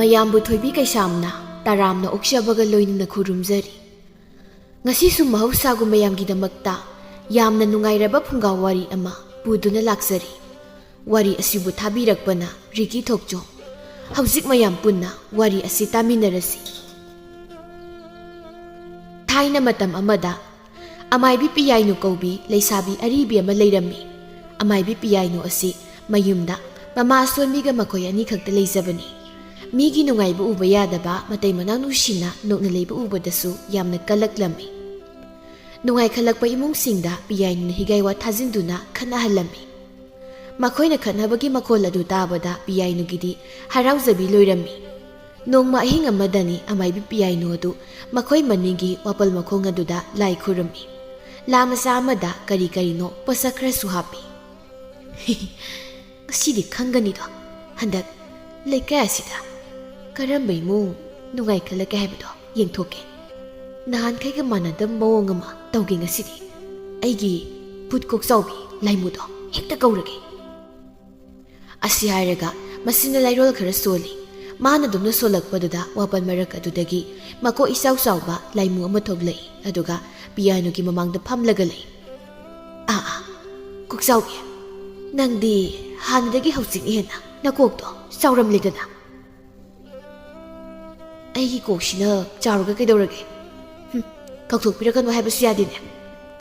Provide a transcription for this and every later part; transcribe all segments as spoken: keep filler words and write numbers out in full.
ꯃꯌꯥꯝꯕꯨ ꯊꯣꯏꯕꯤ ꯀꯩꯁꯥꯝꯅ ꯇꯔꯥꯝꯅ ꯑꯣꯛꯆꯕꯒ ꯂꯣꯏꯅꯅ ꯈꯨꯔꯨꯝꯖꯔꯤ꯫ ꯉꯁꯤꯁꯨ ꯃꯍꯧꯁꯥꯒꯨꯝ ꯃꯌꯥꯝꯒꯤꯗꯃꯛꯇ ꯌꯥꯝꯅ ꯅꯨꯡꯉꯥꯏꯔꯕ ꯐꯨꯡꯒꯥ ꯋꯥꯔꯤ ꯑꯃ ꯄꯨꯗꯨꯅ ꯂꯥꯛꯆꯔꯤ꯫ ꯋꯥꯔꯤ ꯑꯁꯤꯕꯨ ꯊꯥꯕꯤꯔꯛꯄꯅ ꯔꯤꯀꯤ ꯊꯣꯛꯆꯣꯝ꯫ ꯍꯧꯖꯤꯛ ꯃꯌꯥꯝ ꯄꯨꯟꯅ ꯋꯥꯔꯤ ꯑꯁꯤ ꯇꯥꯃꯤꯟꯅꯔꯁꯤ꯫ ꯊꯥꯏꯅ ꯃꯇꯝ ꯑꯃꯗ ꯑꯃꯥꯏꯕꯤ ꯄꯤꯌꯥꯏꯅꯨ ꯀꯧꯕꯤ ꯂꯩꯁꯥꯕꯤ ꯑꯔꯤꯕꯤ ꯑꯃ ꯂꯩꯔꯝꯃꯤ꯫ ꯑꯃꯥꯏꯕꯤ ꯄꯤꯌꯥꯏꯅꯨ ꯑꯁꯤ ꯃꯌꯨꯝꯗ ꯃꯃꯥ ꯑꯁꯣꯟꯕꯤꯒ ꯃꯈꯣꯏ ꯑꯅꯤꯈꯛꯇ ꯂꯩꯖꯕꯅꯤ꯫ ꯃꯤꯒꯤ ꯅꯨꯡꯉꯥꯏꯕ ꯎꯕ ꯌꯥꯗꯕ, ꯃꯇꯩ ꯃꯅꯥꯎ ꯅꯨꯡꯁꯤꯅ ꯅꯣꯛꯅ ꯂꯩꯕ ꯎꯕꯗꯁꯨ ꯌꯥꯝꯅ ꯀꯜꯂꯛꯂꯝꯃꯤ꯫ ꯅꯨꯡꯉꯥꯏꯈꯠꯂꯛꯄ ꯏꯃꯨꯡꯁꯤꯡꯗ ꯄꯤꯌꯥꯏꯅꯨꯅ ꯍꯤꯒꯥꯏ ꯋꯥ ꯊꯥꯖꯤꯟꯗꯨꯅ ꯈꯠꯅꯍꯜꯂꯝꯃꯤ꯫ ꯃꯈꯣꯏꯅ ꯈꯠꯅꯕꯒꯤ ꯃꯈꯣꯜ ꯑꯗꯨ ꯇꯥꯕꯗ ꯄꯤꯌꯥꯏꯅꯨꯒꯤꯗꯤ ꯍꯔꯥꯎꯖꯕꯤ ꯂꯣꯏꯔꯝꯃꯤ꯫ ꯅꯣꯡꯃ ꯑꯍꯤꯡ ꯑꯃꯗꯅꯤ ꯑꯃꯥꯏꯕꯤ ꯄꯤꯌꯥꯏꯅꯨ ꯑꯗꯨ ꯃꯈꯣꯏ ꯃꯅꯤꯡꯒꯤ ꯋꯥꯄꯜ ꯃꯈꯣꯡ ꯑꯗꯨꯗ ꯂꯥꯏ ꯈꯨꯔꯨꯝꯃꯤ꯫ ꯂꯥ ꯃꯆꯥ ꯑꯃꯗ ꯀꯔꯤ ꯀꯔꯤꯅꯣ ꯄꯣꯠꯁꯛ ꯈꯔꯁꯨ ꯍꯥꯞꯄꯤ꯫ "ꯉꯁꯤꯗꯤ ꯈꯪꯒꯅꯤꯗꯣ, ꯍꯟꯗꯛ ꯂꯩꯀꯥꯏ ꯑꯁꯤꯗ ꯀꯔꯝꯕ ꯏꯃꯨꯡ ꯅꯨꯡꯉꯥꯏꯈꯠꯂꯛꯀꯦ ꯍꯥꯏꯕꯗꯣ ꯌꯦꯡꯊꯣꯛꯀꯦ꯫ ꯅꯍꯥꯟꯈꯩꯒ ꯃꯥꯟꯅꯗꯕ ꯃꯑꯣꯡ ꯑꯃ ꯇꯧꯒꯦ ꯉꯁꯤꯗꯤ꯫ ꯑꯩꯒꯤ ꯚꯨꯠ ꯀꯣꯛꯆꯥꯎꯕꯤ ꯂꯥꯏꯃꯨꯗꯣ ꯍꯦꯛꯇ ꯀꯧꯔꯒꯦ꯫" ꯑꯁꯤ ꯍꯥꯏꯔꯒ ꯃꯁꯤꯅ ꯂꯥꯏꯔꯣꯜ ꯈꯔ ꯁꯣꯜꯂꯤ꯫ ꯃꯥꯅ ꯑꯗꯨꯝꯅ ꯁꯣꯜꯂꯛꯄꯗꯨꯗ ꯋꯥꯄꯜ ꯃꯔꯛ ꯑꯗꯨꯗꯒꯤ ꯃꯀꯣꯛ ꯏꯆꯥꯎ ꯆꯥꯎꯕ ꯂꯥꯏꯃꯨ ꯑꯃ ꯊꯣꯛꯂꯛꯏ꯫ ꯑꯗꯨꯒ ꯄꯤꯌꯥꯅꯨꯒꯤ ꯃꯃꯥꯡꯗ ꯐꯝꯂꯒ ꯂꯩ꯫ "ꯑꯥ, ꯑꯥ, ꯀꯣꯛꯆꯥꯎꯕꯤ, ꯅꯪꯗꯤ ꯍꯥꯟꯅꯗꯒꯤ ꯍꯧꯖꯤꯛꯅ ꯍꯦꯟꯅ ꯅꯀꯣꯛꯇꯣ ꯆꯥꯎꯔꯝꯂꯦꯗꯅ?" "ꯑꯩꯒꯤ ꯀꯣꯛꯁꯤꯅ ꯆꯥꯎꯔꯒ ꯀꯩꯗꯧꯔꯒꯦ? ꯍꯨꯝ, ꯀꯧꯊꯣꯛꯄꯤꯔꯛꯀꯅꯨ ꯍꯥꯏꯕꯁꯨ ꯌꯥꯗꯦꯅꯦ꯫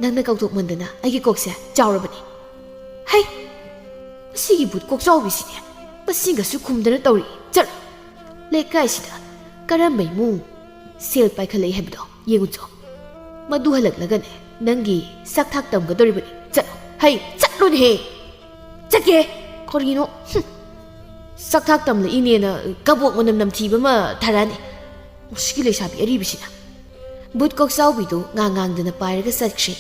ꯅꯪꯅ ꯀꯧꯊꯣꯛꯃꯟꯗꯅ ꯑꯩꯒꯤ ꯀꯣꯛꯁꯦ ꯆꯥꯎꯔꯕꯅꯤ꯫" "ꯍꯩ, ꯃꯁꯤꯒꯤ ꯚꯨꯠ ꯀꯣꯛꯆꯥꯎꯕꯤꯁꯤꯗꯤ ꯃꯁꯤꯒꯁꯨ ꯈꯨꯝꯗꯅ ꯇꯧꯔꯤ꯫ ꯆꯠꯂꯣ, ꯂꯩꯀꯥꯏꯁꯤꯗ ꯀꯔꯝꯕ ꯏꯃꯨꯡ ꯁꯦꯜ ꯄꯥꯏꯈꯠꯂꯛꯏ ꯍꯥꯏꯕꯗꯣ ꯌꯦꯡꯉꯨꯆꯣ꯫ ꯃꯗꯨ ꯍꯜꯂꯛꯂꯒꯅꯦ ꯅꯪꯒꯤ ꯁꯛ ꯊꯥꯛ ꯇꯝꯒꯗꯧꯔꯤꯕꯅꯤ꯫ ꯆꯠꯂꯣ, ꯍꯩ, ꯆꯠꯂꯣꯅꯦꯍꯦ꯫ ꯆꯠꯀꯦ꯫ ꯀꯔꯤꯅꯣ? ꯍꯨꯝ꯫ ꯁꯛ ꯊꯥꯛ ꯇꯝꯂꯛꯏꯅꯦꯅ ꯀꯕꯣꯛ ꯃꯅꯝ ꯅꯝꯊꯤꯕ ꯑꯃ ꯊꯥꯔꯛꯑꯅꯤ꯫ ꯃꯁꯤꯒꯤ ꯂꯩꯁꯥꯕꯤ ꯑꯔꯤꯕꯁꯤꯅ꯫" ꯚꯨꯠ ꯀꯣꯛꯆꯥꯎꯕꯤꯗꯨ ꯉꯥꯡ ꯉꯥꯡꯗꯅ ꯄꯥꯏꯔꯒ ꯆꯠꯈ꯭ꯔꯦ꯫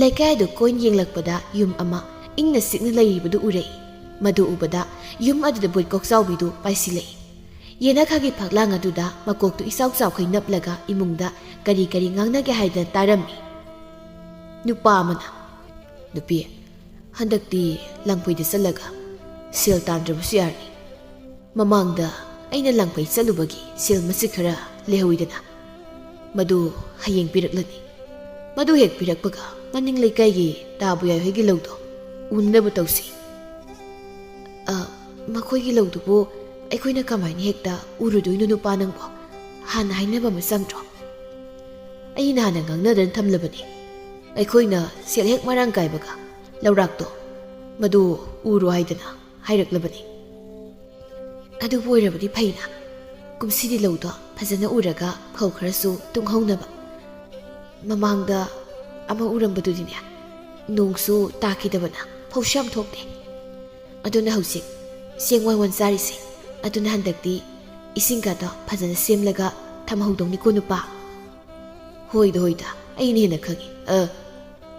ꯂꯩꯀꯥꯏꯗꯨ ꯀꯣꯏꯅ ꯌꯦꯡꯂꯛꯄꯗ ꯌꯨꯝ ꯑꯃ ꯏꯪꯅ ꯆꯤꯛꯅ ꯂꯩꯔꯤꯕꯗꯨ ꯎꯔꯛꯏ꯫ ꯃꯗꯨ ꯎꯕꯗ ꯌꯨꯝ ꯑꯗꯨꯗ ꯚꯨꯠ ꯀꯣꯛꯆꯥꯎꯕꯤꯗꯨ ꯄꯥꯏꯁꯤꯜꯂꯛꯏ꯫ ꯌꯦꯅꯈꯥꯒꯤ ꯐꯛꯂꯥꯡ ꯑꯗꯨꯗ ꯃꯀꯣꯛꯇꯨ ꯏꯆꯥꯎ ꯆꯥꯎꯈꯩ ꯅꯞꯂꯒ ꯏꯃꯨꯡꯗ ꯀꯔꯤ ꯀꯔꯤ ꯉꯥꯡꯅꯒꯦ ꯍꯥꯏꯗꯅ ꯇꯥꯔꯝꯃꯤ꯫ ꯅꯨꯄꯥ ꯑꯃꯅ, "ꯅꯨꯄꯤ, ꯍꯟꯗꯛꯇꯤ ꯂꯪꯐꯩꯗ ꯆꯠꯂꯒ ꯁꯦꯜ ꯇꯥꯟꯗ꯭ꯔꯕꯁꯨ ꯌꯥꯔꯅꯤ꯫ ꯃꯃꯥꯡꯗ ꯑꯩꯅ ꯂꯥꯡꯐꯩ ꯆꯠꯂꯨꯕꯒꯤ ꯁꯦꯜ ꯃꯆꯤꯠ ꯈꯔ ꯂꯩꯍꯧꯋꯤꯗꯅ, ꯃꯗꯨ ꯍꯌꯦꯡ ꯄꯤꯔꯛꯂꯅꯤ꯫ ꯃꯗꯨ ꯍꯦꯛ ꯄꯤꯔꯛꯄꯒ ꯃꯅꯤꯡ ꯂꯩꯀꯥꯏꯒꯤ ꯇꯥꯕꯨ ꯌꯥꯏꯍꯣꯏꯒꯤ ꯂꯧꯗꯣ ꯎꯅꯅꯕ ꯇꯧꯁꯤ꯫ ꯑ, ꯃꯈꯣꯏꯒꯤ ꯂꯧꯗꯨꯕꯨ ꯑꯩꯈꯣꯏꯅ ꯀꯃꯥꯏꯅ ꯍꯦꯛꯇ ꯎꯔꯨꯗꯣꯏꯅꯣ ꯅꯨꯄꯥ ꯅꯪꯕꯣ? ꯍꯥꯟꯅ ꯍꯥꯏꯅꯕ ꯑꯃ ꯆꯪꯗ꯭ꯔꯣ? ꯑꯩꯅ ꯍꯥꯟꯅ ꯉꯥꯡꯅꯗꯅ ꯊꯝꯂꯕꯅꯤ꯫ ꯑꯩꯈꯣꯏꯅ ꯁꯦꯜ ꯍꯦꯛ ꯃꯔꯥꯡ ꯀꯥꯏꯕꯒ ꯂꯧꯔꯥꯛꯇꯣ ꯃꯗꯨ ꯎꯔꯣ ꯍꯥꯏꯗꯅ ꯍꯥꯏꯔꯛꯂꯕꯅꯤ꯫ ꯑꯗꯨꯕꯨ ꯑꯣꯏꯔꯕꯗꯤ ꯐꯩꯅ, ꯀꯨꯝꯁꯤꯗꯤ ꯂꯧꯗꯣ ꯐꯖꯅ ꯎꯔꯒ ꯐꯧ ꯈꯔꯁꯨ ꯇꯨꯡꯍꯧꯅꯕ꯫ ꯃꯃꯥꯡꯗ ꯑꯃ ꯎꯔꯝꯕꯗꯨꯗꯤꯅꯦ, ꯅꯣꯡꯁꯨ ꯇꯥꯈꯤꯗꯕꯅ ꯐꯧꯁꯨ ꯌꯥꯝ ꯊꯣꯛꯇꯦ꯫ ꯑꯗꯨꯅ ꯍꯧꯖꯤꯛ ꯆꯦꯡ ꯋꯥꯟ ꯋꯥꯟ ꯆꯥꯔꯤꯁꯦ꯫ ꯑꯗꯨꯅ ꯍꯟꯗꯛꯇꯤ ꯏꯁꯤꯡꯒꯗꯣ ꯐꯖꯅ ꯁꯦꯝꯂꯒ ꯊꯝꯍꯧꯗꯧꯅꯤꯀꯣ ꯅꯨꯄꯥ꯫ ꯍꯣꯏꯗ ꯍꯣꯏꯗ, ꯑꯩꯅ ꯍꯦꯟꯅ ꯈꯪꯉꯤ꯫ ꯑ,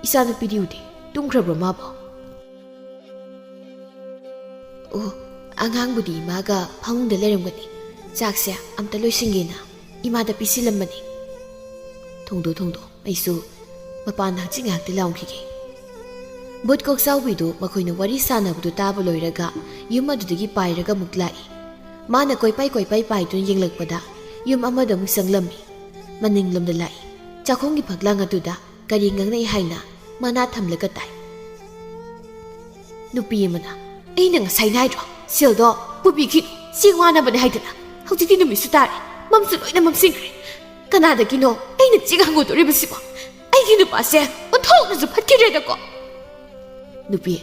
ꯏꯆꯥꯅꯨꯄꯤꯗꯤ ꯎꯗꯦ, ꯇꯨꯝꯈ꯭ꯔꯕ꯭ꯔꯣ ꯃꯥꯕꯣ? ꯑꯣ, ꯑꯉꯥꯡꯕꯨꯗꯤ ꯏꯃꯥꯒ ꯐꯃꯨꯡꯗ ꯂꯩꯔꯝꯒꯅꯤ꯫ ꯆꯥꯛꯁꯦ ꯑꯝꯇ ꯂꯣꯏꯁꯤꯟꯒꯦꯅ ꯏꯃꯥꯗ ꯄꯤꯁꯤꯜꯂꯝꯕꯅꯤ꯫ ꯊꯣꯡꯗꯣ ꯊꯣꯡꯗꯣ, ꯑꯩꯁꯨ ꯃꯄꯥꯟꯗ ꯍꯛꯆꯤꯛ ꯉꯥꯏꯍꯥꯛꯇꯤ ꯂꯥꯎꯈꯤꯒꯦ꯫ ꯕꯨꯠ ꯀꯣꯛꯆꯥꯎꯕꯤꯗꯨ ꯃꯈꯣꯏꯅ ꯋꯥꯔꯤ ꯁꯥꯟꯅꯕꯗꯨ ꯇꯥꯕ ꯂꯣꯏꯔꯒ ꯌꯨꯝ ꯑꯗꯨꯗꯒꯤ ꯄꯥꯏꯔꯒ ꯑꯃꯨꯛ ꯂꯥꯛꯏ꯫ ꯃꯥꯅ ꯀꯣꯏꯄꯥꯏ ꯀꯣꯏꯄꯥꯏ ꯄꯥꯏꯗꯨꯅ ꯌꯦꯡꯂꯛꯄꯗ ꯌꯨꯝ ꯑꯃꯗ ꯑꯃꯨꯛ ꯆꯪꯂꯝꯃꯤ꯫ ꯃꯅꯤꯡꯂꯣꯝꯗ ꯂꯥꯛꯏ꯫ ꯆꯥꯛꯈꯨꯝꯒꯤ ꯐꯛꯂꯥꯡ ꯑꯗꯨꯗ ꯀꯔꯤ ꯉꯥꯡꯅꯩ ꯍꯥꯏꯅ ꯃꯅꯥ ꯊꯝꯂꯒ ꯇꯥꯏ꯫ ꯅꯨꯄꯤ ꯑꯃꯅ, "ꯑꯩꯅ ꯉꯁꯥꯏ ꯅꯥꯏꯗ꯭ꯔꯣ? ꯁꯦꯜꯗꯣ ꯄꯨꯕꯤꯈꯤꯅꯨ, ꯆꯦꯡ ꯋꯥꯅꯕꯅꯦ" ꯍꯥꯏꯗꯅ꯫ ꯍꯧꯖꯤꯛꯇꯤ ꯅꯨꯃꯤꯠꯁꯨ ꯇꯥꯔꯦ, ꯃꯝꯁꯨ ꯂꯣꯏꯅ ꯃꯝꯁꯤꯟꯈ꯭ꯔꯦ꯫ ꯀꯅꯥꯗꯒꯤꯅꯣ ꯑꯩꯅ ꯆꯦꯡ ꯍꯪꯉꯨꯗꯣꯔꯤꯕꯁꯤꯕꯣ? ꯑꯩꯒꯤ ꯅꯨꯄꯥꯁꯦ ꯑꯣꯟꯊꯣꯛꯅꯁꯨ ꯐꯠꯈꯤꯗ꯭ꯔꯦꯗꯀꯣ꯫ ꯅꯨꯄꯤ,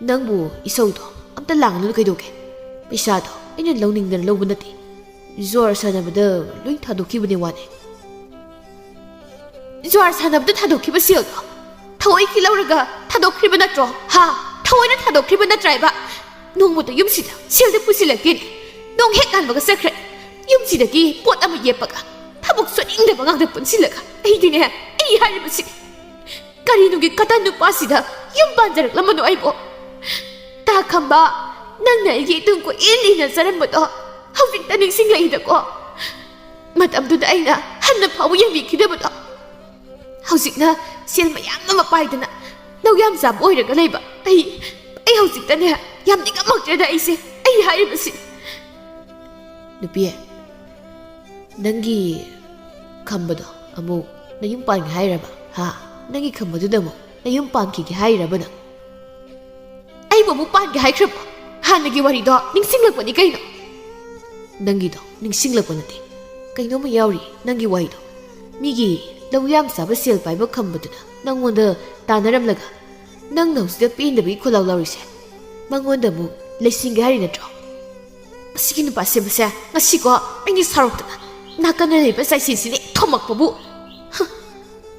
ꯅꯪꯕꯨ ꯏꯁꯧꯗꯣ ꯑꯝꯇ ꯂꯥꯡꯒꯅꯨ ꯀꯩꯗꯧꯒꯦ? ꯄꯩꯁꯥꯗꯣ ꯑꯩꯅ ꯂꯧꯅꯤꯡꯗꯅ ꯂꯧꯕ ꯅꯠꯇꯦ꯫ ꯖꯨꯋꯥꯔ ꯁꯥꯟꯅꯕꯗ ꯂꯣꯏ ꯊꯥꯗꯣꯛꯈꯤꯕꯅꯦ ꯋꯥꯅꯦ꯫ ꯖꯨꯋꯥꯔ ꯁꯥꯟꯅꯕꯗ ꯊꯥꯗꯣꯛꯈꯤꯕ ꯁꯦꯜꯗꯣ ꯊꯑꯣꯏꯒꯤ ꯂꯧꯔꯒ ꯊꯥꯗꯣꯛꯈ꯭ꯔꯤꯕ ꯅꯠꯇ꯭ꯔꯣ? ꯍꯥ? ꯊꯑꯣꯏꯅ ꯊꯥꯗꯣꯛꯈ꯭ꯔꯤꯕ ꯅꯠꯇ꯭ꯔꯥ ꯍꯥꯏꯕ? ꯅꯣꯡꯃꯇ ꯌꯨꯝꯁꯤꯗ ꯁꯦꯜꯗ ꯄꯨꯁꯤꯜꯂꯛꯇꯦꯅꯦ꯫ ꯅꯣꯡ ꯍꯦꯛ ꯉꯥꯟꯕꯒ ꯆꯠꯈ꯭ꯔꯦ꯫ ꯌꯨꯝꯁꯤꯗꯒꯤ ꯄꯣꯠ ꯑꯃ ꯌꯦꯞꯄꯒ ꯊꯕꯛ ꯁꯨꯅꯤꯡꯗꯕ ꯉꯥꯛꯇ ꯄꯨꯟꯁꯤꯜꯂꯒ ꯑꯩꯗꯤꯅꯦ, ꯑꯩ ꯍꯥꯏꯔꯤꯕꯁꯤ ꯀꯔꯤꯅꯨꯡꯒꯤ ꯀꯇꯟ ꯅꯨꯄꯥꯁꯤꯗ ꯌꯨꯝ ꯄꯥꯟꯖꯔꯛꯂꯝꯕꯅꯣ ꯑꯩꯕꯣ? ꯇꯥ ꯈꯝꯕ, ꯅꯪꯅ ꯑꯩꯒꯤ ꯏꯇꯨꯡ ꯀꯣꯏꯏꯟ ꯏꯟꯅꯖꯔꯝꯕꯗꯣ ꯍꯧꯖꯤꯛꯇ ꯅꯤꯡꯁꯤꯡꯂꯛꯏꯗꯀꯣ꯫ ꯃꯇꯝꯗꯨꯗ ꯑꯩꯅ ꯍꯟꯅ ꯐꯥꯎꯕ ꯌꯦꯡꯕꯤꯈꯤꯗꯕꯗꯣ ꯍꯧꯖꯤꯛꯅ ꯁꯦꯜ ꯃꯌꯥꯝ ꯑꯃ ꯄꯥꯏꯗꯅ ꯂꯧ ꯌꯥꯝ ꯆꯥꯕ ꯑꯣꯏꯔꯒ ꯂꯩꯕ ꯑꯩ, ꯑꯩ ꯍꯧꯖꯤꯛꯇꯅꯦ ꯌꯥꯝ ꯅꯤꯡꯉꯝꯃꯛꯇ꯭ꯔꯦꯗ ꯑꯩꯁꯦ, ꯑꯩ ꯍꯥꯏꯔꯤꯕꯁꯤ꯫ ꯅꯨꯄꯤ, ꯅꯪꯒꯤ ꯈꯝꯕꯗꯣ ꯑꯃꯨꯛ ꯅꯌꯨꯝ ꯄꯥꯟꯒꯦ ꯍꯥꯏꯔꯕ? ꯍꯥ? ꯅꯪꯒꯤ ꯈꯝꯕꯗꯨꯗ ꯑꯃꯨꯛ ꯅꯌꯨꯝ ꯄꯥꯟꯈꯤꯒꯦ ꯍꯥꯏꯔꯕ ꯅꯪ? ꯑꯩꯕꯨ ꯑꯃꯨꯛ ꯄꯥꯟꯒꯦ ꯍꯥꯏꯈ꯭ꯔꯕ? ꯍꯥꯟꯅꯒꯤ ꯋꯥꯔꯤꯗꯣ ꯅꯤꯡꯁꯤꯡꯂꯛꯄꯅꯤ ꯀꯩꯅꯣ? ꯅꯪꯒꯤꯗꯣ ꯅꯤꯡꯁꯤꯡꯂꯛꯄ ꯅꯠꯇꯦ, ꯀꯩꯅꯣꯝꯃ ꯌꯥꯎꯔꯤ ꯅꯪꯒꯤ ꯋꯥꯔꯤꯗꯣ꯫ ꯃꯤꯒꯤ ꯂꯧ ꯌꯥꯝ ꯆꯥꯕ ꯁꯦꯜ ꯄꯥꯏꯕ ꯈꯝꯕꯗꯨꯅ ꯅꯪꯉꯣꯟꯗ ꯇꯥꯟꯅꯔꯝꯂꯒ ꯅꯪꯅ ꯍꯧꯖꯤꯛꯇ ꯄꯦꯟꯗꯕꯒꯤ ꯈꯣꯜꯂꯥꯎ ꯂꯥꯎꯔꯤꯁꯦ ꯃꯉꯣꯟꯗ ꯑꯃꯨꯛ ꯂꯩꯁꯤꯟꯒꯦ ꯍꯥꯏꯔꯤ ꯅꯠꯇ꯭ꯔꯣ? ꯑꯁꯤꯒꯤ ꯅꯨꯄꯥ ꯁꯦꯝꯕꯁꯦ ꯉꯁꯤꯀꯣ ꯑꯩꯅ ꯁꯥꯎꯔꯛꯇꯅ ꯅꯥꯀꯟꯗ ꯂꯩꯕ ꯆꯥꯏꯁꯦꯟꯁꯤꯅ ꯍꯦꯛ ꯊꯣꯝꯃꯛꯄꯕꯨ꯫ ꯍ!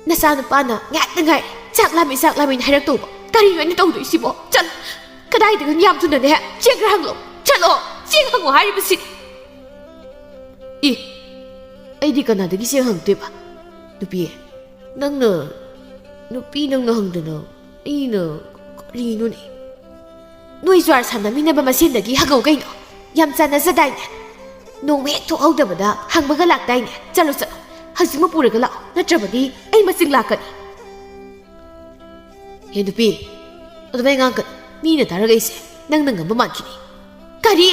ꯅꯆꯥꯅꯨꯄꯥꯅ ꯉꯥꯏꯍꯥꯛꯇ ꯉꯥꯏ ꯆꯥꯛ ꯂꯥꯝꯃꯤ ꯆꯥꯛ ꯂꯥꯝꯃꯤꯅ ꯍꯥꯏꯔꯛꯇꯧꯕ꯫ ꯀꯔꯤꯅꯣ ꯑꯩꯅ ꯇꯧꯗꯣꯏꯁꯤꯕꯣ? ꯆꯠꯂꯣ꯫ ꯀꯗꯥꯏꯗꯒꯤ ꯌꯥꯝ ꯊꯨꯅꯅꯦ ꯆꯦꯡ ꯈꯔ ꯍꯪꯂꯛꯑꯣ꯫ ꯆꯠꯂꯣ꯫ ꯆꯦꯡ ꯍꯪꯉꯣ ꯍꯥꯏꯔꯤꯕꯁꯤ꯫ ꯏ! ꯑꯩꯗꯤ ꯀꯅꯥꯗꯒꯤ ꯆꯦꯡ ꯍꯪꯉꯛꯇꯣꯏꯕ? ꯅꯨꯄꯤ, ꯅꯪꯅ, ꯅꯨꯄꯤ ꯅꯪꯅ ꯍꯪꯗꯅ ꯑꯩꯅ ꯀꯔꯤꯅꯣꯅꯦ? ꯅꯣꯏ ꯖ꯭ꯋꯥꯔ ꯁꯥꯟꯅꯃꯤꯟꯅꯕ ꯃꯁꯦꯟꯗꯒꯤ ꯍꯪꯉꯧ ꯀꯩꯅꯣ? ꯌꯥꯝ ꯆꯥꯟꯅꯖꯗꯥꯏꯅꯦ? ꯅꯣꯡꯃ ꯍꯦꯛ ꯊꯣꯛꯍꯧꯗꯕꯗ ꯍꯪꯕꯒ ꯂꯥꯛꯇꯥꯏꯅꯦ? ꯆꯠꯂꯣ, ꯆꯠꯂꯣ, ꯍꯧꯖꯤꯛꯃꯛ ꯄꯨꯔꯒ ꯂꯥꯛꯑꯣ, ꯅꯠꯇ꯭ꯔꯕꯗꯤ ꯑꯩ ꯃꯆꯤꯡ ꯂꯥꯛꯀꯅꯤ꯫ ꯍꯦ ꯅꯨꯄꯤ, ꯑꯗꯨꯃꯥꯏ ꯉꯥꯡꯒꯅꯨ꯫ ꯃꯤꯅ ꯇꯥꯔꯒ ꯑꯩꯁꯦ ꯅꯪꯅ ꯉꯝꯕ ꯃꯥꯟꯈꯤꯅꯤ꯫ ꯀꯔꯤ?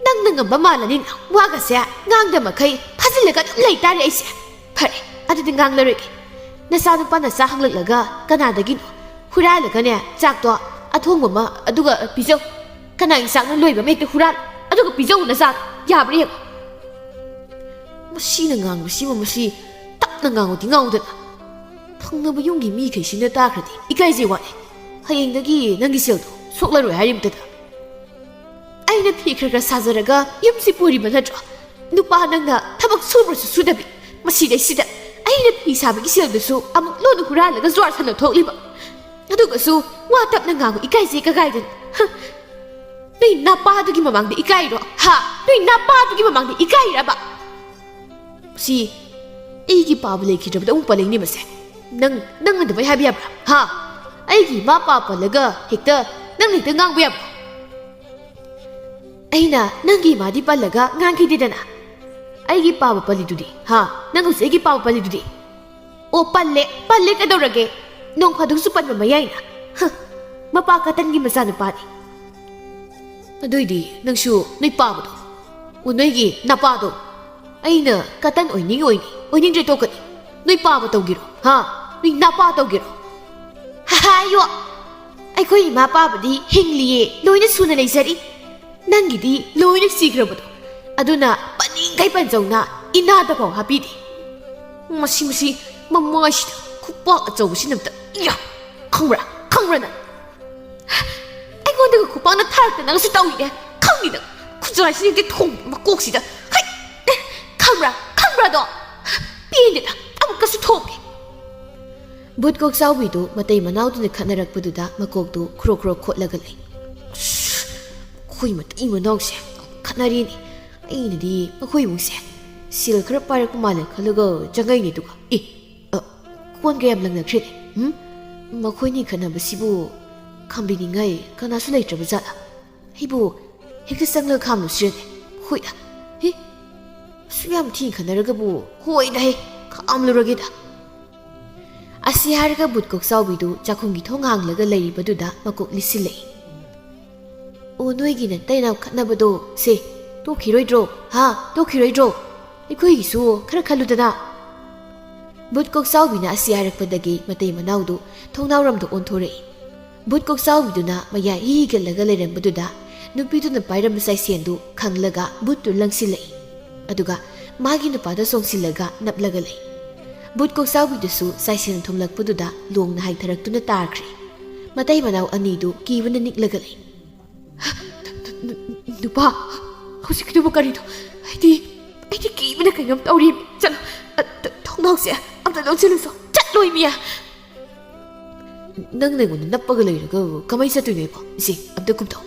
ꯅꯪꯅ ꯉꯝꯕ ꯃꯥꯜꯂꯅꯤꯅ ꯋꯥꯒꯁꯦ ꯉꯥꯡꯗ ꯃꯈꯩ ꯐꯥꯖꯤꯜꯂꯒ ꯑꯗꯨꯝ ꯂꯩꯇꯥꯔꯦ ꯑꯩꯁꯦ꯫ ꯐꯔꯦ, ꯑꯗꯨꯗꯤ ꯉꯥꯡꯂꯔꯣꯏꯒꯦ꯫ ꯅꯆꯥꯅꯨꯄꯥꯅ ꯆꯥꯛ ꯍꯪꯂꯛꯂꯒ ꯀꯅꯥꯗꯒꯤꯅꯣ ꯍꯨꯔꯥꯜꯂꯒꯅꯦ ꯆꯥꯛꯇꯣ ꯑꯊꯣꯡꯕ ꯑꯃ ꯑꯗꯨꯒ ꯄꯤꯖꯧ꯫ ꯀꯅꯥꯒꯤ ꯆꯥꯛꯅ ꯂꯣꯏꯕ ꯑꯃ ꯍꯦꯛꯇ ꯍꯨꯔꯥꯜ, ꯑꯗꯨꯒ ꯄꯤꯖꯧ ꯅꯆꯥ꯫ ꯌꯥꯕ꯭ꯔꯥ ꯌꯦꯡꯉꯣ꯫ ꯃꯁꯤꯅ ꯉꯥꯡꯕꯁꯤꯃ ꯃꯁꯤ ꯇꯞꯅ ꯉꯥꯡꯉꯨꯗꯤ ꯉꯥꯡꯉꯨꯗꯅ꯫ ꯊꯪꯅꯕ ꯌꯨꯝꯒꯤ ꯃꯤꯈꯩꯁꯤꯅ ꯇꯥꯈ꯭ꯔꯗꯤ ꯏꯀꯥꯏꯖꯩ ꯋꯥꯅꯤ꯫ ꯍꯌꯦꯡꯗꯒꯤ ꯅꯪꯒꯤ ꯁꯦꯜꯗꯣ ꯁꯣꯛꯂꯔꯣꯏ ꯍꯥꯏꯔꯤꯕꯗꯨꯗ꯫ ꯑꯩꯅ ꯐꯤ ꯈꯔ ꯈꯔ ꯁꯥꯖꯔꯒ ꯌꯨꯝꯁꯤ ꯄꯨꯔꯤꯕ ꯅꯠꯇ꯭ꯔꯣ? ꯅꯨꯄꯥ ꯅꯪꯅ ꯊꯕꯛ ꯁꯨꯕ꯭ꯔꯁꯨ ꯁꯨꯗꯕꯤ꯫ ꯃꯁꯤꯗꯩꯁꯤꯗ ꯑꯩꯅ ꯐꯤ ꯁꯥꯕꯒꯤ ꯁꯦꯜꯗꯨꯁꯨ ꯑꯃꯨꯛ ꯂꯣꯟꯅ ꯍꯨꯔꯥꯜꯂꯒ ꯖ꯭ꯋꯥꯔ ꯁꯥꯟꯅ ꯊꯣꯛꯂꯤꯕ꯫ ꯑꯗꯨꯒꯁꯨ ꯋꯥ ꯇꯞꯅ ꯉꯥꯡꯉꯨ, ꯏꯀꯥꯏꯖꯩ ꯀꯒꯥꯏꯗꯅ꯫ ꯍ! ꯅꯣꯏ ꯅꯄꯥꯗꯨꯒꯤ ꯃꯃꯥꯡꯗ ꯏꯀꯥꯏꯔꯣ? ꯍꯥ? ꯅꯣꯏ ꯅꯄꯥꯗꯨꯒꯤ ꯃꯃꯥꯡꯗ ꯏꯀꯥꯏꯔꯕ? ꯁꯤ ꯑꯩꯒꯤ ꯄꯥꯕ ꯂꯩꯈꯤꯗ꯭ꯔꯕꯗ ꯑꯃꯨꯛ ꯄꯜꯂꯛꯏꯅꯦ ꯃꯁꯦ꯫ ꯅꯪ, ꯅꯪ ꯑꯗꯨꯃꯥꯏ ꯍꯥꯏꯕ ꯌꯥꯕ꯭ꯔꯥ? ꯍꯥ? ꯑꯩꯒꯤ ꯏꯃꯥ ꯄꯥ ꯄꯜꯂꯒ ꯍꯦꯛꯇ, ꯅꯪ ꯍꯦꯛꯇ ꯉꯥꯡꯕ ꯌꯥꯕ꯭ꯔꯥ? ꯑꯩꯅ ꯅꯪꯒꯤ ꯏꯃꯥꯗꯤ ꯄꯜꯂꯒ ꯉꯥꯡꯈꯤꯗꯦꯗꯅ꯫ ꯑꯩꯒꯤ ꯄꯥꯕ ꯄꯜꯂꯤꯗꯨꯗꯤ, ꯍꯥ? ꯅꯪ ꯍꯧꯖꯤꯛ ꯑꯩꯒꯤ ꯄꯥꯕ ꯄꯜꯂꯤꯗꯨꯗꯤ꯫ ꯑꯣ, ꯄꯜꯂꯦ, ꯄꯜꯂꯦ ꯀꯩꯗꯧꯔꯒꯦ? ꯅꯣꯡ ꯐꯥꯗꯣꯛꯁꯨ ꯄꯟꯕ ꯃꯌꯥꯏꯅ꯫ ꯍ, ꯃꯄꯥ ꯀꯇꯟꯒꯤ ꯃꯆꯥꯅꯨꯄꯥꯅꯤ꯫ ꯑꯗꯨꯏꯗꯤ ꯅꯪꯁꯨ ꯅꯣꯏ ꯄꯥꯕꯗꯣ ꯑꯣ, ꯅꯣꯏꯒꯤ ꯅꯄꯥꯗꯣ ꯑꯩꯅ ꯀꯇꯟ ꯑꯣꯏꯅꯤꯡ ꯑꯣꯏꯅꯤ, ꯑꯣꯏꯅꯤꯡꯗ꯭ꯔꯦ ꯇꯣꯛꯀꯅꯤ꯫ ꯅꯣꯏ ꯄꯥꯕ ꯇꯧꯒꯦꯔꯣ? ꯍꯥ? ꯅꯣꯏ ꯅꯄꯥ ꯇꯧꯒꯦꯔꯣ? ꯍꯥꯏꯌꯣ꯫ ꯑꯩꯈꯣꯏ ꯏꯃꯥ ꯄꯥꯕꯗꯤ ꯍꯤꯡꯂꯤꯌꯦ, ꯂꯣꯏꯅ ꯁꯨꯅ ꯂꯩꯖꯔꯤ꯫ ꯅꯪꯒꯤꯗꯤ ꯂꯣꯏꯅ ꯁꯤꯈ꯭ꯔꯕꯗꯣ, ꯑꯗꯨꯅ ꯄꯟꯅꯤꯡꯈꯩ ꯄꯟꯖꯧꯅ ꯏꯅꯥꯗꯐꯥꯎ ꯍꯥꯞꯄꯤꯗꯦ꯫ ꯃꯁꯤ, ꯃꯁꯤ ꯃꯃꯥꯏꯁꯤꯗ ꯈꯨꯄꯥꯛ ꯑꯆꯧꯕꯁꯤꯅ ꯑꯝꯇ, ꯏꯌꯥ! ꯈꯪꯕ꯭ꯔꯥ? ꯈꯪꯕ꯭ꯔꯥ ꯅꯪ? ꯑꯩꯉꯣꯟꯗꯒ ꯈꯨꯄꯥꯛꯅ ꯊꯥꯔꯛꯇꯅꯒꯁꯨ ꯇꯧꯏꯅꯦ꯫ ꯈꯪꯅꯤꯗ, ꯈꯨꯖꯥꯏꯁꯤꯅ ꯍꯦꯛꯇ ꯊꯣꯝꯕ ꯃꯀꯣꯛꯁꯤꯗ꯫ ꯍꯩ! ꯈꯪꯕ꯭ꯔꯥ? ꯈꯪꯕ꯭ꯔꯥꯗꯣ? ꯄꯦꯟꯗꯦꯗ, ꯑꯃꯨꯛꯀꯁꯨ ꯊꯣꯝꯒꯦ꯫ ꯕꯨꯠ ꯀꯣꯛꯆꯥꯎꯕꯤꯗꯨ ꯃꯇꯩ ꯃꯅꯥꯎꯗꯨꯅ ꯈꯠꯅꯔꯛꯄꯗꯨꯗ ꯃꯀꯣꯛꯇꯨ ꯈ꯭ꯔꯣ ꯈ꯭ꯔꯣ ꯈꯣꯠꯂꯒ ꯂꯩ꯫ ꯑꯁ, ꯑꯩꯈꯣꯏ ꯃꯇꯩ ꯃꯅꯥꯎꯁꯦ ꯈꯠꯅꯔꯤꯅꯤ꯫ ꯑꯩꯅꯗꯤ ꯃꯈꯣꯏ ꯏꯃꯨꯡꯁꯦ ꯁꯦꯜ ꯈꯔ ꯄꯥꯏꯔꯛꯄ ꯃꯥꯜꯂꯦ ꯈꯜꯂꯒ ꯆꯪꯉꯛꯏꯅꯦ, ꯑꯗꯨꯒ ꯑꯦ, ꯑ, ꯀꯣꯟꯒ ꯌꯥꯝ ꯂꯪꯅꯈ꯭ꯔꯦꯅꯦ꯫ ꯎꯝ? ꯃꯈꯣꯏꯅꯤ ꯈꯠꯅꯕꯁꯤꯕꯨ ꯈꯥꯝꯕꯤꯅꯤꯡꯉꯥꯏ ꯀꯅꯥꯁꯨ ꯂꯩꯇ꯭ꯔꯕ ꯖꯥꯠꯂꯥ? ꯑꯩꯕꯨ ꯍꯦꯛꯇ ꯆꯪꯂꯒ ꯈꯥꯝꯂꯨꯁꯤꯔꯅꯦ? ꯍꯣꯏꯗ꯫ ꯍꯤ? ꯑꯁꯨꯛ ꯌꯥꯝ ꯊꯤꯅ ꯈꯠꯅꯔꯒꯕꯨ, ꯍꯣꯏꯗ ꯍꯦ, ꯈꯥꯝꯂꯨꯔꯒꯦꯗ꯫ ꯑꯁꯤ ꯍꯥꯏꯔꯒ ꯕꯨꯠ ꯀꯣꯛꯆꯥꯎꯕꯤꯗꯨ ꯆꯥꯛꯈꯨꯝꯒꯤ ꯊꯣꯡ ꯍꯥꯡꯂꯒ ꯂꯩꯔꯤꯕꯗꯨꯗ ꯃꯀꯣꯛ ꯂꯤꯁꯤꯜꯂꯛꯏ꯫ "ꯑꯣ, ꯅꯣꯏꯒꯤ ꯅꯇꯩꯅꯥꯎ ꯈꯠꯅꯕꯗꯣ ꯁꯦ, ꯇꯣꯛꯈꯤꯔꯣꯏꯗ꯭ꯔꯣ? ꯍꯥ? ꯇꯣꯛꯈꯤꯔꯣꯏꯗ꯭ꯔꯣ? ꯑꯩꯈꯣꯏꯒꯤꯁꯨ ꯈꯔ ꯈꯜꯂꯨꯗꯅ꯫" ꯕꯨꯠ ꯀꯣꯛꯆꯥꯎꯕꯤꯅ ꯑꯁꯤ ꯍꯥꯏꯔꯛꯄꯗꯒꯤ ꯃꯇꯩ ꯃꯅꯥꯎꯗꯨ ꯊꯣꯡꯅꯥꯎꯔꯣꯝꯗ ꯑꯣꯟꯊꯣꯔꯛꯏ꯫ ꯕꯨꯠ ꯀꯣꯛꯆꯥꯎꯕꯤꯗꯨꯅ ꯃꯌꯥ ꯍꯤꯒꯠꯂꯒ ꯂꯩꯔꯝꯕꯗꯨꯗ ꯅꯨꯄꯤꯗꯨꯅ ꯄꯥꯏꯔꯝꯕ ꯆꯥꯏꯁꯦꯟꯗꯨ ꯈꯪꯂꯒ ꯕꯨꯠꯇꯨ ꯂꯪꯁꯤꯜꯂꯛꯏ꯫ ꯑꯗꯨꯒ ꯃꯥꯒꯤ ꯅꯨꯄꯥꯗ ꯆꯣꯡꯁꯤꯜꯂꯒ ꯅꯞꯂꯒ ꯂꯩ꯫ ꯕꯨꯠ ꯀꯣꯛꯆꯥꯎꯕꯤꯗꯨꯁꯨ ꯆꯥꯏꯁꯦꯟ ꯊꯣꯝꯂꯛꯄꯗꯨꯗ ꯂꯣꯡꯅ ꯍꯥꯏꯊꯔꯛꯇꯨꯅ ꯇꯥꯈ꯭ꯔꯦ꯫ ꯃꯇꯩ ꯃꯅꯥꯎ ꯑꯅꯤꯗꯨ ꯀꯤꯕꯅ ꯅꯤꯛꯂꯒ ꯂꯩ꯫ "ꯅꯨꯄꯥ, ꯍꯧꯖꯤꯛꯀꯤꯗꯨꯕꯨ ꯀꯔꯤꯅꯣ? ꯑꯩꯗꯤ, ꯑꯩꯗꯤ ꯀꯤꯕꯅ ꯀꯩꯅꯣꯝ ꯇꯧꯔꯤ꯫ ꯆꯠꯂꯣ, ꯑ, ꯊ-, ꯊꯣꯡꯅꯥꯎꯁꯦ ꯑꯝꯇ ꯂꯣꯟꯁꯤꯜꯂꯨꯁꯣ꯫ ꯆꯠꯂꯣ, ꯏꯃꯤꯌꯥ!" "ꯅꯪꯅ ꯑꯩꯉꯣꯟꯗ ꯅꯞꯄꯒ ꯂꯩꯔꯒ ꯀꯃꯥꯏ ꯆꯠꯇꯣꯏꯅꯣ ꯏꯕꯣ? ꯏꯆꯦ, ꯑꯝꯇ ꯀꯨꯝꯊꯧ꯫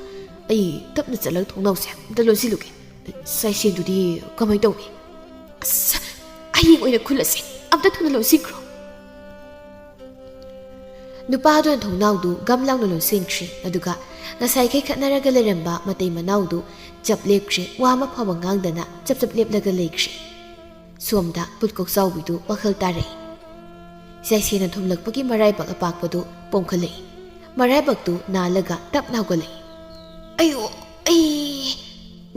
ꯑꯩ ꯇꯞꯅ ꯆꯠꯂꯒ ꯊꯣꯡꯅꯥꯎꯁꯦ ꯑꯝꯇ ꯂꯣꯟꯁꯤꯜꯂꯨꯒꯦ꯫ ꯆꯥꯏꯁꯦꯟꯗꯨꯗꯤ ꯀꯃꯥꯏ ꯇꯧꯅꯤ?" "ꯑꯁ, ꯍꯌꯦꯡ ꯑꯣꯏꯅ ꯈꯨꯜꯂꯁꯦ꯫ ꯑꯝꯇ ꯊꯨꯅ ꯂꯣꯟꯁꯤꯟꯈ꯭ꯔꯣ꯫" ꯅꯨꯄꯥꯗꯨꯅ ꯊꯣꯡꯅꯥꯎꯗꯨ ꯒꯝ ꯂꯥꯎꯅ ꯂꯣꯟꯁꯤꯟꯈ꯭ꯔꯦ, ꯑꯗꯨꯒ ꯉꯁꯥꯏꯈꯩ ꯈꯠꯅꯔꯒ ꯂꯩꯔꯝꯕ ꯃꯇꯩ ꯃꯅꯥꯎꯗꯨ ꯆꯞ ꯂꯦꯞꯈ꯭ꯔꯦ, ꯋꯥ ꯑꯃ ꯐꯥꯎꯕ ꯉꯥꯡꯗꯅ ꯆꯞ ꯆꯞ ꯂꯦꯞꯂꯒ ꯂꯩꯈ꯭ꯔꯦ꯫ ꯁꯣꯝꯗ ꯕꯨꯠ ꯀꯣꯛꯆꯥꯎꯕꯤꯗꯨ ꯋꯥꯈꯜ ꯇꯥꯔꯛꯏ꯫ ꯆꯥꯏꯁꯦꯟꯅ ꯊꯣꯝꯂꯛꯄꯒꯤ ꯃꯔꯥꯏꯕꯛ ꯑꯄꯥꯛꯄꯗꯨ ꯄꯣꯝꯈꯠꯂꯛꯏ꯫ ꯃꯔꯥꯏꯕꯛꯇꯨ ꯅꯥꯜꯂꯒ ꯇꯞꯅ ꯍꯧꯒꯠꯂꯛꯏ꯫ "ꯑꯩꯌꯣ, ꯑꯩ,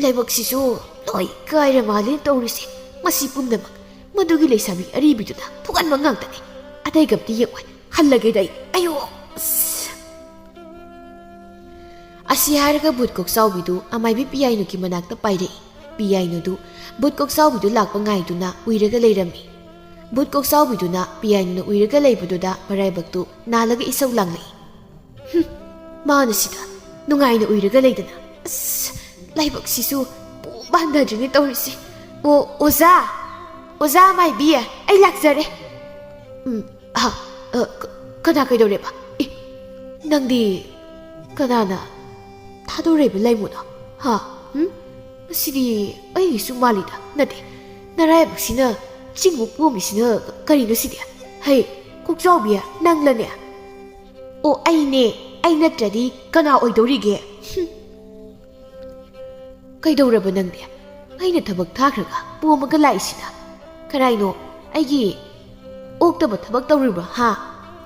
ꯂꯥꯏꯕꯛꯁꯤꯁꯨ!" ꯂꯣꯏ ꯀꯥꯏꯔ ꯃꯥꯜꯂꯦ ꯇꯧꯔꯤꯁꯦ꯫ ꯃꯁꯤ ꯄꯨꯝꯅꯃꯛ ꯃꯗꯨꯒꯤ ꯂꯩꯁꯥꯕꯤ ꯑꯔꯤꯕꯤꯗꯨꯅ ꯐꯨꯒꯟꯕ ꯉꯥꯛꯇꯅꯤ꯫ ꯑꯇꯩꯒ ꯑꯝꯇ ꯌꯦꯡꯉꯣꯏ꯫ ꯍꯜꯂꯒꯦꯗ ꯑꯩ꯫ ꯑꯌꯣ! ꯑꯁ! ꯑꯁꯤ ꯍꯥꯏꯔꯒ ꯕꯨꯠ ꯀꯣꯛꯆꯥꯎꯕꯤꯗꯨ ꯑꯃꯥꯏꯕꯤ ꯄꯤꯌꯥꯏꯅꯨꯒꯤ ꯃꯅꯥꯛꯇ ꯄꯥꯏꯔꯛꯏ꯫ ꯄꯤꯌꯥꯏꯅꯨꯗꯨ ꯕꯨꯠ ꯀꯣꯛꯆꯥꯎꯕꯤꯗꯨ ꯂꯥꯛꯄ ꯉꯥꯏꯗꯨꯅ ꯎꯏꯔꯒ ꯂꯩꯔꯝꯃꯤ꯫ ꯕꯨꯠ ꯀꯣꯛꯆꯥꯎꯕꯤꯗꯨꯅ ꯄꯤꯌꯥꯏꯅꯨꯅ ꯎꯏꯔꯒ ꯂꯩꯕꯗꯨꯗ ꯃꯔꯥꯏꯕꯛꯇꯨ ꯅꯥꯜꯂꯒ ꯏꯁꯧ ꯂꯥꯡꯂꯛꯏ꯫ "ꯍꯨꯝ, ꯃꯥꯅ ꯁꯤꯗ ꯅꯨꯡꯉꯥꯏꯅ ꯎꯏꯔꯒ ꯂꯩꯗꯅ꯫ ꯑꯁ, ꯂꯥꯏꯕꯛꯁꯤꯁꯨ ꯄꯨꯝꯕ ꯍꯟꯊꯗ꯭ꯔꯤꯅꯦ ꯇꯧꯔꯤꯁꯦ꯫ ꯑꯣ, ꯑꯣꯖꯥ! ꯑꯣꯖꯥ ꯃꯥꯏꯕꯤ, ꯑꯩ ꯂꯥꯛꯆꯔꯦ꯫" "ꯎꯝ, ꯑ, ꯑ, ꯀ-, ꯀꯅꯥ ꯀꯩꯗꯧꯔꯦꯕ? ꯑꯦ, ꯅꯪꯗꯤ ꯀꯅꯥꯅ ꯊꯥꯗꯣꯔꯛꯏꯕ ꯂꯥꯏꯃꯨꯅꯣ? ꯍꯥ? ꯎꯝ? ꯃꯁꯤꯗꯤ ꯑꯩꯒꯤꯁꯨ ꯃꯥꯜꯂꯤꯗ꯫ ꯅꯠꯇꯦ, ꯅꯔꯥꯏꯕꯛꯁꯤꯅ ꯆꯤꯡꯃꯨꯛ ꯄꯣꯝꯃꯤꯁꯤꯅ ꯀꯔꯤꯅꯣ ꯁꯤꯗꯤ? ꯍꯩ, ꯀꯣꯛꯆꯥꯎꯕꯤ, ꯅꯪꯂꯅꯦ?" "ꯑꯣ, ꯑꯩꯅꯦ꯫ ꯑꯩ ꯅꯠꯇ꯭ꯔꯗꯤ ꯀꯅꯥ ꯑꯣꯏꯗꯧꯔꯤꯒꯦ? ꯍꯨꯝ꯫ ꯀꯩꯗꯧꯔꯕ ꯅꯪꯗꯤ? ꯑꯩꯅ ꯊꯕꯛ ꯊꯥꯈ꯭ꯔꯒ ꯄꯣꯝꯃꯒ ꯂꯥꯛꯏꯁꯤꯅ? ꯀꯔꯥꯏꯅꯣ? ꯑꯩꯒꯤ ꯑꯣꯛꯇꯕ ꯊꯕꯛ ꯇꯧꯔꯤꯕ꯭ꯔꯣ, ꯍꯥ?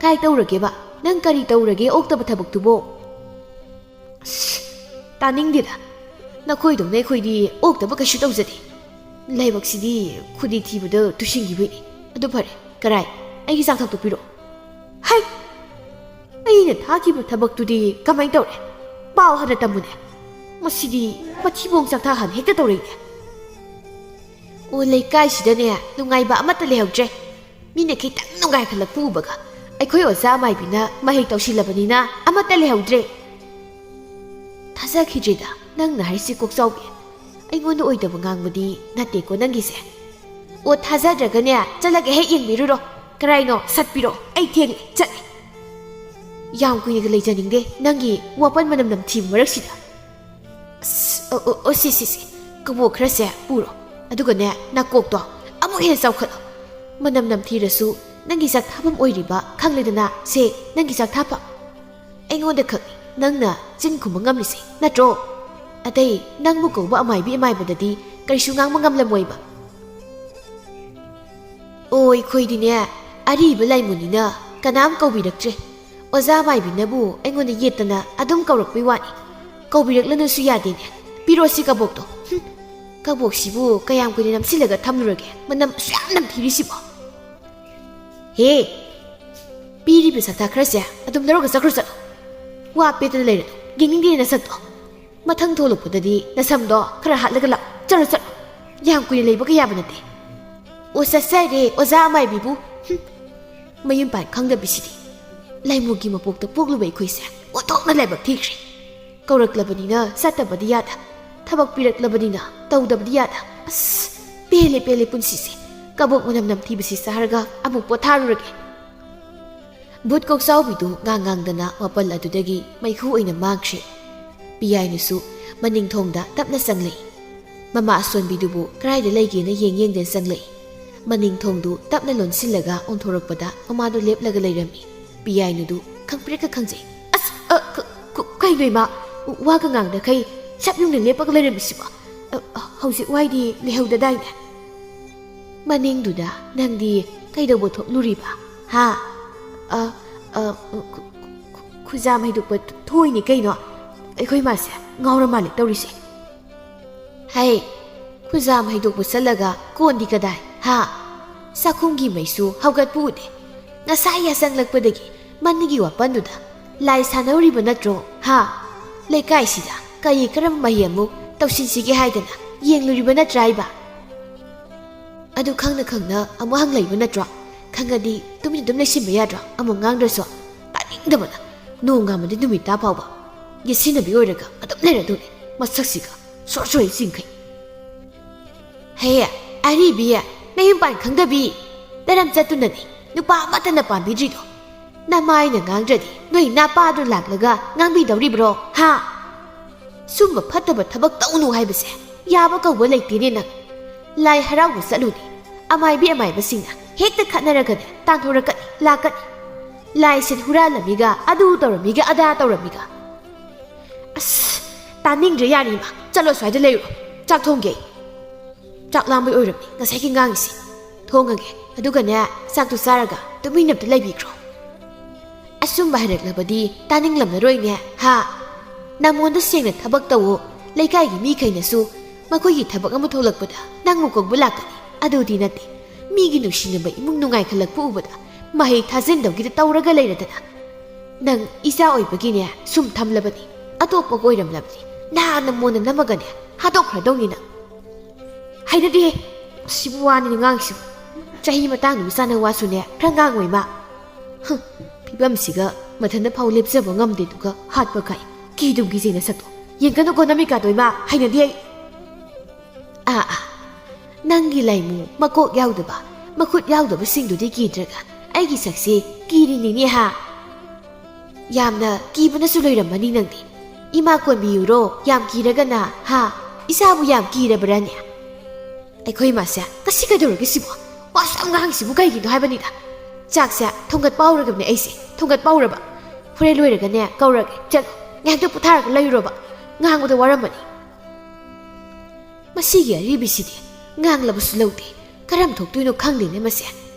ꯀꯥꯏ ꯇꯧꯔꯒꯦꯕ? ꯅꯪ ꯀꯔꯤ ꯇꯧꯔꯒꯦ ꯑꯣꯛꯇꯕ ꯊꯕꯛꯇꯨꯕꯣ?" ꯑꯁ, ꯇꯥꯅꯤꯡꯗꯦꯗ꯫ ꯅꯈꯣꯏꯗꯧꯅ ꯑꯩꯈꯣꯏꯗꯤ ꯑꯣꯛꯇꯕ ꯀꯩꯁꯨ ꯇꯧꯖꯗꯦ꯫ ꯂꯥꯏꯕꯛꯁꯤꯗꯤ ꯈꯨꯗꯤ ꯊꯤꯕꯗ ꯇꯨꯁꯤꯟꯈꯤꯕꯩꯅꯤ꯫ ꯑꯗꯨ ꯐꯔꯦ, ꯀꯔꯥꯏ? ꯑꯩꯒꯤ ꯆꯥꯛ ꯊꯥꯛꯇꯣꯛꯄꯤꯔꯣ꯫ ꯍꯩ! ꯑꯩꯅ ꯊꯥꯈꯤꯕ ꯊꯕꯛꯇꯨꯗꯤ ꯀꯃꯥꯏ ꯇꯧꯔꯦ? ꯄꯥꯎ ꯍꯥꯟꯅ ꯇꯝꯃꯨꯅꯦ꯫ ꯃꯁꯤꯗꯤ ꯃꯊꯤꯕꯣꯡ ꯆꯥꯛꯊꯥ ꯍꯥꯟꯅ ꯍꯦꯛꯇ ꯇꯧꯔꯛꯏꯅꯦ꯫ ꯑꯣ, ꯂꯩꯀꯥꯏꯁꯤꯗꯅꯦ ꯅꯨꯡꯉꯥꯏꯕ ꯑꯃꯠꯇ ꯂꯩꯍꯧꯗ꯭ꯔꯦ꯫ ꯃꯤꯅ ꯈꯤꯇꯪ ꯅꯨꯡꯉꯥꯏꯈꯠꯂꯛꯄ ꯎꯕꯒ ꯑꯩꯈꯣꯏ ꯑꯣꯖꯥ ꯑꯃꯥꯏꯕꯤꯅ ꯃꯍꯩ ꯇꯧꯁꯤꯜꯂꯕꯅꯤꯅ ꯑꯃꯠꯇ ꯂꯩꯍꯧꯗ꯭ꯔꯦ꯫ ꯊꯥꯖꯈꯤꯗ꯭ꯔꯦꯗ ꯅꯪꯅ ꯍꯥꯏꯔꯤꯁꯤ, ꯀꯣꯛꯆꯥꯎꯕꯤ꯫ ꯑꯩꯉꯣꯟꯗ ꯑꯣꯏꯗꯕ ꯉꯥꯡꯕꯗꯤ ꯅꯠꯇꯦꯀꯣ ꯅꯪꯒꯤꯁꯦ꯫ ꯑꯣ, ꯊꯥꯖꯗ꯭ꯔꯒꯅꯦ, ꯆꯠꯂꯒ ꯍꯦꯛ ꯌꯦꯡꯕꯤꯔꯨꯔꯣ꯫ ꯀꯔꯥꯏꯅꯣ? ꯁꯠꯄꯤꯔꯣ, ꯑꯩ ꯊꯦꯡꯂꯦ, ꯆꯠꯂꯦ꯫ ꯌꯥꯝ ꯀꯨꯏꯅꯒ ꯂꯩꯖꯅꯤꯡꯗꯦ ꯅꯪꯒꯤ ꯋꯥꯄꯟ ꯃꯅꯝ ꯅꯝꯊꯤꯕ ꯃꯔꯛꯁꯤꯗ꯫ ꯑꯁ, ꯑꯣ, ꯑꯣ, ꯑꯣ, ꯁꯦ, ꯁꯦ, ꯁꯦ, ꯀꯕꯣꯛ ꯈꯔꯁꯦ ꯄꯨꯔꯣ꯫ ꯑꯗꯨꯒꯅꯦ, ꯅꯥꯀꯣꯛꯇꯣ ꯑꯃꯨꯛ ꯍꯦꯟꯅ ꯆꯥꯎꯈꯠꯂꯣ꯫ ꯃꯅꯝ ꯅꯝꯊꯤꯔꯁꯨ ꯅꯪꯒꯤ ꯆꯥꯛꯊꯥꯐꯝ ꯑꯣꯏꯔꯤꯕ ꯈꯪꯂꯦꯗꯅ꯫ ꯁꯦ, ꯅꯪꯒꯤ ꯆꯥꯛꯊꯥꯐꯝ꯫ ꯑꯩꯉꯣꯟꯗ ꯈꯛꯅꯤ ꯅꯪꯅ ꯆꯤꯟ ꯈꯨꯝꯕ ꯉꯝꯂꯤꯁꯦ, ꯅꯠꯇ꯭ꯔꯣ? ꯑꯇꯩ ꯅꯪꯕꯨ ꯀꯧꯕ ꯑꯃꯥꯏꯕꯤ ꯑꯃꯥꯏꯕꯗꯗꯤ ꯀꯔꯤꯁꯨ ꯉꯥꯡꯕ ꯉꯝꯂꯝꯃꯣꯏꯕ꯫ ꯑꯣ, ꯑꯩꯈꯣꯏꯗꯤꯅꯦ, ꯑꯔꯤꯕ ꯂꯥꯏꯃꯨꯅꯤꯅ ꯀꯅꯥꯝ ꯀꯧꯕꯤꯔꯛꯇ꯭ꯔꯦ꯫ ꯑꯣꯖꯥ ꯃꯥꯏꯕꯤꯅꯕꯨ ꯑꯩꯉꯣꯟꯗ ꯌꯦꯠꯇꯅ ꯑꯗꯨꯝ ꯀꯧꯔꯛꯄꯩ ꯋꯥꯅꯤ꯫ ꯀꯧꯕꯤꯔꯛꯂꯅꯨꯁꯨ ꯌꯥꯗꯦꯅꯦ꯫ ꯄꯤꯔꯣ ꯁꯤ ꯀꯕꯣꯛꯇꯣ꯫ ꯍꯨꯝ꯫ ꯀꯕꯣꯛꯁꯤꯕꯨ ꯀꯌꯥꯝ ꯀꯨꯏꯅ ꯅꯝꯁꯤꯜꯂꯒ ꯊꯝꯂꯨꯔꯒꯦ? ꯃꯅꯝ ꯑꯁꯨꯛ ꯌꯥꯝ ꯅꯝꯊꯤꯔꯤꯁꯤꯕꯣ? ꯍꯦ! ꯄꯤꯔꯤꯕ ꯁꯛꯇꯥꯛ ꯈꯔꯁꯦ ꯑꯗꯨꯝ ꯂꯧꯔꯒ ꯆꯠꯈ꯭ꯔꯣ ꯆꯠꯂꯣ꯫ ꯋꯥ ꯄꯦꯠꯇꯅ ꯂꯩꯔꯅꯨ꯫ ꯌꯦꯡꯅꯤꯡꯗꯦ ꯅꯁꯛꯇꯣ꯫ ꯃꯊꯪ ꯊꯣꯛꯂꯛꯄꯗꯗꯤ ꯅꯁꯝꯗꯣ ꯈꯔ ꯍꯥꯠꯂꯒ ꯂꯥꯛꯑꯣ꯫ ꯆꯠꯂꯣ ꯆꯠꯂꯣ꯫ ꯌꯥꯝ ꯀꯨꯏꯅ ꯂꯩꯕꯒ ꯌꯥꯕ ꯅꯠꯇꯦ꯫ ꯑꯣ ꯆꯠꯆꯔꯦ ꯑꯣꯖꯥ ꯑꯃꯥꯏꯕꯤꯕꯨ꯫ ꯍꯨꯝ꯫ ꯃꯌꯨꯝ ꯄꯥꯟ ꯈꯪꯗꯕꯤꯁꯤꯗꯤ꯫ ꯂꯥꯏꯃꯨꯒꯤ ꯃꯄꯣꯛꯇ ꯄꯣꯛꯂꯨꯕ ꯑꯩꯈꯣꯏꯁꯦ ꯑꯣꯟꯊꯣꯛꯅ ꯂꯥꯏꯕꯛ ꯊꯤꯈ꯭ꯔꯦ꯫ ꯀꯧꯔꯛꯂꯕꯅꯤꯅ ꯆꯠꯇꯕꯗꯤ ꯌꯥꯗ꯫ ꯊꯕꯛ ꯄꯤꯔꯛꯂꯕꯅꯤꯅ ꯇꯧꯗꯕꯗꯤ ꯌꯥꯗ꯫ ꯑꯁ! ꯄꯦꯜꯂꯦ ꯄꯦꯜꯂꯦ ꯄꯨꯟꯁꯤꯁꯦ꯫ ꯀꯕꯣꯛ ꯃꯅꯝ ꯅꯝꯊꯤꯕꯁꯤ ꯆꯥꯔꯒ ꯑꯃꯨꯛ ꯄꯣꯊꯥꯔꯨꯔꯒꯦ꯫ ꯚꯨꯠ ꯀꯣꯛꯆꯥꯎꯕꯤꯗꯨ ꯉꯥꯡ ꯉꯥꯡꯗꯅ ꯃꯥꯄꯜ ꯑꯗꯨꯗꯒꯤ ꯃꯩꯈꯨ ꯑꯣꯏꯅ ꯃꯥꯡꯈ꯭ꯔꯦ꯫ ꯄꯤꯌꯥꯏꯅꯨꯁꯨ ꯃꯅꯤꯡ ꯊꯣꯡꯗ ꯇꯞꯅ ꯆꯪꯂꯛꯏ꯫ ꯃꯃꯥ ꯑꯁꯣꯟꯕꯤꯗꯨꯕꯨ ꯀꯗꯥꯏꯗ ꯂꯩꯒꯦꯅ ꯌꯦꯡ ꯌꯦꯡꯗꯅ ꯆꯪꯂꯛꯏ꯫ ꯃꯅꯤꯡ ꯊꯣꯡꯗꯨ ꯇꯞꯅ ꯂꯣꯟꯁꯤꯜꯂꯒ ꯑꯣꯟꯊꯣꯔꯛꯄꯗ ꯃꯃꯥꯗꯨ ꯂꯦꯞꯂꯒ ꯂꯩꯔꯝꯃꯤ꯫ ꯄꯤꯌꯥꯏꯅꯨꯗꯨ ꯈꯪꯄ꯭ꯔꯦꯛꯀ ꯈꯪꯖꯩ꯫ "ꯑꯁ! ꯑ, ꯀ-, ꯀ-, ꯀꯩꯅꯣ ꯏꯃꯥ? ꯋꯥꯒ ꯉꯥꯡꯗꯈꯩ ꯁꯞ ꯌꯨꯡꯅ ꯂꯦꯞꯄꯒ ꯂꯩꯔꯝꯃꯤꯁꯤꯕꯣ? ꯑ, ꯑ, ꯍꯧꯖꯤꯛ ꯋꯥꯏꯗꯤ ꯂꯩꯍꯧꯗꯗꯥꯏꯅꯦ?" ꯃꯅꯤꯡꯗꯨꯗ ꯅꯪꯗꯤ ꯀꯩꯗꯧꯕ ꯊꯣꯛꯂꯨꯔꯤꯕ? ꯍꯥ? ꯑ, ꯑ, ꯈꯨ-, ꯈꯨ-, ꯈꯨꯖꯥꯝ ꯍꯩꯗꯣꯛꯄ ꯊꯣꯛꯏꯅꯤ ꯀꯩꯅꯣ꯫ ꯑꯩꯈꯣꯏ ꯃꯥꯁꯦ ꯉꯥꯎꯔ ꯃꯥꯜꯂꯦ ꯇꯧꯔꯤꯁꯦ꯫ ꯍꯩ, ꯈꯨꯖꯥꯝ ꯍꯩꯗꯣꯛꯄ ꯆꯠꯂꯒ ꯀꯣꯟꯗꯤ ꯀꯗꯥꯏ? ꯍꯥ? ꯆꯥꯛꯈꯨꯝꯒꯤ ꯃꯩꯁꯨ ꯍꯧꯒꯠꯄ ꯎꯗꯦ꯫ ꯉꯁꯥꯏ ꯌꯥꯆꯪꯂꯛꯄꯗꯒꯤ ꯃꯅꯤꯒꯤ ꯋꯥꯄꯟꯗꯨꯗ ꯂꯥꯏ ꯁꯥꯟꯅꯔꯤꯕ ꯅꯠꯇ꯭ꯔꯣ? ꯍꯥ? ꯂꯩꯀꯥꯏꯁꯤꯗ ꯀꯔꯤ ꯀꯔꯝꯕ ꯃꯍꯩ ꯑꯃꯨꯛ ꯇꯧꯁꯤꯟꯁꯤꯒꯦ ꯍꯥꯏꯗꯅ ꯌꯦꯡꯂꯨꯔꯤꯕ ꯅꯠꯇ꯭ꯔꯥ ꯍꯥꯏꯕ? ꯑꯗꯨ ꯈꯪꯅ ꯈꯪꯅ ꯑꯃꯨꯛ ꯍꯪꯂꯛꯏꯕ ꯅꯠꯇ꯭ꯔꯣ? ꯈꯪꯉꯗꯤ ꯇꯨꯃꯤꯟꯅ ꯑꯗꯨꯝ ꯂꯩꯁꯤꯟꯕ ꯌꯥꯗ꯭ꯔꯣ? ꯑꯃꯨꯛ ꯉꯥꯡꯗ꯭ꯔꯁꯨ꯫ ꯇꯥꯅꯤꯡꯗꯕꯅ꯫ ꯅꯣꯡꯉꯥꯟꯕꯗꯤ ꯅꯨꯃꯤꯠ ꯇꯥ ꯐꯥꯎꯕ ꯌꯦꯠꯁꯤꯟꯅꯕꯤ ꯑꯣꯏꯔꯒ ꯑꯗꯨꯝ ꯂꯩꯔꯗꯨꯅꯤ꯫ ꯃꯁꯛꯁꯤꯒ ꯁꯣꯔ ꯁꯣꯔ ꯆꯤꯡꯈꯩ꯫ ꯍꯦ, ꯑꯔꯤꯕꯤ, ꯅꯌꯨꯝ ꯄꯥꯟ ꯈꯪꯗꯕꯤ, ꯅꯔꯝ ꯆꯠꯇꯨꯅꯅꯦ ꯅꯨꯄꯥ ꯑꯃꯠꯇꯅ ꯄꯥꯝꯕꯤꯗ꯭ꯔꯤꯗꯣ꯫ ꯅꯃꯥꯏꯅ ꯉꯥꯡꯗ꯭ꯔꯗꯤ ꯅꯣꯏ ꯅꯄꯥꯗꯨ ꯂꯥꯛꯂꯒ ꯉꯥꯡꯕꯤꯗꯧꯔꯤꯕ꯭ꯔꯣ? ꯍꯥ? ꯁꯨꯝꯕ ꯐꯠꯇꯕ ꯊꯕꯛ ꯇꯧꯅꯨ ꯍꯥꯏꯕꯁꯦ ꯌꯥꯕ ꯀꯧꯕ ꯂꯩꯇꯦꯅꯦ ꯅꯪ꯫ ꯂꯥꯏ ꯍꯔꯥꯎꯕ ꯆꯠꯂꯨꯅꯦ꯫ ꯑꯃꯥꯏꯕꯤ ꯑꯃꯥꯏꯕꯁꯤꯡꯅ ꯍꯦꯛꯇ ꯈꯠꯅꯔꯒꯅꯦ ꯇꯥꯟꯊꯣꯔꯛꯀꯅꯤ, ꯂꯥꯛꯀꯅꯤ꯫ ꯂꯥꯏꯁꯦ ꯍꯨꯔꯥꯜꯂꯝꯃꯤꯒ, ꯑꯗꯨ ꯇꯧꯔꯝꯃꯤꯒ, ꯑꯗꯥ ꯇꯧꯔꯝꯃꯤꯒ꯫ ꯑꯁ, ꯇꯥꯅꯤꯡꯗ꯭ꯔꯦ, ꯌꯥꯔꯦ ꯏꯃꯥ, ꯆꯠꯂꯣ, ꯁ꯭ꯋꯥꯏꯗ ꯂꯩꯔꯣ꯫ ꯆꯥꯛ ꯊꯣꯡꯒꯦ ꯑꯩ꯫ ꯆꯥꯛ ꯂꯥꯝꯕꯩ ꯑꯣꯏꯔꯝꯅꯤ ꯉꯁꯥꯏꯒꯤ ꯉꯥꯡꯉꯤꯁꯦ꯫ ꯊꯣꯡꯉꯒꯦ, ꯑꯗꯨꯒꯅꯦ ꯆꯥꯛꯇꯨ ꯆꯥꯔꯒ ꯇꯨꯃꯤꯟꯅ ꯑꯝꯇ ꯂꯩꯕꯤꯈ꯭ꯔꯣ꯫ ꯑꯆꯨꯝꯕ ꯍꯥꯏꯔꯛꯂꯕꯗꯤ ꯇꯥꯅꯤꯡꯂꯝꯂꯔꯣꯏꯅꯦ, ꯍꯥ? ꯅꯃꯣꯟꯗ ꯁꯦꯡꯅ ꯊꯕꯛ ꯇꯧꯋꯣ, ꯂꯩꯀꯥꯏꯒꯤ ꯃꯤꯈꯩꯅꯁꯨ ꯃꯈꯣꯏꯒꯤ ꯊꯕꯛ ꯑꯃ ꯊꯣꯛꯂꯛꯄꯗ ꯅꯪꯕꯨ ꯀꯧꯕ ꯂꯥꯛꯀꯅꯤ꯫ ꯑꯗꯨꯗꯤ ꯅꯠꯇꯦ, ꯃꯤꯒꯤ ꯅꯨꯡꯁꯤꯅꯕ ꯏꯃꯨꯡ ꯅꯨꯡꯉꯥꯏꯈꯠꯂꯛꯄ ꯎꯕꯗ ꯃꯍꯩ ꯊꯥꯖꯤꯟꯗꯧꯒꯤꯗ ꯇꯧꯔꯒ ꯂꯩꯔꯗꯅ꯫ ꯅꯪ ꯏꯆꯥ ꯑꯣꯏꯕꯒꯤꯅꯦ ꯁꯨꯝ ꯊꯝꯂꯕꯅꯤ, ꯑꯇꯣꯞꯄ ꯑꯣꯏꯔꯝꯂꯕꯗꯤ ꯅꯍꯥꯟꯅ ꯃꯣꯟꯅ ꯅꯝꯃꯒꯅꯦ ꯍꯥꯠꯇꯣꯛꯈ꯭ꯔꯗꯧꯅꯤ ꯅꯪ꯫ ꯍꯩꯅꯗꯦꯍꯦ, ꯁꯤꯕꯨ ꯋꯥꯅꯤꯅꯦ ꯉꯥꯡꯁꯤꯕꯨ꯫ ꯆꯍꯤ ꯃꯇꯥꯡꯗꯨꯒ ꯆꯥꯟꯅ ꯋꯥꯁꯨꯅꯦ ꯈꯔ ꯉꯥꯡꯉꯣꯏ ꯃꯥ꯫ ꯍꯨꯝ, ꯐꯤꯕꯝꯁꯤꯒ ꯃꯊꯟꯇ ꯐꯥꯎ ꯂꯦꯞꯆꯕ ꯉꯝꯗꯦꯗꯨꯒ ꯍꯥꯠꯄ ꯀꯥꯏ꯫ ꯀꯤꯗꯨꯝ ꯀꯤꯖꯩ ꯅꯁꯛꯇꯣ꯫ ꯌꯦꯡꯒꯅꯨꯀꯣ ꯅꯃꯤꯀꯥꯗꯣ ꯏꯃꯥ, ꯍꯩꯅꯗꯦ ꯑꯩ꯫ ꯑꯥ ꯑꯥ, ꯅꯪꯒꯤ ꯂꯥꯏꯃꯨ ꯃꯀꯣꯛ ꯌꯥꯎꯗꯕ, ꯃꯈꯨꯠ ꯌꯥꯎꯗꯕꯁꯤꯡꯗꯨꯗꯤ ꯀꯤꯗ꯭ꯔꯒ ꯑꯩꯒꯤ ꯁꯛꯁꯦ ꯀꯤꯔꯤꯅꯤꯅꯦ ꯍꯥ? ꯌꯥꯝꯅ ꯀꯤꯕꯅꯁꯨ ꯂꯣꯏꯔꯝꯃꯅꯤ ꯅꯪꯗꯤ꯫ ꯏꯃꯥ ꯀꯣꯟꯕꯤꯌꯨꯔꯣ, ꯌꯥꯝ ꯀꯤꯔꯒꯅ ꯍꯥ? ꯏꯆꯥꯕꯨ ꯌꯥꯝ ꯀꯤꯔꯕ꯭ꯔꯥꯅꯦ? ꯑꯩꯈꯣꯏ ꯏꯃꯥꯁꯦ ꯉꯁꯤ ꯀꯩꯗꯧꯔꯒꯦ ꯁꯤꯕꯣ? ꯋꯥꯁꯨ ꯌꯥꯝ ꯉꯥꯡꯉꯤꯁꯤꯕꯨ ꯀꯩꯒꯤꯅꯣ ꯍꯥꯏꯕꯅꯤꯗ꯫ ꯆꯥꯛꯁꯦ ꯊꯣꯡꯒꯠꯄ ꯍꯧꯔꯒꯕꯅꯦ ꯑꯩꯁꯦ, ꯊꯣꯡꯒꯠꯄ ꯍꯧꯔꯕ꯫ ꯍꯣꯔꯦꯟ ꯂꯣꯏꯔꯒꯅꯦ ꯀꯧꯔꯒꯦ, ꯆꯠꯂꯣ꯫ ꯉꯥꯏꯍꯥꯛꯇ ꯄꯣꯊꯥꯔꯒ ꯂꯩꯔꯨꯔꯣꯕ, ꯉꯥꯡꯕꯗ ꯋꯥꯔꯝꯃꯅꯤ꯫ ꯃꯁꯤꯒꯤ ꯑꯔꯤꯕꯤꯁꯤꯗꯤ ꯉꯥꯡꯂꯕꯁꯨ ꯂꯧꯗꯦ꯫ ꯀꯔꯝ ꯊꯣꯛꯇꯣꯏꯅꯣ ꯈꯪꯗꯦꯅꯦ ꯃꯁꯦ꯫